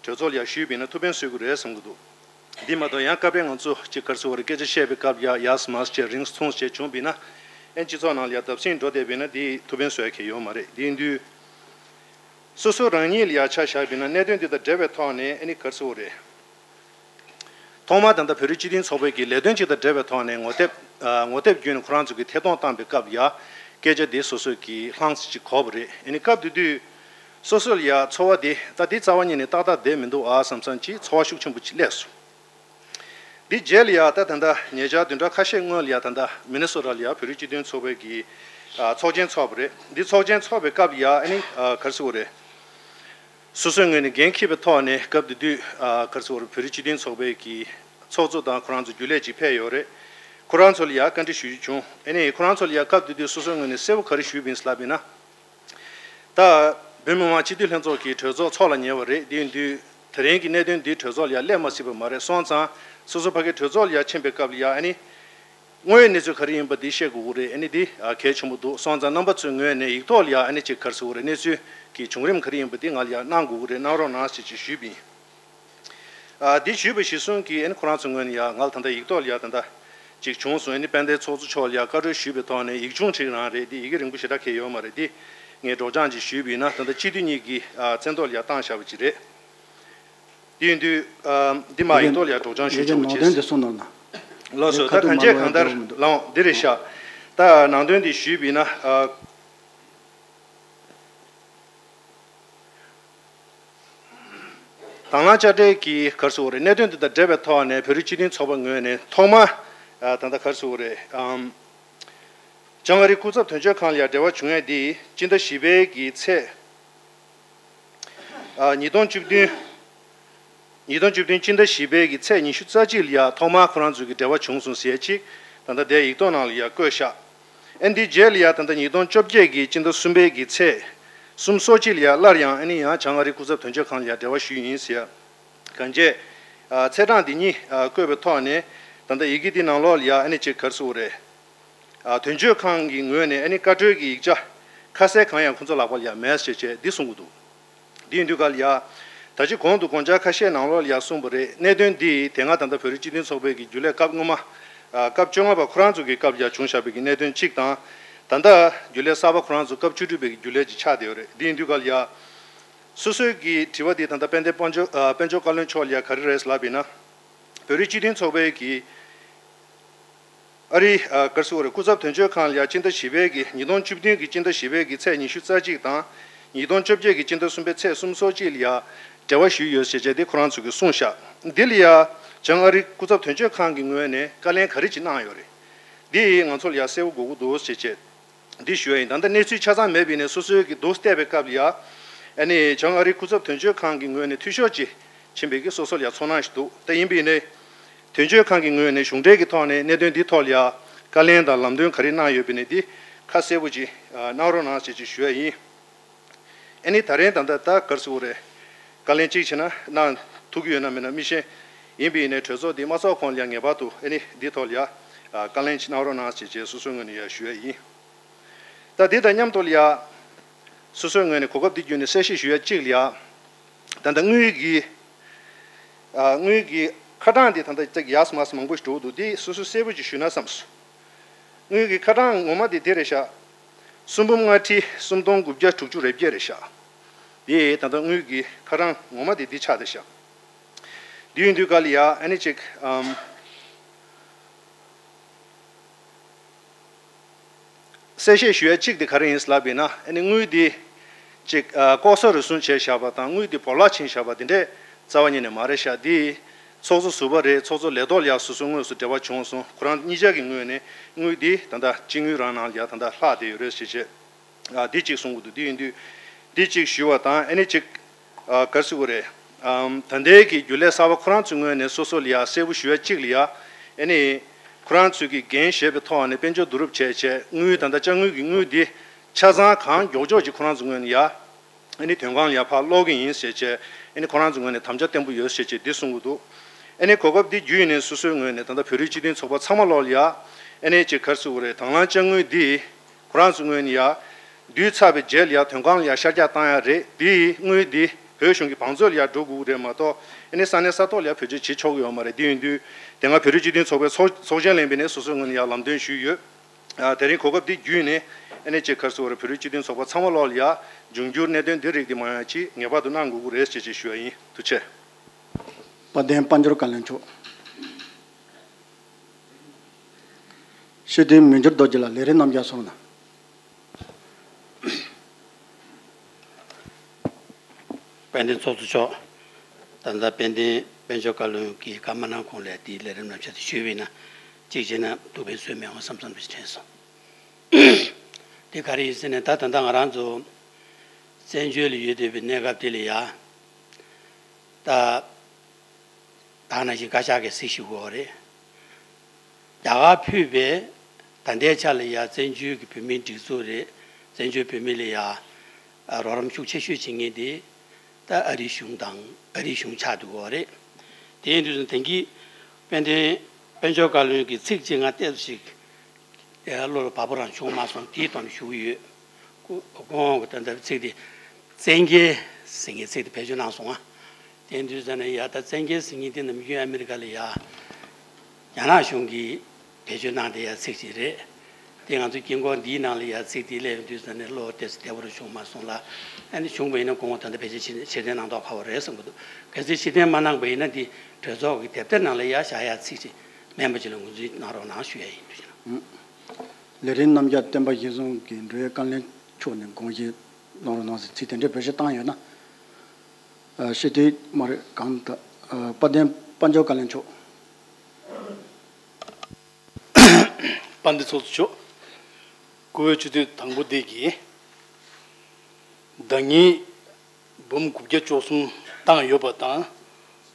གྲོས་ཚོགས་ལ་ཡ་ཞུས་པ་ཡིན་ན་ཐུགས་ཕན་གསོས་ཀྱི་རེད་བསམ་གྱི་འདུག། འདི་མ་གཏོགས་ཡང་སྐབས་རེ་ང་ཚོ་ཅིག་ག་རེ་ཟེར་དགོས་རེད། སྐད་ཆ་བཤད་པའི་སྐབས་ལ་ཡ་ཡས་མས་བྱས་རིང་ཐུང་བྱས་བྱུང་བ་ཡིན་ན། ཨ་ནི་སྤྱི་ཚོགས་ནང་ལ་ཡ་བརྡབ་གསིག་འགྲོ་བསྡད་པ་ཡིན་ན་དེ་ཐུགས་ཕན་གསོས་ཡ་གང་ཡང་ཡོད་མ་རེད། དེ་ཡིན་དུས། སོ་སོ་རང་ཉིད་ལ་ཡ་ཆ་བཞག་པ་ཡིན་ན། གནད་དོན་འདི་དང་འབྲེལ་བའི་ཐོག་ནས། ཨ་ནི་ག་རེ་ཟེར་དགོས་རེད། ཐོག་མར་ད་ལྟ་བོད་རིགས་སྤྱི་མཐུན་ཚོགས་པའི་གི་ལས་དོན་ཅིག་དང་འབྲེལ་བའི་ཐོག་ནས་ངོ་དེབ་ཨ་ངོ་དེབ་བརྒྱུད་ནས་ཁོ་རང་ཚོ་གི་ཐད་གཏོང་བཏང་པའི་སྐབས་ལ་ཡ་སྐད་ཆ་འདི་སོ་སོས་ཀྱི་ལྷང་ཙམ་ཅིག་གོ་བ་རེད། ཨ་ནི་སྐབས་དེ་དུས་སོ་སོ་ལ་ཡ་ཚོར་བ་འདི་ད་འདི་རྩ་བ་ཉིད་ནས་ཏག་ཏག་བསྡད་མི་འདུག་ཨ་བསམ་བསམ་ཅིག་ཚོར་བ་ཤུགས་ཆེན་པོ་ཅིག་སླེབས་སོང་། འདི་རྗེས་ལ་ཡ་ད་ད་ལྟ་ཉེ་ཆར་བདུན་ཕྲག་ཁ་ཤས་སྔོན་ལ་ཡ་ད་ལྟ་མི་ནི་སོ་ཊ་ལ་ཡ་བོད་རིགས་སྤྱི་མཐུན་ཚོགས་པའི་གི་ཨ་ཚོགས་ཆེན་ཚོགས་པ་རེད། འདི་ཚོགས་ཆེན་ཚོགས་པའི་སྐབས་ལ་ཡ་ཨ་ནི་ཨ་ག་རེ་ཟེར་དགོས་རེད། སོ་སོའི་ངོས་ནས་འགན་འཁྱེར་བའི་ཐོག་ནས་སྐབས་དེ་དུས་ཨ་ག་རེ་ཟེར་དགོས་རེད། བོད་རིགས་སྤྱི་མཐུན་ཚོགས་པའི་གི་ཚོགས་གཙོ་དང་ཁོ་རང་ཚོ་རྒྱུན་ལས་ཅིག་ཕེབས་ཡོད་རེད། ཁོ་རང་ཚོ་ལ་ཡ་བཀའ་འདྲི་ཞུ་རྒྱུ་བྱུང་། ཨ་ནི་ཁོ་རང་ཚོ་ལ་ཡ་སྐབས་དེ་དུས་སོ་སོའི་ངོས་ནས་གསལ་པོ་ག་རེ་ཞུས་པ་ཡིན་ལབ་ཡིན་ན། ད་བོད་མི་མང་སྤྱི་འཐུས་ལྷན་ཚོགས་ཀྱི་གྲོས་ཚོགས་འཚོགས་ལ་ཉེ་བ་རེད། དེ་ཡིན་དུས་དེ་རིང་གི་གནད་དོན་འདི་གྲོས་ཚོགས་ལ་ཡ་སླེབས་མ་སྲིད་པ་མ་རེད། སོང་ཙང་སོ་སོ་ཕ་གི་གྲོས་ཚོགས་ལ་ཡ་ཕྱིན་པའི་སྐབས་ལ་ཡ་ཨ་ནི་དངོས་ཡོད་གནས་ཚུལ་ག་རེ་ཡིན་པ་འདི་བཤད་དགོས་ཀྱི་རེད། ཨ་ནི་འདི་ཨ་གལ་ཆེན་པོ་འདུག་སོང་ཙང་རྣམ་པ་ཚོའི་ངོས་ནས་ཡིག་ཐོག་ལ་ཡ་ཨ་ནི་ཅིག་ག་རེ་ཟེར་དགོས་རེད། གནས་ཚུལ་གྱི་བྱུང་རིམ་ག་རེ་ཡིན་པ་འདི་ང་ལ་ཡ་གནང་དགོས་ཀྱི་རེད། གནང་རོགས་གནང་ཟེར་ཅིག་ཞུས་པ་ཡིན། ཨ་འདི་ཞུས་པ་གཞིར་བཟུང་གིས་ཨ་ནི་ཁོ་རང་ཚོའི་ངོས་ནས་ཡ་ང་ལ་ད་ལྟ་ཡིག་ཐོག་ལ་ཡ་ད་ལྟ་ཅིག་བྱུང་སོང་། ཨ་ནི་དཔལ་ལྡན་ཚོགས་གཙོ་མཆོག་ལ་ཡ་བཀའ་འཁྲོལ་ཞུས་པའི་ཐོག་ནས་ཡིག་ཆུང་ཅིག་རང་རེད། འདི་ཡི་གེ་རིང་པོ་ཞེ་དྲག་གང་ཡོད་མ་རེད། འདི་ངས་སྒྲོག་སྦྱང་ཅིག་ཞུས་པ་ཡིན་ན། ད་ལྟ་སྤྱི་འཐུས་གཉིས་ཀྱི་ཨ་མཚན་ཐོག་ལ་ཡ་བཏང་བཞག་པ་ཅིག་རེད། དེ་ཡིན་དུས་ཨ་འདི་མ་ཡིག་ཐོག་ལ་ཡ་སྒྲོག་སྦྱང་ཞུས་ཆོག་པ་ཅིག་ཟེར། ལགས་སོ། ད་གང་བྱས་གང་ལྟར་ལའང་འདི་རེད་ཤག་ད་ནང་དོན་འདི་ཞུས་པ་ཡིན་ན། ཨ་དང་བླངས་དཔྱ་ཁྲལ་གྱི་ག་རེ་ཟེར་དགོས་རེད། གནད་དོན་འདི་དང་འབྲེལ་བའི་ཐོག་ནས་བོད་རིགས་སྤྱི་མཐུན་ཚོགས་པ་ངོས་ནས་ཐོག་མ་ཨ་ད་ལྟ་ག་རེ་ཟེར་དགོས་རེད། ཨམ་བྱང་ཨ་རི་སྐུ་ཚབ་དོན་གཅོད་ཁང་ལ་ཡ་འབྲེལ་བ་བྱུང་ཡ་འདི་སྤྱི་ཟླ་བཞི་པའི་གི་ཚེས་ཨ་ཉིས་སྟོང་བཅུ་བདུན། ཉིས་སྟོང་བཅུ་བདུན་སྤྱི་ཟླ་བཞི་པའི་གི་ཚེས་ཉི་ཤུ་རྩ་གཅིག་ལ་ཡ་ཐོག་མར་ཁོ་རང་ཚོའི་གི་འབྲེལ་བ་བྱུང་སོང་ཟེར་ཅིག་ད་ལྟ་དེ་ཡིག་ཐོག་ནང་ལ་ཡ་བཀོད་ཤག་ཨ་འདི་རྗེས་ལ་ཡ་ད་ལྟ་ཉིས་སྟོང་བཅོ་བརྒྱད་ཀྱི་སྤྱི་ཟླ་གསུམ་པའི་གི་ཚེས་སུམ་ཅུ་སོ་གཅིག་ལ་ཡ་སླར་ཡང་ཨ་ནི་ཡང་བྱང་ཨ་རི་སྐུ་ཚབ་དོན་གཅོད་ཁང་ལ་ཡ་འབྲེལ་བ་ཞུས་ཡིན་ཟེར། གང་བྱས་ཨ་ཚེས་གྲངས་འདི་གཉིས་ཨ་བཀོད་པའི་ཐོག་ནས་ད་ལྟ་ཡི་གེ་འདི་ནང་ལོགས་ལ་ཡ་ཨ་ནི་ཅིག་ག་རེ་ཟེར་དགོས་རེད། ཨ་དོན་གཅོད་ཁང་གི་ངོས་ནས་ཨ་ནི་བཀའ་འཁྲོལ་གྱི་ཡིག་ཆ་ཁ་གསལ་གང་ཡང་ཁོང་ཚོ་ལག་པ་ལ་ཡ་མེད་ཟེར་བྱས་འདི་གསུང་གི་འདུག་འདི་ཡིན་དུས་ག་ལ་ཡ། ད་ཅི་གོང་དུ་དགོངས་འཆར་ཁ་ཤས་ནང་ལོགས་ལ་ཡ་གསུངས་པ་རེད། གནད་དོན་འདི་དེ་སྔ་ད་ལྟ་བོད་རིགས་སྤྱི་མཐུན་ཚོགས་པའི་གི་རྒྱུན་ལས་སྐབས་སྔོན་མ། ཨ་སྐབས་བཅོ་ལྔ་པ་ཁོ་རང་ཚོ་གི་སྐབས་ལ་ཡ་བྱུང་བཞག་པའི་གི་གནད་དོན་གཅིག་དང་། ད་ལྟ་རྒྱུན་ལས་གསར་པ་ཁོ་རང་ཚོ་སྐབས་བཅུ་དྲུག་པའི་གི་རྒྱུན་ལས་ཅིག་ཆགས་བསྡད་ཡོད་རེད། འདི་ཡིན་དུས་ག་ལ་ཡ། སོ་སོའི་གི་དྲི་བ་འདི་ད་ལྟ་དཔལ་ལྡན་དཔལ་འབྱོར་ཨ་དཔལ་འབྱོར་བཀའ་བློན་མཆོག་ལ་ཡ་ག་རེ་རེད་ལབ་ཡིན་ན། བོད་རིགས་སྤྱི་མཐུན་ཚོགས་པའི་གི་ཨ་རི་ཨ་ག་རེ་ཟེར་དགོས་རེད། སྐུ་ཚབ་དོན་གཅོད་ཁང་ལ་ཡ་སྤྱི་ཟླ་བཞི་པའི་གི་ཉིས་སྟོང་བཅུ་བདུན་གི་སྤྱི་ཟླ་བཞི་པའི་གི་ཚེས་ཉི་ཤུ་རྩ་གཅིག་དང་། ཉིས་སྟོང་བཅོ་བརྒྱད་ཀྱི་སྤྱི་ཟླ་གསུམ་པའི་ཚེས་སུམ་ཅུ་སོ་གཅིག་ལ་ཡ་འབྲེལ་བ་ཞུས་ཡོད་ཟེར་བྱས་དེ་ཁོ་རང་ཚོ་གིས་གསུངས་ཤག་འདི་ལ་ཡ་བྱང་ཨ་རི་སྐུ་ཚབ་དོན་གཅོད་ཁང་གི་ངོས་ནས་བཀའ་ལན་ག་རེ་ཅིག་གནང་ཡོད་རེད། འདི་ང་ཚོ་ལ་ཡ་གསལ་པོ་དགོས་ཀྱི་འདུག་ཟེར་བྱས། འདི་ཞུ་ཡ་ཡིན། ད་ལྟ་གནས་ཚུལ་ཆ་ཚང་མེད་པ་ཡིན་ནའི་སོ་སོའི་གི་འདུག་བལྟས་པའི་སྐབས་ལ་ཡ། ཨ་ནི་བྱང་ཨ་རི་སྐུ་ཚབ་དོན་གཅོད་ཁང་གི་ངོས་ནས་འཐུས་ཤོར་ཅིག་ཕྱིན་པའི་གི་སོ་སོ་ལ་ཡ་ཚོར་སྣང་ཞིག་འདུག་ད་ཡིན་པ་ཡིན་ནའི། དོན་གཅོད་ཁང་གི་ངོས་ནས་གཞུང་འབྲེལ་གྱི་ཐོག་ནས་གནད་དོན་འདིའི་ཐོག་ལ་ཡ་བཀའ་ལན་དང་ལམ་སྟོན་ག་རེ་གནང་ཡོད་པ་ཡིན་ནའི་འདི་ཁ་གསལ་པོ་ཅིག་གནང་རོགས་གནང་ཞེས་ཅིག་ཞུ་ཡ་ཡིན། ཨ་ནི་ད་རེས་ད་ལྟ་ད་ག་རེ་ཟེར་དགོས་རེད། བཀའ་ལན་གཅིག་བྱས་ན་གནང་ཐུབ་ཀྱི་ཡོད་ན་མེད་ན་མི་ཤེས། ཡིན་པ་ཡིན་ནའི་གྲོས་ཚོགས་འདི་མ་ཚོགས་གོང་ལ་ཡ་ངེས་པར་དུ་ཨ་ནི་འདི་ཐོག་ལ་ཡ་བཀའ་ལན་ཅིག་གནང་རོགས་གནང་ཞེས་བྱས་སོ་སོའི་ངོས་ནས་ཡ་ཞུ་ཡ་ཡིན། ད་འདི་དང་མཉམ་དུ་ལ་ཡ། སོ་སོའི་ངོས་ནས་གོ་སྐབས་འདི་བརྒྱུད་ནས་གསལ་བཤད་ཞུ་ཡ་གཅིག་ལ་ཡ། ད་ལྟ་དངུལ་གྱི། ཨ་དངུལ་གྱི་ཁ་གྲངས་འདི་ད་ལྟ་ཅིག་ཡར་སོང་མར་སོང་མང་པོ་ཞིག་འགྲོ་གི་འདུག་འདི་སོ་སོས་གསལ་པོ་ཅིག་ཞུས་ན་བསམས་སོང་། དངུལ་གྱི་ཁ་གྲངས་ངོ་མ་འདི་འདི་རེད་ཤག་སུམ་འབུམ་ལྔ་ཁྲི་སུམ་སྟོང་དགུ་བརྒྱ་དྲུག་ཅུ་རེ་བརྒྱད་རེད་ཤག་འདི་ད་ལྟ་དངུལ་གྱི་ཁ་གྲངས་ངོ་མ་འདི་འདི་ཆགས་བསྡད་ཤག་འདི་ཡིན་དུས་ག་ལ་ཡ་ཨ་ནི་ཅིག་ཨམ། གསལ་བཤད་ཞུ་ཡ་གཅིག་དེ་ག་རེ་ཡིན་ལབ་ཡིན་ན། ཨ་ནི་དངུལ་འདི་ཅིག་ཨ་ལྐོག་ཟ་རུལ་སུངས་བྱས་བཞག་པ་དང་དངུལ་འདི་སྦོ་ལོག་ཕྱིན་བཞག་པ་འདི་འདྲས་རྩ་བ་ཉིད་ནས་མ་རེད་ཤག་འདི་ཚོགས་གཙོ་ཟུར་པ་རེད། ཚོགས་གཙོ་ལས་ཐོག་ལ་ཡ་སོ་སོའི་དངོས་སུ་འབྲེལ་བ་བྱུང་སོང་། ཁོ་རང་གཉིས་ཆ་གི་ངོས་ནས་དངུལ་འདི་ད་ལྟ་སྤྱི་དངུལ་རང་ནང་ལ་ཡ་ད་ལྟ་ལྷག་བསྡད་ཡོད་རེད་ཟེར་བྱས། ཨ་འདི་གཅིག་གསུང་གི་འདུག་འདི་ཡིན་དུས་འདི་གཅིག་ཞུ་བ་དང་། ཨ་ནི་གཅིག་ཨ་ག་རེ་ཟེར་དགོས་རེད། ཨམ་ད་ལྟའི་གི་རྒྱུན་ལས་གསར་པ་ཁོ་རང་ཚོའི་ངོས་ནས་སོ་སོ་ལ་ཡ་གསལ་པོ་ཞུ་ཡ་གཅིག་ལ་ཡ། ཨ་ནི་ཁོ་རང་ཚོའི་གི་འགན་བཞེས་པའི་ཐོག་ནས་དཔལ་འབྱོར་བསྡུ་རུབ་བྱས་བྱས་དངུལ་ད་ལྟ་དཔྱ་དངུལ་གྱི་དངུལ་འདི་ཆ་ཚང་གང་མགྱོགས་མགྱོགས་ཅིག་ཁོ་རང་ཚོའི་ངོས་ནས་ཡ། ཨ་ནི་དོན་ཁང་ལ་ཡ་ཕར་སློག་གི་ཡིན་ཟེར་བྱས། ཨ་ནི་ཁོ་རང་ཚོའི་ངོས་ནས་དམ་བཅའ་བརྟན་པོ་ཡོད་ཟེར་བྱས་འདི་གསུང་གི་འདུག་ཨ་ནི་གོ་སྐབས་འདི་བརྒྱུད་ནས་སོ་སོའི་ངོས་ནས་ད་ལྟ་བོད་རིགས་སྤྱི་མཐུན་ཚོགས་པ་ཚང་མ་ལོག་ལ་ཡ། ཨ་ནི་ཅིག་ག་རེ་ཟེར་དགོས་རེད། དང་བླངས་དཔྱ་དངུལ་འདི་ཁོ་རང་ཚོའི་ངོས་ནས་ཡ། བསྡུས་ཚར་བའི་རྗེས་ལ་ཡ་དོན་ཁང་ལ་ཡ་ཤར་རྒྱག་བཏང་ཡ་རེད། འདིའི་དངུལ་འདི་བོད་གཞུང་གི་བང་མཛོད་ལ་ཡ་འགྲོ་དགོས་ཀྱི་རེད་མ་གཏོགས། ཨ་ནི་ས་གནས་ས་ཐོག་ལ་ཡ་བེད་སྤྱོད་བྱེད་ཆོག་གི་ཡོད་མ་རེད། འདི་ཡིན་དུས་དེ་སྔ་བོད་རིགས་སྤྱི་མཐུན་ཚོགས་པའི་ཚོགས་ཚོགས་ཆེན་ལས་པ་ནས་སོ་སོའི་ངོས་ནས་ཡ་ལམ་སྟོན་ཞུས་ཡོད། ཨ་དེ་རིང་གོ་སྐབས་འདི་བརྒྱུད་ནས་ཨ་ནི་ཅིག་ག་རེ་ཟེར་དགོས་རེད། བོད་རིགས་སྤྱི་མཐུན་ཚོགས་པ་ཚང་མ་ལོག་ལ་ཡ་འབྱུང་འགྱུར་གནད་དོན་འདི་རིགས་འདི་མང་ཡ་ཅིག་ངེས་པར་དུ་གནང་དགོས་ཀྱི་རེད་ཅེས་ཅིག་ཞུ་ཡ་ཡིན། ཐུགས་རྗེ་ཆེ། དཔལ་ལྡན་དཔལ་འབྱོར་བཀའ་བློན་མཆོག་སྤྱི་འཐུས་མི་འགྱུར་རྡོ་རྗེ་ལགས། ལས་རིམ་རྣམ་གཞག་སོང་ན། དཔལ་ལྡན་ཚོགས་གཙོ་མཆོག་ད་ལྟ་དཔལ་ལྡན་དཔལ་འབྱོར་བཀའ་བློན་གྱིས་བཀའ་མ་གནང་གོང་ལ་དེའི་ལས་རིམ་རྣམ་གཞག་དེ་ཞུས་པ་ཡིན་ན། གཅིག་བྱས་ན་ཐུགས་ཕན་གསོས་མེད་འོང་བསམ་བསམ་དུ་དྲན་སོང་། དེ་ག་རེ་ཡིན་ཟེར་ན། ད་ད་ལྟ་ང་རང་ཚོ་བཙན་བྱོལ་ལ་ཡོད་བསྡད་པའི་གནས་སྐབས་དེ་ལ་ཡ། ད་ད་ནང་བཞིན་བཀའ་ཤག་གིས་གཟིགས་ཞུ་དགོས་རེད། རྒྱ་གར་ཕུད་པའི་ད་ལྟའི་ཆ་ལ་ཡ་བཙན་བྱོལ་གྱི་བོད་མིའི་སྒྲིག་འཛུགས་རེད། བཙན་བྱོལ་བོད་མི་ལ་ཡ་རོགས་རམ་ཤུགས་ཆེ་ཤོས་བྱེད་མཁན་དེ་ད་ཨ་རིའི་གཞུང་དང་ཨ་རིའི་གཞུང་ཆགས་འདུག་གོ་རེད། དེ་ཡིན་དུས་ད་གིན་དཔལ་ལྡན་དཔལ་འབྱོར་བཀའ་བློན་གྱི་ཚིག་གཅིག་ང་ཏོག་ཙམ་ཞིག་བློ་ལ་བབས་པོ་རང་བྱུང་མ་སོང་། དེའི་དོན་ཞུ་གི་ཡོད། སྐུ་ཁོང་གི་ད་ལྟ་ཚིག་དེ་བཙན་རྒྱལ་ཟེར་མཁན་ཚིག་དེ་བེད་སྤྱོད་གནང་སོང་ང་། དེ་དུས་ཙ་ན་ཡ་ད་བཙན་རྒྱལ་ཟེར་མཁན་དེ་ནམ་རྒྱུན་ཨ་མི་རི་ཀ་ལ་ཡ་རྒྱ་ནག་གཞུང་གིས་བེད་སྤྱོད་གནང་བསྡད་ཡ་ཚིག་ཅིག་རེད། དེ་ང་ཚོ་དཀྱིལ་འཁོར་འདིའི་ནང་ལ་ཡ་ཚིག་དེ་སླེབས་ཡོང་དུས་ཙ་ན་བློ་ཏོག་ཙམ་བདེ་པོ་རུ་བྱུང་མ་སོང་ལ། ཨ་ནི་བྱུང་བ་ཡིན་ན་ཁོང་ད་ལྟ་བེད་སྤྱོད་ཕྱིར་ཕྱིར་འཐེན་གནང་མདོག་ཁ་པོ་རེད་བསམ་གྱི་འདུག་གལ་སྲིད་ཕྱིར་འཐེན་མ་གནང་པ་ཡིན་ན། དེ་གྲོས་ཚོགས་ཀྱི་དེབ་ཐེར་ནང་ལ་ཡ་བཞག་ཡ་ཚིག་ཅིག་མིན་པ་ཅིག་ལ་ངོས་འཛིན་གནང་རོགས་གནང་ཞུ་ཡ་ཡིན། ཐུགས་རྗེ་གནང་། ལས་རིམ་རྣམ་གཞག་བསྟན་པ་ཞིང་གསུམ་གྱི་འབྲེལ་ཡོད་བཀའ་བློན་མཆོག་ནས་དགོངས་བཞེས་གནང་རོགས་གནང་ཟེར་ཚིག་དེ་འདྲའི་བེད་སྤྱོད་བཏང་ཡོད་ན། ཨ། ཤེས་དུས་མ་རེད། གང་ལྟར། ཨ། དཔལ་ལྡན་དཔལ་འབྱོར་བཀའ་བློན་མཆོག་དཔལ་ལྡན་ཚོགས་གཙོ་མཆོག་བཀུར་འོས་སྤྱི་འཐུས་དང་པོ་འདི་གིས་ཟླ་ཉིན་འབུམ་དགུ་བརྒྱ་བཅུ་གསུམ་བཏང་ཡོད་པ་དང་།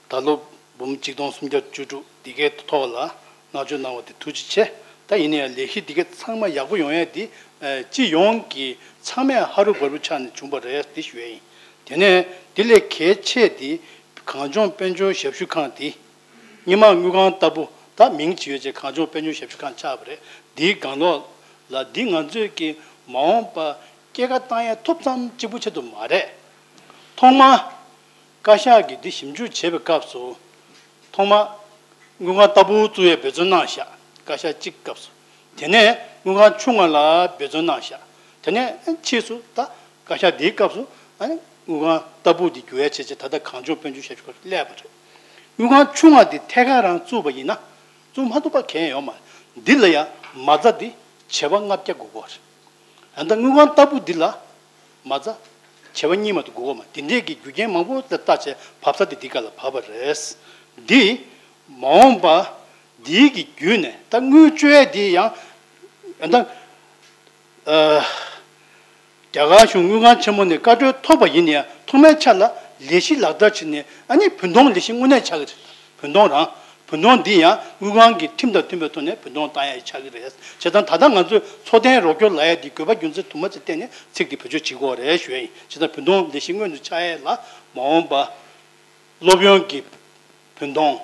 ད་ལོ་འབུམ་གཅིག་སྟོང་སུམ་བརྒྱ་བཅུ་དྲུག་འདི་གའི་ཐོག་ལ་མངགས་བཅོལ་གནང་བ་དེ་ཐུགས་རྗེ་ཆེ། ད་ཡིན་ན་ཡང་ལས་གཞི་འདི་གའི་ཚང་མ་ཡག་པོ་ཡོང་ཡ་འདི་སྤྱི་ཡོངས་ཀྱི་ཚང་མས་ཧ་རུ་བར་རུ་ཆགས་ནས་བྱུང་བ་རེད་འདི་ཞུ་ཡ་ཡིན། དེ་ནས་འདི་ལས་གལ་ཆེ་འདི་གངས་ལྗོངས་དཔལ་འབྱོར་ཞབས་ཞུ་ཁང་འདི། སྔོན་མ་དངུལ་ཁང་ལྟ་བུ། ད་མིང་ཅིག་ཡོད་ཅེས་གངས་ལྗོངས་དཔལ་འབྱོར་ཞབས་ཞུ་ཁང་ཆགས་པ་རེད། འདིའི་སྒང་ལོགས་ལ་འདི་ང་ཚོས་ཀྱི་མ་འོངས་པ་སྐྱེད་ཀ་བཏང་ཡ་ཐུབ་ཙམ་གཅིག་པུ་ཆེད་དུ་མ་རེད། ཐོག་མ་བཀའ་ཤག་གིས་འདི་ཞིབ་འཇུག་བྱེད་པའི་སྐབས་སུ། ཐོག་མ་དངུལ་ཁང་ལྟ་བུ་བཙུགས་ཡའི་འབད་བརྩོན་གནང་ཤག་བཀའ་ཤག་གཅིག་སྐབས་སུ། དེ་ནས་དངུལ་ཁང་ཆུང་ང་ལ་འབད་བརྩོན་གནང་ཤག་དེ་ནས་ཕྱིས་སུ་ད་བཀའ་ཤག་འདིའི་སྐབས་སུ་ཨ་ནི་དངུལ་ཁང་ལྟ་བུ་འདི་འགྱུར་བའི་བྱས་རྗེས་ད་ལྟ་གངས་ལྗོངས་དཔལ་འབྱོར་ཞབས་ཞུ་ཁང་སླེབས་པ་རེད། དངུལ་ཁང་ཆུང་བ་འདི་ཐད་ཀར་རང་བཙུགས་པ་ཡིན་ན་བཙུགས་མ་ཐུབ་པ་གང་ཡང་ཡོད་མ་རེད། འདི་ལ་ཡང་མ་རྩ་འདི་བྱེ་བ་ལྔ་བརྒྱ་དགོས་ཀྱི་རེད། ཨ་ད་དངུལ་ཁང་ལྟ་བུ་འདི་ལ་མ་རྩ་བྱེ་བ་གཉིས་མ་གཏོགས་དགོས་ཀྱི་མ་རེད། འདི་འདྲས་ཀྱི་རྒྱུ་རྐྱེན་མང་པོ་ལ་བལྟས་བྱས་བབས་ས་དེ་འདི་ག་ལ་བབས་པ་རེད། འདི་མ་འོངས་པ་འདི་གི་བརྒྱུད་ནས་ད་དངུལ་བཅོལ་ཡས་འདི་ཡང་ཨ་ད། ཨ། རྒྱ་གར་གཞུང་དངུལ་ཁང་ཆེན་མོ་ནས་བཀའ་འཁྲོལ་ཐོབ་པ་ཡིན་ན་ཡང་ཐོག་མའི་ཆ་ལ་ལས་གཞི་ལག་བསྟར་བྱས་ནས་ཨ་ནི་བུན་གཏོང་ལས་གཞི་དངོས་གནས་ཆགས་ཀྱི་རེད། བུན་གཏོང་རང་བུན་གཏོང་འདི་ཡང་དངུལ་ཁང་གི་ཁྲིམས་དང་མཐུན་པའི་ཐོག་ནས་བུན་གཏོང་བཏང་ཡ་ཆགས་ཀྱི་རེད། བྱས་ཙང་ད་ལྟ་ང་ཚོས་འཚོ་རྟེན་རོགས་སྐྱོར་ལབ་ཡ་འདི་དགོས་པ་རྒྱུ་མཚན་དུ་མ་ཅིག་བལྟས་ནས་ཚིག་འདི་བེད་སྤྱོད་བྱེད་དགོས་རེད་ཞུ་ཡ་ཡིན། བྱས་ཙང་བུན་གཏོང་ལས་གཞི་དངོས་སུ་ཆགས་ཡ་ལ་མ་འོངས་པ། སློབ་ཡོན་གྱི་བུན་གཏོང་།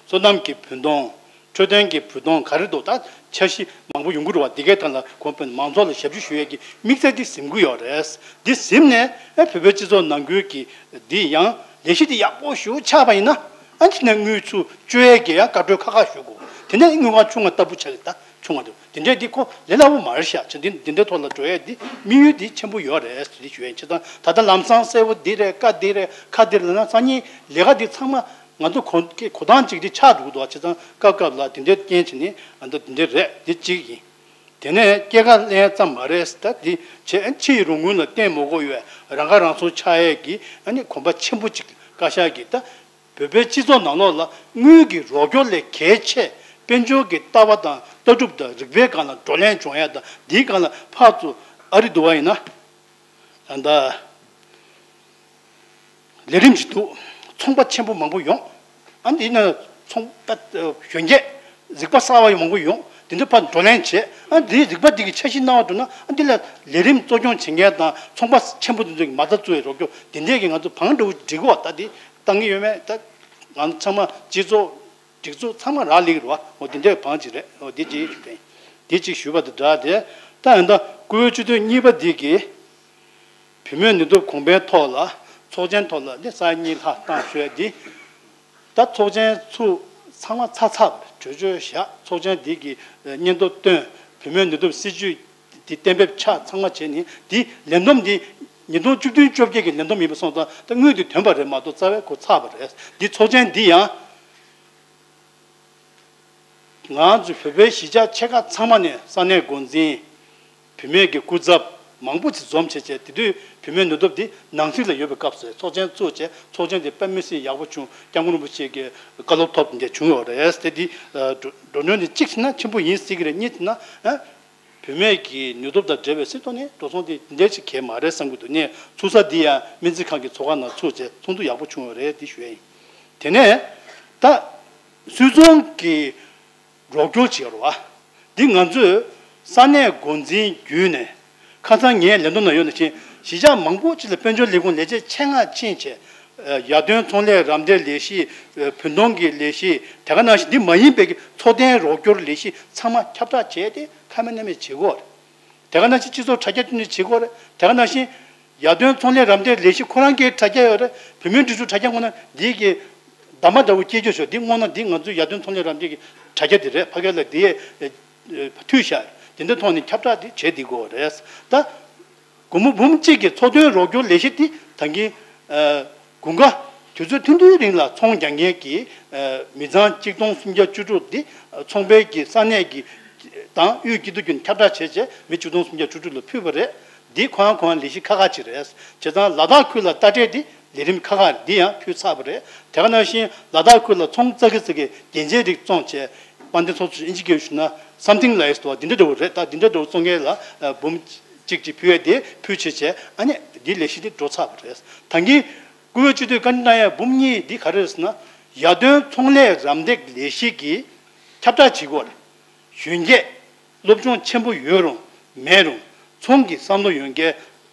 སོ་ནམ་གྱི་བུན་གཏོང་། འཕྲོད་བསྟེན་གྱི་བུན་གཏོང་། ག་རེ་འདུག་ད་འཆར་གཞི་མང་པོ་ཡོང་གི་རེད་བ། འདི་གའི་ཐད་ལ་གོང་དཔོན་མང་ཚོགས་ལ་ཞབས་ཞུ་ཞུ་ཡས་ཀྱི་དམིགས་ཚད་འདི་ཟིན་གྱི་ཡོད་རེད། འདི་ཟིན་ནས་ཨེ་བོད་པའི་སྤྱི་ཚོགས་ནང་ཁུལ་གྱི་འདི་ཡང་ལས་གཞི་འདི་ཡག་པོ་ཞེ་པོ་ཆགས་པ་ཡིན་ན་ཨ་ནི་དེ་ནས་དངུལ་ཚུར་བཅོལ་ཡས་ཀྱི་ཡང་བཀའ་འཁྲོལ་ཁག་ཁག་ཞུ་དགོས། དེ་ནས་དངུལ་ཁང་ཆུང་བ་ལྟ་བུ་ཆགས་ཀྱི་ད། ཆུང་བ་འདུག་དེ་འདྲས་འདི་ཁོ་ལས་སླ་པོ་མ་རེད་ཤག་བྱས་འདི་འདི་འདྲའི་ཐོག་ལ་འགྲོ་ཡས་འདི་དམིགས་ཡུལ་འདི་ཆེན་པོ་ཡོད་རེད་ཟེར་ཞུ་ཡས། བྱས་ཙང་ད་ལྟ་ལམ་སང་གསལ་པོ་འདི་རེད། བཀའ་འདི་རེད། ཁ་འདི་རེད་ལབ་ན་སང་ཉིན་ལས་ཀ་འདི་ཚང་མ་ང་ཚོ་གོ་གོ་སྟངས་གཅིག་འདི་ཆགས་འགྲོ་གི་འདུག་བྱས་ཙང་སྐབས་སྐབས་ལ་འདི་འདྲའི་རྐྱེན་བྱས་ནས་ང་ཚོ་འདི་འདྲས་རེད། འདི་གཅིག་ཡིན། དེ་ནས་སྐྱེད་ཀ་ལེན་ཙམ་མ་རེད་ད། འདི་བྱས་ཕྱི་ཡི་རོགས་དངུལ་ལ་བརྟེན་མ་དགོས་པའི་རང་ཁ་རང་གསོ་ཆགས་ཡས་ཀྱི་ཨ་ནི་གོམ་པ་ཆེན་པོ་གཅིག་བཀའ་ཤག་གིས་ད། བོད་པའི་སྤྱི་ཚོགས་ནང་ལོགས་ལ་དངུལ་གྱི་རོགས་སྐྱོར་ལས་གལ་ཆེ་དཔལ་འབྱོར་གྱི་ལྟ་བ་དང་ལྟ་གྲུབ་དང་རིག་པའི་སྒང་ལ་བགྲོ་གླེང་བྱུང་ཡ་དང་འདིའི་སྒང་ལ་ཕར་ཚུར་ཨ་རི་འདུག་བ་ཡིན་ན་ད་ལས་རིམ་ཞིག་འདུག་ཚོང་པ་ཆེན་པོ་མང་པོ་ཡོང་། ཨ་འདི་ན་ཚོང་པ་གཞོན་སྐྱེས་རིག་པ་གསར་བ་ཡང་མང་པོ་ཡོང་། དེ་འདྲ་ཕར་བགྲོ་གླེང་བྱས། ཨ་འདིའི་རིག་པ་འདི་གི་འཆར་གཞི་གནང་བ་འགྲོ་ན་ཨ་འདི་ལ་ལས་རིམ་གཙོ་སྐྱོང་བྱེད་མཁན་དང་ཚོང་པ་ཆེན་པོ་དེ་ཚོ་གི་མ་རྩ་བཙུགས་ཡས་རོགས་སྐྱོར་དེ་འདྲས་ཀྱི་ང་ཚོ་བང་འགྲོ་འགྲིག་གོ་བ། ད་འདི་བཏང་གི་ཡོད་མེད་ད་ང་ཚོ་ཚང་མ་སྤྱི་ཚོགས་སྒྲིག་འཛུགས་ཚང་མ་རག་ལས་ཀྱི་རེད་བ། འོ་དེ་འདྲའི་བང་ཅིག་རེད། འོ་དེ་གཅིག་ཞུ་དེ་དེ་གཅིག་ཞུས་པ་དང་སྦྲགས་ཏེ་ད་ཡང་ད་བཀུར་འོས་སྤྱི་འཐུས་གཉིས་པ་འདི་གིས་བུད་མེད་ནུས་སྟོབས་གོང་འཕེལ་ཐོག་ལ་ཚོགས་ཆེན་ཐོག་ལ་འདི་ས་ཡ་གཉིས་ལྷག་བཏང་ཞུས་འདི། ད་ཚོགས་ཆེན་ཚུགས་ཚང་མ་ཚར་ཚར་བ་རེད། གྲོས་ཆོད་བཞག་ཚོགས་ཆེན་འདི་གི་སྙན་ཐོ་བཏོན། བུད་མེད་ནུས་སྟོབས་སྲིད་ཇུས་འདི་གཏན་འབེབས་ཆགས་ཚང་མ་བྱས་ནས་འདི་ལས་བསྡོམས་འདི་ཉིས་སྟོང་བཅུ་བདུན་བཅོ་བརྒྱད་ཀྱི་ལས་བསྡོམས་ཡིན་པ་སོང་ཙང་ད་དངུལ་འདི་ཐོན་པ་རེད་མ་གཏོགས་རྩ་བའི་གོ་ཚར་བ་རེད། འདི་ཚོགས་ཆེན་འདི་ཡང་། ང་ཚོ་བོད་པའི་གཞིས་ཆགས་ཆེ་ཁག་ཚང་མ་ནས་ས་གནས་འགོ་འཛིན། བུད་མེད་ཀྱི་སྐུ་ཚབ་མང་པོ་ཅིག་འཛོམས་བྱས་བྱས། དེ་དུས་བུད་མེད་ནུས་སྟོབས་འདི་ནང་སྲིད་ལ་ཡོད་པའི་སྐབས་སུ་ཚོགས་ཆེན་བཙུགས་བྱས། ཚོགས་ཆེན་དེ་དཔེ་མི་སྲིད་ཡག་པོ་བྱུང་། སྐྱབས་མགོན་རིན་པོ་ཆེ་གི་བཀའ་སློབ་ཐོབ་འདི་བྱུང་ཡོད་རེད། དེ་འདི་འགྲོ་འགྲོ་གྲོན་འདི་གཅིག་བྱས་ན་ཆེན་པོ་ཡིན་སྲིད་ཀྱི་རེད། གཉིས་བྱས་ན། ཨ། བུད་མེད་ཀྱི་ནུས་སྟོབས་དང་འབྲེལ་བའི་སྲིད་ཐོག་ནས་འགྲོ་སོང་དེ་འདི་འདྲ་ཞིག་གང་ཡང་མ་རེད་བསམ་གྱི་འདུག་ངས་ཚུགས་ས་འདི་ཡང་སྨན་རྩིས་ཁང་གི་ཚོགས་ཁང་ནང་ཚུགས་བྱས་ཚོགས་འདུ་ཡག་པོ་བྱུང་ཡོད་རེད། འདི་ཞུ་ཡ་ཡིན། དེ་ནས་ད་སུད་ཚོང་གི་རོགས་སྐྱོར་བྱེད་རོགས། འདི་ང་ཚོས་ས་གནས་འགོ་འཛིན་བརྒྱུད་ནས། ཁ་སང་ངས་ལས་བསྡོམས་ནང་ཡོད་ནང་བཞིན་གཞིས་ཆགས་མང་པོ་ཅིག་ལ་དཔལ་འབྱོར་ལས་ཁུངས་ལས་བྱེད་ཆེད་མངགས་ཕྱིན་བྱས། ཡར་ཐོན་ཚོང་ལས་རམ་འདེགས་ལས་གཞི། བུན་གཏོང་གི་ལས་གཞི། དེ་ག་ནང་བཞིན་འདི་མ་ཡིན་པའི་འཚོ་རྟེན་རོགས་སྐྱོར་ལས་གཞི་ཚང་མ་ཁྱབ་བསྒྲགས་བྱས་ཏེ་ཁ་མེད་སྣ་མེད་བྱེད་དགོས་རེད། དེ་ག་ནང་བཞིན་སྤྱི་ཚོགས་དྲ་རྒྱ་བསྐྲུན་ནས་བྱེད་དགོས་རེད། དེ་ག་ནང་བཞིན་ཡར་ཐོན་ཚོང་ལས་རམ་འདེགས་ལས་གཞི་ཁོ་རང་གི་དྲ་རྒྱ་ཡོད་རེད། བོད་མིའི་སྒྲིག་འཛུགས་དྲ་རྒྱ་སྔོག་ན་འདི་གི་འདབ་མ་འདྲ་བོ་སྐྱེ་རྒྱུ་ཞོག་འདི་སྔོག་ན་འདི་ང་ཚོའི་ཡར་ཐོན་ཚོང་ལས་རམ་འདེགས་ཀྱི་དྲ་རྒྱ་དེ་རེད། ཕ་གི་ལ་འདི་མཐུད་བཞག་དེ་འདྲ་ཐོག་ནས་ཁྱབ་བསྒྲགས་དེ་བྱེད་བསྡད་དགོས་རེད། ད་སྒོར་མོ་འབུམ་གཅིག་གི་འཚོ་རྟེན་རོགས་སྐྱོར་ལས་གཞི་དེ་ད་གིན་དགུན་ཁ་དུས་ཚོད་ཐུང་ཐུང་རིང་ལ་ཚོང་རྒྱག་མཁན་གྱི་མི་ཚང་གཅིག་སྟོང་སུམ་བརྒྱ་བཅུ་དྲུག་འདི་ཚོང་པའི་གི་ས་གནས་ཀྱི་དང་དབུས་སྐྱིད་སྡུག་བརྒྱུད་ཁྱབ་བསྒྲགས་བྱས་བྱས་མི་གཅིག་སྟོང་སུམ་བརྒྱ་བཅུ་དྲུག་ལ་ཕུལ་བ་རེད། འདི་ཁོ་རང་ཁོ་རང་ལས་གཞི་ཁག་ཁག་ཅིག་རེད། བྱས་ཙང་ལ་དྭགས་ཁུལ་ལ་ལྟ་སྤྲད་འདི་ལས་རིམ་ཁག་ཁག་འདི་ཡང་ཕུལ་ཚར་བ་རེད། དེ་ག་ནང་བཞིན་ལ་དྭགས་ཁུལ་ལ་ཚོང་ཙག་གི་ཙག་གི་རྒྱན་ཆའི་རིགས་བཙོང་བྱས་དཔལ་ལྡན་ཚོགས་གཙོས་ཨིན་ཇི་སྐད་ཞུ་ན་something like that འདི་འདྲ་འདྲ་བོ་རེད། ད་འདི་འདྲ་འདྲ་བོ་བཙོང་མཁན་ལ་འབུམ་གཅིག་ཅིག་ཕུལ་ཡས་དེ་ཕུལ་བྱས་བྱས་ཨ་ནི་འདི་ལས་གཞི་འདི་འགྲོ་ཚར་བ་རེད། ད་གིན་བཀུར་འོས་སྤྱི་འཐུས་བཀའ་འདྲི་གནང་ཡས་འབུམ་གཉིས་འདི་ག་རེ་རེད་ཟེར་ན། ཡར་ཐོན་ཚོང་ལས་རམ་འདེགས་ལས་གཞི་གི་ཁྱབ་བསྒྲགས་བྱེད་དགོས་རེད། གཞོན་སྐྱེས་སློབ་སྦྱོང་ཆེན་པོ་ཡོད་རུང་མེད་རུང་ཚོང་གི་བསམ་བློ་ཡོད་མཁན།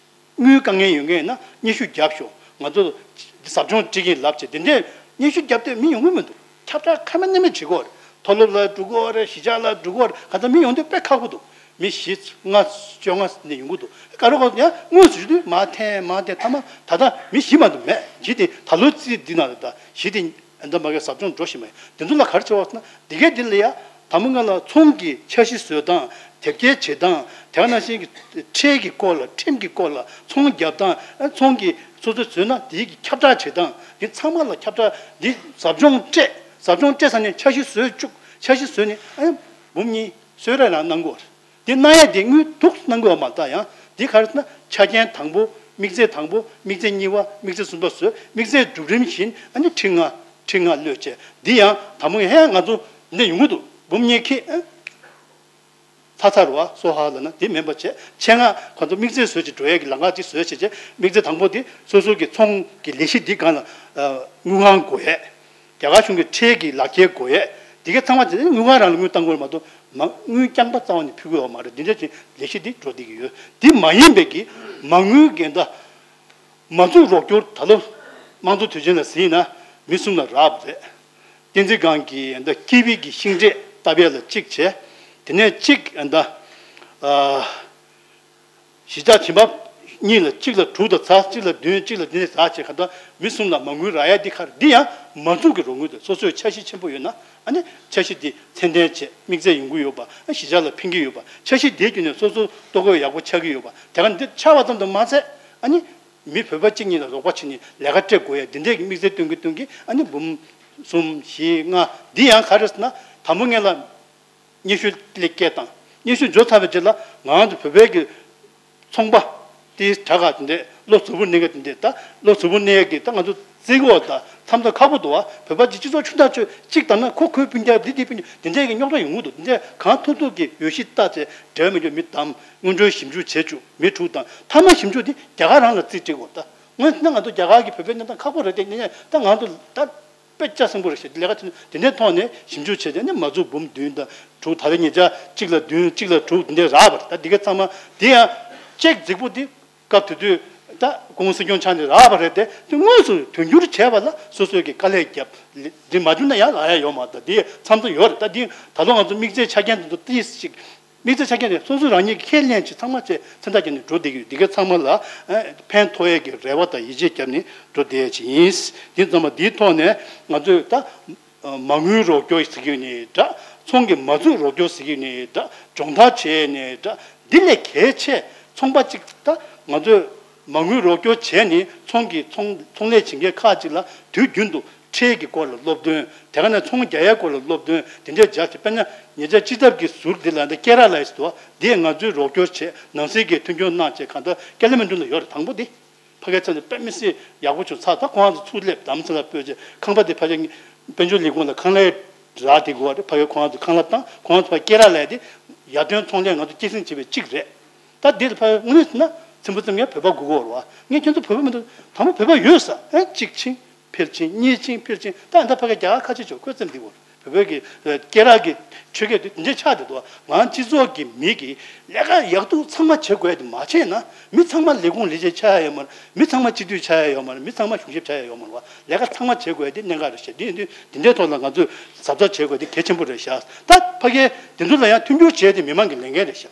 དངུལ་དཀའ་ངལ་ཡོད་མཁན་ཡིན་ན་སྙན་ཞུ་བརྒྱབ་ཤོག་ང་ཚོ་ཟབ་སྦྱོང་སྤྲད་ཀྱིན་ལབ་བྱས་དེ་འདྲས་སྙན་ཞུ་བརྒྱབ་སྟེ་མི་ཡོང་གི་མི་འདུག་ཁྱབ་བསྒྲགས་ཁ་མེད་སྣ་མེད་བྱེད་དགོས་རེད། མཐོ་སློབ་ལ་འགྲོ་དགོས་རེད། གཞིས་ཆགས་ལ་འགྲོ་དགོས་རེད། ག་ཚོད་མི་ཡོང་དུས་དཔེ་ཁག་པོ་འདུག་མི་བཞི་ལྔ་བཅོ་ལྔ་ནས་ཡོང་གི་འདུག་ག་རེ་གོ་ཡང་དངོས་སུ་ཞུ་དུས་མར་འཐེན་མར་འཐེན་ཐ་མ་ད་ལྟ་མི་བཞི་མ་གཏོགས་མེད། བཞི་དེ་ད་ལོ་རྩིས་འདི་ན་ད་བཞི་དེ། ཨ་ནི་ད་མ་གི་ཟབ་སྦྱོང་འགྲོ་བཞིན་པ་ཡིན། དེ་ཚོ་ལ་ག་རེ་བྱེད་པ་ཟེར་ན་འདི་གའི་འདི་ལ་ཡ་དང་པོ་ང་ལ་ཚོང་གི་འཆར་གཞི་བཟོ་སྟངས་དེབ་སྐྱེལ་བྱེད་སྟངས་དེ་ག་ནང་བཞིན་གྱི་ཁྲལ་གྱི་སྐོར་ལ་ཁྲིམས་ཀྱི་སྐོར་ལ་ཚོང་རྒྱབ་སྟངས་ཨ་ཚོང་གི་སོ་སོ་བཟོས་ན་དེའི་གི་ཁྱབ་བསྒྲགས་བྱེད་སྟངས་འདི་ཚང་མ་ལ་ཁྱབ་བསྒྲགས་འདི་ཟབ་སྦྱོང་སྤྲད་ཟབ་སྦྱོང་སྤྲད་ས་ནས་འཆར་གཞི་བཟོས་བཅུག་འཆར་གཞི་བཟོས་ནས་ཨ་འབུམ་གཉིས་གསོལ་རས་རང་གནང་དགོས། དེ་གནང་ཡས་དེ་དངུལ་འདུག་གནང་དགོས་པ་མ་རེད། ད་ཡང་དེ་ག་རེ་ཟེར་ན་ཆ་རྐྱེན་དང་པོ་དམིགས་ཚད་དང་པོ་དམིགས་ཚད་གཉིས་པ་དམིགས་ཚད་གསུམ་པ་བཟོས་དམིགས་ཚད་སྒྲུབ་རིམ་བཞིན་ཨ་ནི་ཁྲི་ལྔ་ཁྲི་ལྔ་གློད་བྱས་འདི་ཡང་དང་པོ་ཧེ་ང་ཚོ་འདི་ཡོང་གི་འདུག་འབུམ་གཉིས་ཁེ་ཨ་ཚ་ཚ་རུ་བ་སོ་ཧ་ལ་ན་དེ་མིན་པ་བྱས་ཆེད་མངགས་ཁོ་ཚོ་དམིགས་ཚད་བཟོས་ཅིག་འགྲོ་ཡས་ཀྱི་ལམ་ཁ་ཅིག་བཟོས་བྱས་བྱས་དམིགས་ཚད་དང་པོ་དེ་སོ་སོ་གི་ཚོང་གི་ལས་གཞི་འདི་སྒང་ལ་དངུལ་ཁང་དགོས་ཡས། རྒྱ་གར་གཞུང་གི་ཁྲལ་གྱི་ལག་ཁྱེར་དགོས་ཡས། འདི་གའི་ཚང་མ་བྱས་ནས་དངུལ་ཁང་རང་ལ་དངུལ་བཏང་དགོས་མ་གཏོགས་མ་དངུལ་རྐྱང་པ་རྩ་བ་ནས་ཕུལ་དགོས་པ་མ་རེད། འདི་འདྲ་བྱས་ལས་གཞི་འདི་འགྲོ་བསྡད་ཀྱི་ཡོད། འདི་མ་ཡིན་པའི་གི་མ་དངུལ་འགལ་ཟླ་མ་འཛུགས་རོགས་སྐྱོར་ད་ལོ་དམངས་གཙོ་དུས་ཆེན་ལ་གཟིགས་ན་མི་གསུམ་ལ་རག་པ་རེད། བསྟན་འཛིན་སྒང་གི་ད་ཀི་ཝི་གི་ཤིང་འབྲས་བཏབ་ཡས་ལ་གཅིག་བྱས། དེ་ནས་གཅིག་ད། གཞིས་ཆགས་བྱེ་མ་གཉིས་ལ་གཅིག་ལ་དྲུག་དང་ཚ་གཅིག་ལ་བདུན་གཅིག་ལ་འདི་ནས་ཚ་བྱས་ག་ད་མི་གསུམ་ལ་མ་དངུལ་རག་ཡ་འདི་ཁར་འདི་ཡང་མ་འཛུགས་ཀྱི་རོགས་དངུལ་དེ་སོ་སོའི་འཆར་གཞི་ཆེན་པོ་ཡོད་ན་ཨ་ནི་འཆར་གཞི་འདི་ཚད་ལྡན་བྱས་དམིགས་ཚད་ཡོང་གི་ཡོད་པ་ཨ་གཞིས་ཆགས་ལ་ཕན་གྱི་ཡོད་པ་འཆར་གཞི་འདིའི་བརྒྱུད་ནས་སོ་སོ་ལྟོ་གོས་ཡག་པོ་ཆགས་ཀྱི་ཡོད་པ་དེ་ག་འདི་ཆགས་པ་ཙམ་དུ་མ་ཚད་ཨ་ནི་མི་བོད་པ་གཅིག་གཉིས་ལ་རོགས་པ་བྱས་ནས་ལས་ཀ་སྤྲད་དགོས་ཡ་འདི་འདྲའི་དམིགས་ཚད་སྟོན་གྱི་སྟོན་གྱི་ཨ་ནི་འབུམ་གསུམ་བཞི་ལྔ་འདི་ཡང་ག་རེ་ཟེར་ན་དང་པོ་ངེད་ལ། སྙན་ཞུ་སླེབས་སྐད་བཏང་། སྙན་ཞུ་འབྱོར་ཚར་བའི་རྗེས་ལ་ང་རང་ཚོ་བོད་པའི་གི་ཚོང་པ་དེའི་དྲ་ག་དེ་འདྲས་བློ་གཟུ་བོར་གནས་ཀྱི་དེ་འདྲས་ད་བློ་གཟུ་བོར་གནས་ཀྱི་ད་ང་ཚོ་བརྩི་གི་འོ་ད་མཚམས་མཚམས་ཁག་པོ་འདུག་བ། བོད་པ་ཅིག་སྤྱི་ཚོགས་ཆུང་ཐག་ཆོད་ཅིག་དང་ན་ཁོ་ཁོའི་སྤུན་ཀྱག་འདི་དེའི་སྤུན་ཀྱག་དེ་འདྲས་ཀྱི་རྙོག་དྲ་ཡོང་གི་འདུག་དེ་འདྲས་གང་ཐུབ་ཐུབ་ཀྱི་འོས་གཞི་བལྟ་ཚེ་འབྲེལ་བ་མི་འཇོག་མི་བདམས་སྔོན་འགྲོའི་ཞིབ་འཇུག་བྱེད་བཅུག་མི་དྲུག་དང་མཐའ་མ་ཞིབ་འཇུག་དེ་རྒྱ་གར་རང་ལ་རྩིས་སྤྲད་དགོས་ད། དངོས་གནས་ང་ཚོ་རྒྱ་གར་གྱི་བོད་པའི་གནས་སྟངས་ཁག་པོ་རེད་དེ་ངས་ད་ང་ཚོ་ད། དཔེ་ཆ་ཟིང་པོ་རེད་ཞེས་ལས་ཀ་བྱེད་དེ་འདྲའི་ཐོག་ནས་ཞིབ་འཇུག་བྱས་ཏེ་ནི་མ་འཛུགས་འབུམ་བདུན་དང་དྲུག་ད་ལྟ་ཉེ་ཆར་གཅིག་ལ་བདུན་གཅིག་ལ་དྲུག་འདི་འདྲའི་རག་པ་རེད། ད་འདི་ག་ཚང་མ་འདི་ཡང་ཅེག་རྫིག་པོ་འདི་སྐབས་དེ་དུས་ད་སྐུ་ངོ་སྲིད་སྐྱོང་ཆགས་ནས་རག་པ་རེད་དེ་དེ་དངོས་སུ་དོན་འགྱུར་བྱས་པ་ལ་སོ་སོས་ཀྱི་དཀའ་ལས་བརྒྱབ་འདི་མ་བྱུང་ན་ཡང་ལག་ཡ་ཡོད་མ་རེད། ད་འདི་མཚམས་མཚམས་ཡོད་རེད། ད་འདི་ད་ལོ་ང་ཚོ་དམིགས་བརྩེ་ཆ་རྐྱེན་དེ་ཚོ་ཏིས་ཅིག་དམིགས་བརྩེ་ཆ་རྐྱེན་དེ་སོ་སོ་རང་ཉིད་ཀྱིས་ཁས་ལེན་ཅིག་ཚང་མ་བྱས་མཚན་རྟགས་བརྒྱབ་ནས་འགྲོ་བསྡད་ཀྱི་ཡོད། འདི་ག་ཚང་མ་ལ་ཕན་ཐོགས་ཡས་ཀྱི་རེ་བ་དང་ཡིད་ཆེས་བརྒྱབ་ནས་འགྲོ་བསྡད་ཡས་ཅིག་ཡིན། འདི་ཚང་མ་འདིའི་ཐོག་ནས་ང་ཚོས་ད་མ་དངུལ་རོགས་སྐྱོར་ཟེར་གྱི་ཡོད་ནའི་འདྲ་ཚོང་གི་མ་འཛུགས་རོགས་སྐྱོར་ཟེར་གྱི་ཡོད་ནའི་འདྲ་སྦྱོང་བརྡར་བྱས་ནའི་འདྲ་འདི་ལས་གལ་ཆེ་ཚོང་པ་གཅིག་ད་ང་ཚོས་མ་དངུལ་རོགས་སྐྱོར་བྱས་ནས་ཚོང་གི་ཚོང་ཚོང་ལས་བྱེད་མཁན་ཁག་ཅིག་ལ་དུས་རྒྱུན་དུ། ཁྲལ་གྱི་སྐོར་ལ་སློབ་སྟོན། དེ་ག་ནས་ཚོང་རྒྱག་ཡའི་སྐོར་ལ་སློབ་སྟོན་དེ་འདྲས་སྦྱར་ཏེ། དཔེར་ན་ཉེ་ཆར་སྤྱི་ཐབ་ཀྱི་ཟུར་འདི་ལ་འདི་སྐེ་རགས་ལ་ཡིས་འདུག་འདིས་ང་ཚོའི་རོགས་སྐྱོར་བྱེད། ནང་སྲིད་ཀྱི་མཐུན་འགྱུར་གནང་བྱེད། གང་ལྟར་སྐེ་ལ་མི་འགྲོ་ན་ཡོད་རེད། དང་པོ་འདི་ཕ་གའི་ཚབ་ནས་དཔེ་མི་སྲིད་ཡག་པོ་བྱུང་ཚར། ད་ཁོང་ཚོ་ཚུར་སླེབས། དམ་ཚིག་ལ་སྤོས་བྱས་ཁང་པ་འདི་ཕ་གའི་དཔལ་འབྱོར་ལས་ཁུངས་ལ་ཁང་གླའི་རག་དེ་དགོས་རེད། ཕ་གའི་ཁོང་ཚོ་ཁང་གླ་བཏང་། ཁོང་ཚོ་ཕ་སྐེ་རགས་ལ་ཡ་དེ་ཡར་ཐོན་ཚོང་ལས་ང་ཚོ་སྐྱེད་སྲིང་བྱེད་པའི་གཅིག་རེད། ད་འདི་ལ་ཕ་དངོས་གནས་ན་ཚེམ་བུ་ཚེམ་ངའི་བོད་པ་དགོས་ཀྱི་ཡོད་རེད་བ། ངས་ཁྱོད་ཚོ་བོད་པ་མི་འདུག་དང་པོ་བོད་པ་ཡོད་ས་ཨེ་གཅིག་ཕྱིན། ཕལ་ཆེར་གཉིས་ཕྱིན། ཕལ་ཆེར་ད་ད་ཕ་གི་རྒྱ་གར་ཁ་ཆེ་ཆོག་ཁོས་བཙེམས་འདི་བོར་བོད་བོད་ཀྱི་སྐད་རག་གི་ཆོས་སྐད་དུ་འདི་འདྲ་ཆགས་བསྡད་འདུག་ང་སྤྱི་ཚོགས་ཀྱི་མི་གི་ལས་ཀ་ཡག་སྡུག་ཚང་མ་བྱེད་དགོས་དེ་མ་བྱས་ན། མི་ཚང་མ་ལས་ཁུངས་ལས་བྱེད་ཆགས་ཡ་ཡོད་མ་རེད། མི་ཚང་མ་སྤྱི་འཐུས་ཆགས་ཡ་ཡོད་མ་རེད། མི་ཚང་མ་གཞུང་ཞབས་ཆགས་ཡ་ཡོད་མ་རེད་བ། ལས་ཀ་ཚང་མ་བྱེད་དགོས་དེ་གནད་འགག་རེད་ཤག་འདི་ཡིན་དུས་འདི་འདྲའི་ཐོག་ལ་ང་ཚོས་གཟབ་གཟབ་བྱེད་དགོས་དེ་གལ་ཆེན་པོ་རེད་ཤག་ད་ཕ་གིའི་དེ་ཚོ་ལ་ཡང་མཐུན་འགྱུར་བྱས་ཏེ་མི་མང་གི་ལས་འགན་རེད་ཤག་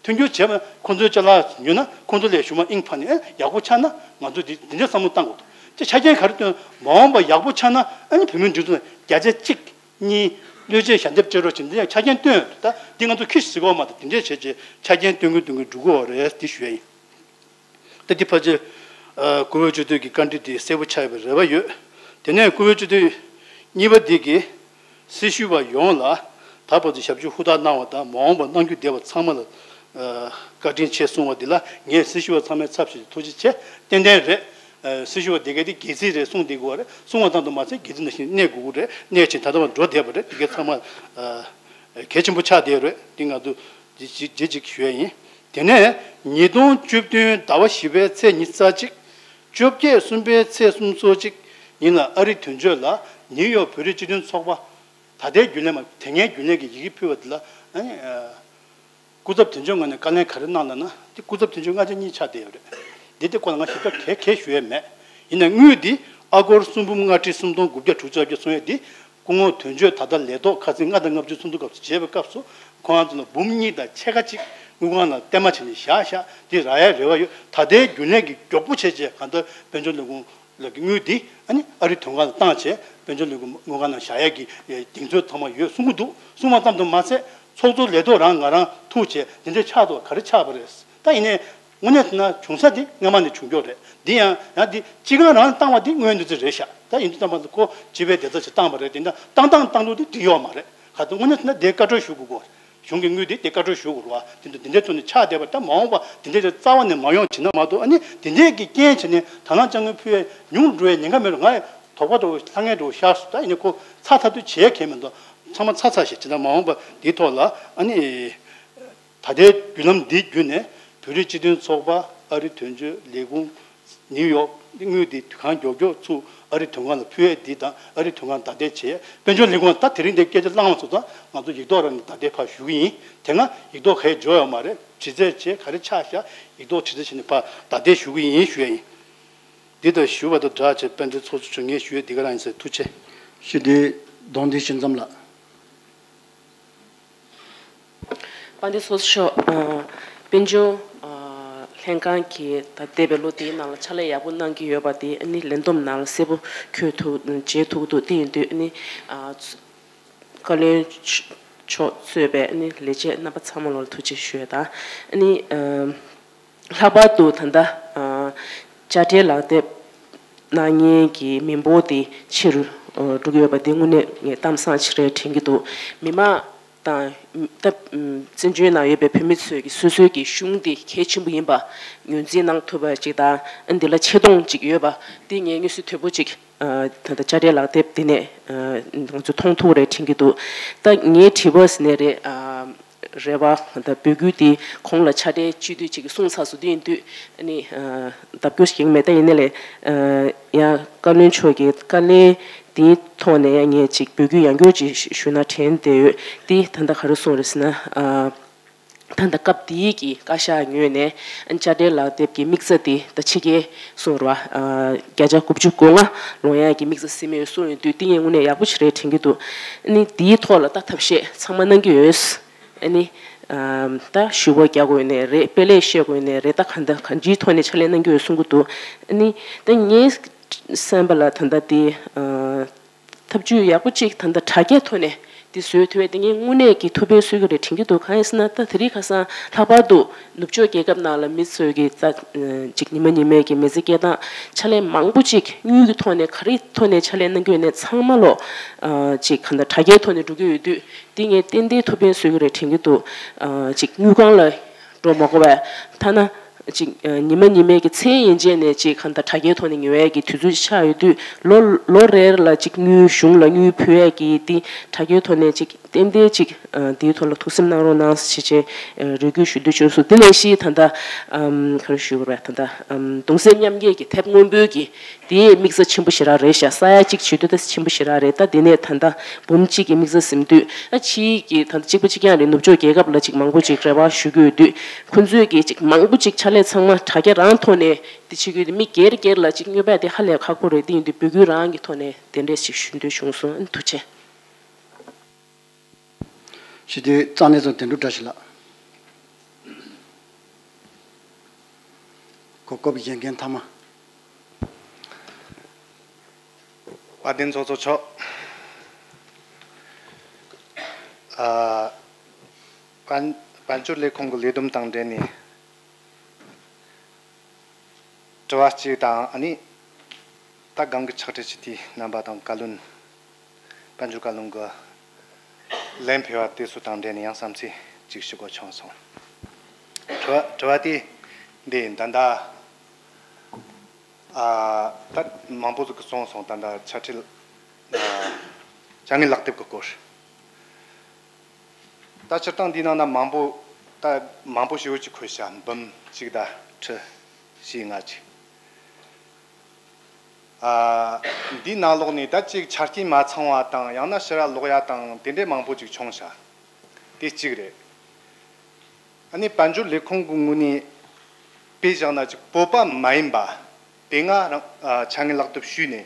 མཐུན་འགྱུར་བྱས་པ་ཁོང་ཚོའི་ཅ་ལག་ཉོས་ན་ཁོང་ཚོ་ལས་ཞུ་མ་ཨིང་ཕ་ནས་ཡག་པོ་ཆགས་ན་ང་ཚོ་འདི་འདི་འདྲའི་བསམ་བློ་བཏང་དགོས་འདུག་ཅེས་ཆ་རྐྱེན་ག་རེ་བཏོན། མ་འོངས་པ་ཡག་པོ་ཆགས་ན་ཨ་ནི་བོད་མིའི་སྒྲིག་འཛུགས་ནས་བརྒྱ་ཆ་གཅིག་གཉིས་བློས་བཅད་ཞལ་འདེབས་སྤྲད་རོགས་བྱེད། འདི་ཡང་ཆ་རྐྱེན་བཏོན་ཡོད་འདུག་ད་འདི་ང་ཚོ་ཁྱི་ཞིག་གོ་མ་གཏོགས་འདི་འདྲས་བྱས་རྗེས་ཆ་རྐྱེན་བཏོན་གི་བཏོན་གི་འགྲོ་གི་ཡོད་རེད། འདི་ཞུ་ཡ་ཡིན། ད་འདི་ཕལ་ཆེར་ཨ་བཀུར་འོས་སྤྱི་འཐུས་ཀྱི་བཀའ་འདྲི་འདི་གསལ་པོ་ཆགས་ཡོད་པའི་རེ་བ་ཡོད། དེ་ནས་བཀུར་འོས་སྤྱི་འཐུས་གཉིས་པ་འདི་གིས་སྲི་ཞུ་བ་ཡོངས་ལ་ད་བར་དུ་ཞབས་ཞུ་ཧུར་ཐག་གནང་བ་དང་མ་འོངས་པར་གནང་རྒྱུ་བསྡད་པ་ཚང་མ་ལ་ཨ་བཀའ་དྲིན་ཆེ་གསུང་བ་འདི་ལ་ངས་སྲི་ཞུ་བ་ཚང་མའི་ཚབ་ཞུས་ཏེ་ཐུགས་རྗེ་ཆེ། ཏན་ཏན་རེད། ཨ་སྲི་ཞུ་བ་འདི་གས་འདི་གལ་སྲིད་རེད་གསུང་བསྡད་དགོས་རེད། གསུང་བ་ཙམ་དུ་མ་ཟད་གལ་སྲིད་ནང་བཞིན་གནས་དགོས་ཀྱི་རེད། གནས་ཕྱིན་ད་ལྟ་བར་འགྲོ་བསྡད་པ་རེད། འདི་གས་ཚང་མ་ཨ་གལ་ཆེན་པོ་ཆགས་བསྡད་རེད། འདི་ང་ཚོ་འདི་གཅིག་འདི་གཅིག་ཞུ་ཡ་ཡིན། དེ་ནས་ཉིས་སྟོང་བཅུ་བདུན་ཟླ་བ་བཞི་པའི་ཚེས་ཉི་ཤུ་རྩ་གཅིག་བཅོ་བརྒྱད་གསུམ་པའི་ཚེས་སུམ་ཅུ་སོ་གཅིག་ཉིན་ལ་ཨ་རི་དོན་གཅོད་ལ་ནིའུ་ཡོག་བོད་རིགས་སྤྱི་མཐུན་ཚོགས་པ་ད་ལྟའི་རྒྱུན་ལས་མ་དེ་སྔའི་རྒྱུན་ལས་ཀྱི་ཡི་གེ་ཕུལ་བ་དེ་ལ་ཨ་ནི་ཨ་སྐུ་ཚབ་དོན་གཅོད་ངོས་ནས་བཀའ་ལན་ག་རེ་གནང་ལབ་ན། དེ་སྐུ་ཚབ་དོན་གཅོད་ལྔ་ཆ་གཉིས་ཆགས་བསྡད་ཡོད་རེད། འདི་དེ་སྐོར་ལ་ང་ཞིབ་ཕྲ་གས་གས་ཞུ་ཡས་མེད། ཡིན་ནའི་དངུལ་འདི་ཨ་སྒོར་སུམ་འབུམ་ལྔ་ཁྲི་སུམ་སྟོང་དགུ་བརྒྱ་དྲུག་ཅུ་ལྔ་བརྒྱ་སོང་ཡས་འདི་སྐུ་ངོ་དོན་གཅོད་ད་ལྟ་ལས་ཐོག་ཁ་སང་ལྔ་དང་ལྔ་བཅུ་ཚོགས་འདུ་སྐབས་སུ་བྱས་པའི་སྐབས་སུ་ཁོང་རང་ཚོ་ལ་འབུམ་གཉིས་དང་ཕྱེད་ཀ་གཅིག་དངུལ་ཁང་ལ་གཏན་མ་བྱས་ནས་བཞག་བཞག་འདི་རག་ཡ་རེ་བ་ཡོད། ད་ལྟའི་རྒྱུན་ལས་ཀྱི་མགྱོགས་པོ་བྱས་རྗེས་གང་ལྟར་དཔལ་འབྱོར་ལས་ཁུངས་ལ་གི་དངུལ་འདི་ཨ་ནི་ཨ་རི་དོན་ཁང་ལ་བཏང་བྱས་དཔལ་འབྱོར་ལས་ཁུངས་དངུལ་ཁང་ནང་བཞག་ཡ་གི་གདེང་ཚོད་ཚང་མ་ཡོད་གསུང་གི་འདུག་གསུང་བ་ཙམ་དུ་མ་ཟད་ཚོགས་གཙོ་ལས་ཐོག་རང་ང་རང་ཐུག་བྱས་འདི་འདྲ་ཆགས་འདུག་ག་རེ་ཆགས་པ་རེད། ད་ཡིན་ནའི་དངོས་གནས་ན་བྱུང་ས་འདི་སྔ་མ་ནས་བྱུང་ཀྱོག་རེད། འདི་ཡང་ཡང་འདི་སྤྱི་ཁང་རང་བཏང་བ་འདི་དངོས་གནས་འདི་རེད་ཤག་ད་ཡིན་དུས་ཙམ་པ་ཁོ་སྤྱི་པའི་བདེ་རྩ་ཆེད་བཏང་བ་རེད། དེ་འདྲ་བཏང་བཏང་བཏང་ལུགས་འདི་འདི་ཡོད་མ་རེད། ག་ཚོད་དངོས་གནས་ན་འདི་བཀའ་འཁྲོལ་ཞུ་དགོས་གོ་གཞུང་གི་དངུལ་འདི་འདི་བཀའ་འཁྲོལ་ཞུ་དགོས་རེད་བ། དེ་འདྲ་འདི་འདྲ་ཐོག་ནས་ཆགས་བསྡད་པ་ད་མ་འོངས་པ་འདི་འདྲ་རྩ་བ་ནས་མ་ཡོང་བྱེད་ན་མ་གཏོགས། ཨ་ནི་འདི་འདྲས་ཀྱི་རྐྱེན་བྱས་ནས་ད་ནང་ཅང་ངོས་ཕུལ་ཡས་ཉུང་འགྲོ་བའི་ཉེན་ཁ་མེད་རུང་ང་དོགས་པ་འདྲ་བོ་ལྷང་ངེ་འདྲ་བོ་ཤར་སོང་། ད་ཡིན་ནའི་ཁོ་ཚ་ཚ་དུས་བྱེད་ཡས་གལ་མི་འདུག་ཚང་མ་ཚ་ཚ་བྱས་བྱས་ན་མ་འོངས་པ་འདིའི་ཐོག་ལ་ཨ་ནི། ད་ལྟའི་བརྒྱུད་ལམ་འདི་བརྒྱུད་ནས་བོད་རིགས་སྤྱི་མཐུན་ཚོགས་པ་ཨ་རི་དོན་གཅོད་ལས་ཁུངས་ནིའུ་ཡོག་དངུལ་འདི་དུས་གང་མགྱོགས་མགྱོགས་ཚུར་ཨ་རི་དོན་ཁང་ལ་ཕུལ་ཡས་འདི་དང་ཨ་རི་དོན་ཁང་བདའ་འདེད་བྱས། དཔལ་འབྱོར་ལས་ཁུངས་ད་དེ་རིང་འདི་སྐད་ཆ་བླངས་སོང་ཙང་ང་ཚོ་ཡིག་ཐོག་རང་ནས་བདའ་འདེད་ཕར་ཞུ་གི་ཡིན། དེ་སྔ་ཡིག་ཐོག་ག་ཡེ་འབྱོར་ཡོད་མ་རེད། དྲི་རྩད་བྱས་ག་རེ་ཆགས་ཤག་ཡིག་ཐོག་དྲི་རྩད་བྱས་ནས་ཕར་བདའ་འདེད་ཞུ་གི་ཡིན་ཞུ་ཡས་ཡིན། འདི་ལྟར་ཞུ་བ་དང་སྦྲགས་བྱས་དཔལ་ལྡན་ཚོགས་གཙོ་མཆོག་ངས་ཞུ་ཡས་འདི་ག་རང་ཡིན་ཟེར། ཐུགས་རྗེ་ཆེ། ཞུ་དེ་གདོང་འདི་ཞི་མཚམས་ལགས། དཔལ་ལྡན་ཚོགས་གཙོ་མཆོག་ཨ་དཔལ་འབྱོར་ཨ་ལྷན་ཁང་གིས་ད་འདས་པའི་ལོ་འདིའི་ནང་ལ་ཕྱག་ལས་ཡག་པོ་གནང་གི་ཡོད་པ་དེ་ཨ་ནི་ལས་བསྡོམས་ནང་ལ་གསལ་པོ་འཁོད་ཐུབ་མཇལ་ཐུབ་འདུག་དེ་ཡིན་དུས་ཨ་ནི་ཨ་བཀའ་བློན་མཆོག་གཙོས་པའི་ཨ་ནི་ལས་བྱེད་རྣམ་པ་ཚང་མ་ལ་ཐུགས་རྗེ་ཆེ་ཞུ་ཡ་དང་། ཨ་ནི་ཨ་ལྷག་པར་དུ་ད་ལྟ་ཨ་དཔྱ་ཁྲལ་ལག་དེབ་གནང་མཁན་གྱི་མི་འབོར་དེ་ཆེ་རུ་ཨ་འགྲོ་གི་ཡོད་པ་དེ་དངོས་གནས་ངས་གཏམ་བཟང་ཞིག་རེད་དྲན་གྱི་འདུག་མི་མང་དང་ད་བཙན་བྱོལ་ནང་ཡོད་པའི་བོད་མི་ཚོས་ཀྱི་སོ་སོའི་གི་གཞུང་དེ་གལ་ཆེན་པོ་ཡིན་པ་ངོས་འཛིན་གནང་ཐུབ་པ་ཅིག་དང་། ཨ་འདི་ལ་ཆེ་མཐོང་ཅིག་ཡོད་པ་དེ་ངས་དངོས་སུ་དོད་པོ་ཅིག་ཨ་ད་ལྟ་དཔྱ་ཁྲལ་ལག་དེབ་དེ་ནས་ཨ་ང་ཚོ་མཐོང་ཐུབ་རེད་དྲན་གྱི་འདུག་ད་ངའི་དྲི་བ་ཟེར་ནའི་རེད། ཨ་རེད་བ། ད་འབོད་སྐུལ་དེ་གོང་ལ་ཕྱག་སྦྲེལ་སྤྱི་འཐུས་ཅིག་གིས་གསུངས་ཚར་སོང་། དེ་ཡིན་དུས་ཨ་ནི་ཨ་ལྡབ་སྐྱོར་ཞིག་ཡིན་མེད། ད་ཡིན་ནའི་ལས་ཨ་ཡང་བཀའ་བློན་མཆོག་གིས་དཀའ་ལས་དེའི་ཐོག་ནས་ཡང་ངས་ཅིག་འབོད་སྐུལ་ཡང་བསྐྱར་ཅིག་ཞུ་ན་དྲན་བསྡད་ཡོད། དེ་ད་ལྟ་ག་རེ་གསུངས་རེད་ཟེར་ན། ཨ་ད་ལྟ་སྐབས་དེའི་གི་བཀའ་ཤག་ངོས་ནས་ཨ་ནི་དཔྱ་ཁྲལ་ལག་དེབ་ཀྱི་དམིགས་རྩ་དེ་ད་ཕྱི་རྒྱལ་གསུངས་རེད་བ། ཨ་བརྒྱ་ཆ་དགུ་བཅུ་གོ་ལྔ་ལོངས་ཡག་གི་དམིགས་རྩ་ཟིན་མེད་གསུངས་ཡོད་དུས་དེ་ངས་དངོས་གནས་ཡག་པོ་ཞིག་རེད་དྲན་གྱི་འདུག་ཨ་ནི་དེའི་ཐོག་ལ་ད་ཐབས་ཤེས་ཚང་མ་གནང་གི་ཡོད། ཨ་ནི་ཨ་ད་ཞུ་བ་རྒྱག་དགོས་ནའི་རེད། དཔེ་ལེགས་བཤད་དགོས་ནའི་རེད། ད་གང་ལྟར་གང་ཅིའི་ཐོག་ནས་ཕྱག་ལས་གནང་གི་ཡོད་གསུང་གི་འདུག་ཨ་ནི་ད་ངའི་བསམ་པ་ལ་ད་ལྟ་དེ་ཨ་ཐབས་ཇུས་ཡག་པོ་ཅིག་ད་ལྟ་དྲ་རྒྱའི་ཐོག་ནས་ འདི་བཟོས་ཐུབ་པ་དེ་ངས་དངོས་གནས་ཀྱི་ཐུགས་ཕན་གསོས་ཀྱི་རེད་དྲན་གྱི་འདུག་གང་ཡིན་ཟེར་ན། ད་དེ་རིང་ཁ་སང་ལྷག་པར་དུ་ནུབ་ཕྱོགས་རྒྱལ་ཁབ་ནང་ལ་མི་ཚོས་ཀྱི་རྩ་ཅིག་ཉི་མ་ཉི་མའི་གི་མི་ཚེ་སྐྱེལ་སྟངས་ཕྱག་ལས་མང་པོ་ཅིག་དངུལ་གྱི་ཐོག་ནས་ག་རེ་ཐོག་ནས་ཕྱག་ལས་གནང་གི་ཡོད་ནས་ཚང་མ་ལོ་ཅིག་གང་ལྟར་དྲ་རྒྱའི་ཐོག་ནས་འགྲོ་གི་ཡོད་དུས། འདི་ངས་ཏན་ཏན་ཐུགས་ཕན་གསོས་ཀྱི་རེད་དྲན་གྱི་འདུག་ཅིག་དངུལ་ཁང་ལ་འགྲོ་མ་དགོས་པས། ཐ་ན་ཅིག་ཉི་མ་ཉི་མའི་གི་མཚན་ཡན་ཆད་ནས་ཅིག་གང་ལྟར་དྲ་རྒྱའི་ཐོག་ནས་ཉོ་ཡས་ཀྱི་དུས་ཚོད་ཅིག་ཆགས་ཡོད་དུས། ལོ་ལོ་རེར་ལ་ཅིག་དངུལ་གཞུང་ལ་དངུལ་ཕུལ་ཡས་ཀྱི་འདི་དྲ་རྒྱའི་ཐོག་ནས་ཅིག་ཏན་ཏན་ཅིག་འདིའི་ཐོག་ལ་ཐུགས་སེམས་གནང་རོགས་གནང་ཞེས་བྱས་རེ་སྐུལ་ཞུ་འདོད་བྱུང་སོང་། དེ་ནང་བཞིན་ད་ལྟ་ག་རེ་ཞུ་དགོས་རེད། ད་ལྟ་གདུང་སེམས་མཉམ་སྐྱེད་ཀྱི་དེབ་སྔོན་པོའི་གི་དེའི་དམིགས་བསལ་ཆེན་པོ་ཞེ་དྲག་རེད་ཤག་ས་ཡ་གཅིག་བྱེད་དུས་ད་ཆེན་པོ་ཞེ་དྲག་རེད། ད་དེ་ནས་ད་ལྟ་འབུམ་གཅིག་གི་དམིགས་བསལ་ཟིན་དུས། ད་ཕྱིའི་གི་ད་ལྟ་གཅིག་པ་གཅིག་རྐྱང་རེད། ནུབ་ཕྱོགས་རྒྱལ་ཁབ་ལ་ཅིག་མང་པོ་ཅིག་རེ་བ་ཞུ་གི་ཡོད་དུས། ཁོ་ཚོས་གི་ཅིག་མང་པོ་ཅིག་ཕྱག་ལས་ཚང་མ་དྲ་རྒྱ་རང་ཐོག་ནས་དེ་བྱེད་ཀྱི་ཡོད་དུས། མི་སྒེར་སྒེར་ལ་ཅིག་དངོས་པ་དེ་ཧ་ལས་ཁག་པོ་རེད། དེ་ཡིན་དུས་འབོད་སྐུལ་རང་གི་ཐོག་ནས་དེ་འདྲས་ཅིག་ཞུ་འདོད་བྱུང་སོང་། ཐུགས་རྗེ་ཆེ། ཞུ་དུས་རྩ་གནས་ཚོ་དོན་གྲུབ་བཀྲ་ཤིས་ལགས། གོ་སྐབས་བཞེས་མཁན་མཐའ་མ། བཀའ་བསྟན་ཚོགས་གཙོ་མཆོག་ཨ། དཔལ་དཔལ་འབྱོར་ལས་ཁུངས་ཀྱི་ལས་བསྡོམས་དང་འབྲེལ་ནས། དྲི་བ་གཅིག་དང་། ཨ་ནི་ད་སྒང་གི་ཕྱག་བྲིས་ཀྱི་དེའི་རྣམ་པ་དང་། བཀའ་བློན། དཔལ་འབྱོར་བཀའ་བློན་གྱི་ལན་ཕུལ་བ་དེ་ཚོ་དང་འབྲེལ་ནས་ཡང་བསམ་ཚུལ་གཅིག་ཞུ་དགོས་བྱུང་སོང་། དྲི་བ་དྲི་བ་དེ་འདི་ཡིན། ད་ལྟ་ཨ་ད་མང་པོ་ཟིག་གིས་གསུངས་སོང་། ད་ལྟ་ཕྱག་བྲིས་ཨ་བྱ་དངོས་ལག་དེབ་ཀྱི་སྐོར། ད་སྤྱིར་བཏང་འདིའི་ནང་ན་མང་པོ། ད་མང་པོ་ཞེ་པོ་ཅིག་འཁོད་ཤག་འབུམ་གཅིག་དང་ཁྲི་བཞི་ལྔ་ཅིག་ཨ། འདིའི་ནང་ལོགས་ནས་ད་ཅིག་ཆ་རྐྱེན་མ་ཚང་བ་དང་། ཡང་ན་ཕྱིར་ར་ལོག་ཡ་དང་དེ་འདྲའི་མང་པོ་ཅིག་བྱུང་ཤག་དེ་གཅིག་རེད། ཨ་ནི་དཔལ་འབྱོར་ལས་ཁུངས་ཀྱི་ངོས་ནས་དཔེ་བཞག་ན། ཅིག་བོད་པ་མ་ཡིན་པ་དེ་སྔ་རང་ཨ་བྱ་དངོས་ལག་དེབ་ཞུས་ནས།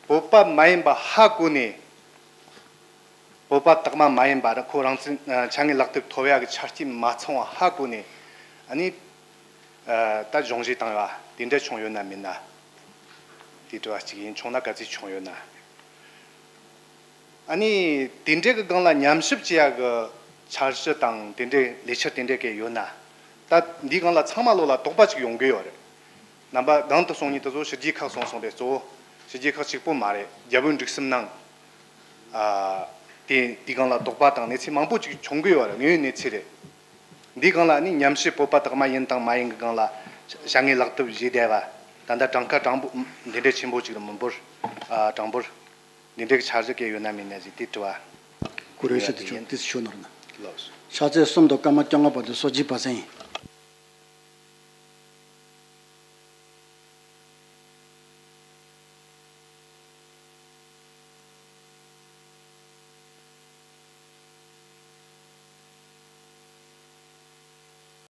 བོད་པ་མ་ཡིན་པ་ཧ་གོ་ནས། བོད་པ་དག་མ་མ་ཡིན་པ་ར་ཁོ་རང་ཚོའི་ཨ་བྱ་དངོས་ལག་དེབ་ཐོབ་ཡག་གི་ཆ་རྐྱེན་མ་ཚང་བ་ཧ་གོ་ནས། ཨ་ནི་ཨ་ད་གཞུང་བཞེས་བཏང་བ་དེ་འདྲ་བྱུང་ཡོད་ན་མིན་ན། དེ་དྲི་བ་གཅིག་ཡིན། བྱུང་ན་ག་ཚོད་བྱུང་ཡོད་ན། ཨ་ནི་དེ་འདྲའི་གི་སྒང་ལ་ཉམས་ཞིབ་བྱེད་ཡག་གི་འཆར་གཞི་དང་དེ་འདྲའི་ལས་འཆར་དེ་འདྲའི་གི་ཡོད་ན། ད་འདིའི་སྒང་ལ་ཚང་མ་ལོ་ལ་དོགས་པ་ཅིག་ཡོང་གི་ཡོད་རེད། རྣམ་པ་གང་དུ་སོང་ཉིད་དུ་བཟོ་ཕྱི་རྒྱལ་ཁག་སོང་སོང་རེད། གཙོ་བོ་ཕྱི་རྒྱལ་ཁག་གཅིག་པོ་མ་རེད། རྒྱ་བོད་འབྲུག་གསུམ་ནང་ཨ་དེ་དེའི་སྒང་ལ་དོགས་པ་དང་གནས་ཚུལ་མང་པོ་ཅིག་བྱུང་གི་ཡོད་རེད། དངོས་ཡོད་གནས་ཚུལ་རེད། འདིའི་སྒང་ལ་ཨ་ནི་ཉམས་ཞིབ་བོད་པ་དག་མ་ཡིན་དང་མ་ཡིན་གྱི་སྒང་ལ་བྱ་དངོས་ལག་དེབ་བཞེས་བསྡད་པ། ད་ལྟ་གྲངས་ཀ་གྲངས་འབོར་འདི་འདྲའི་ཆེན་པོ་ཅིག་རེད། མི་འབོར་ཨ་གྲངས་འབོར་འདི་འདྲའི་འཆར་གཞི་གལ་ཡོད་ན་མིན་ན་ཟེར་དེ་དྲི་བ། ཀུ་རེ་ཤི་དེ་ཆོག་དེ་ཤོད་ནོར་ན། ལགས་སོ། ཕྱག་ཚད་གསུམ་དང་སྐར་མ་བཅོ་ལྔ་བར་དུ་སོ་བརྒྱད་པ་ཟིན།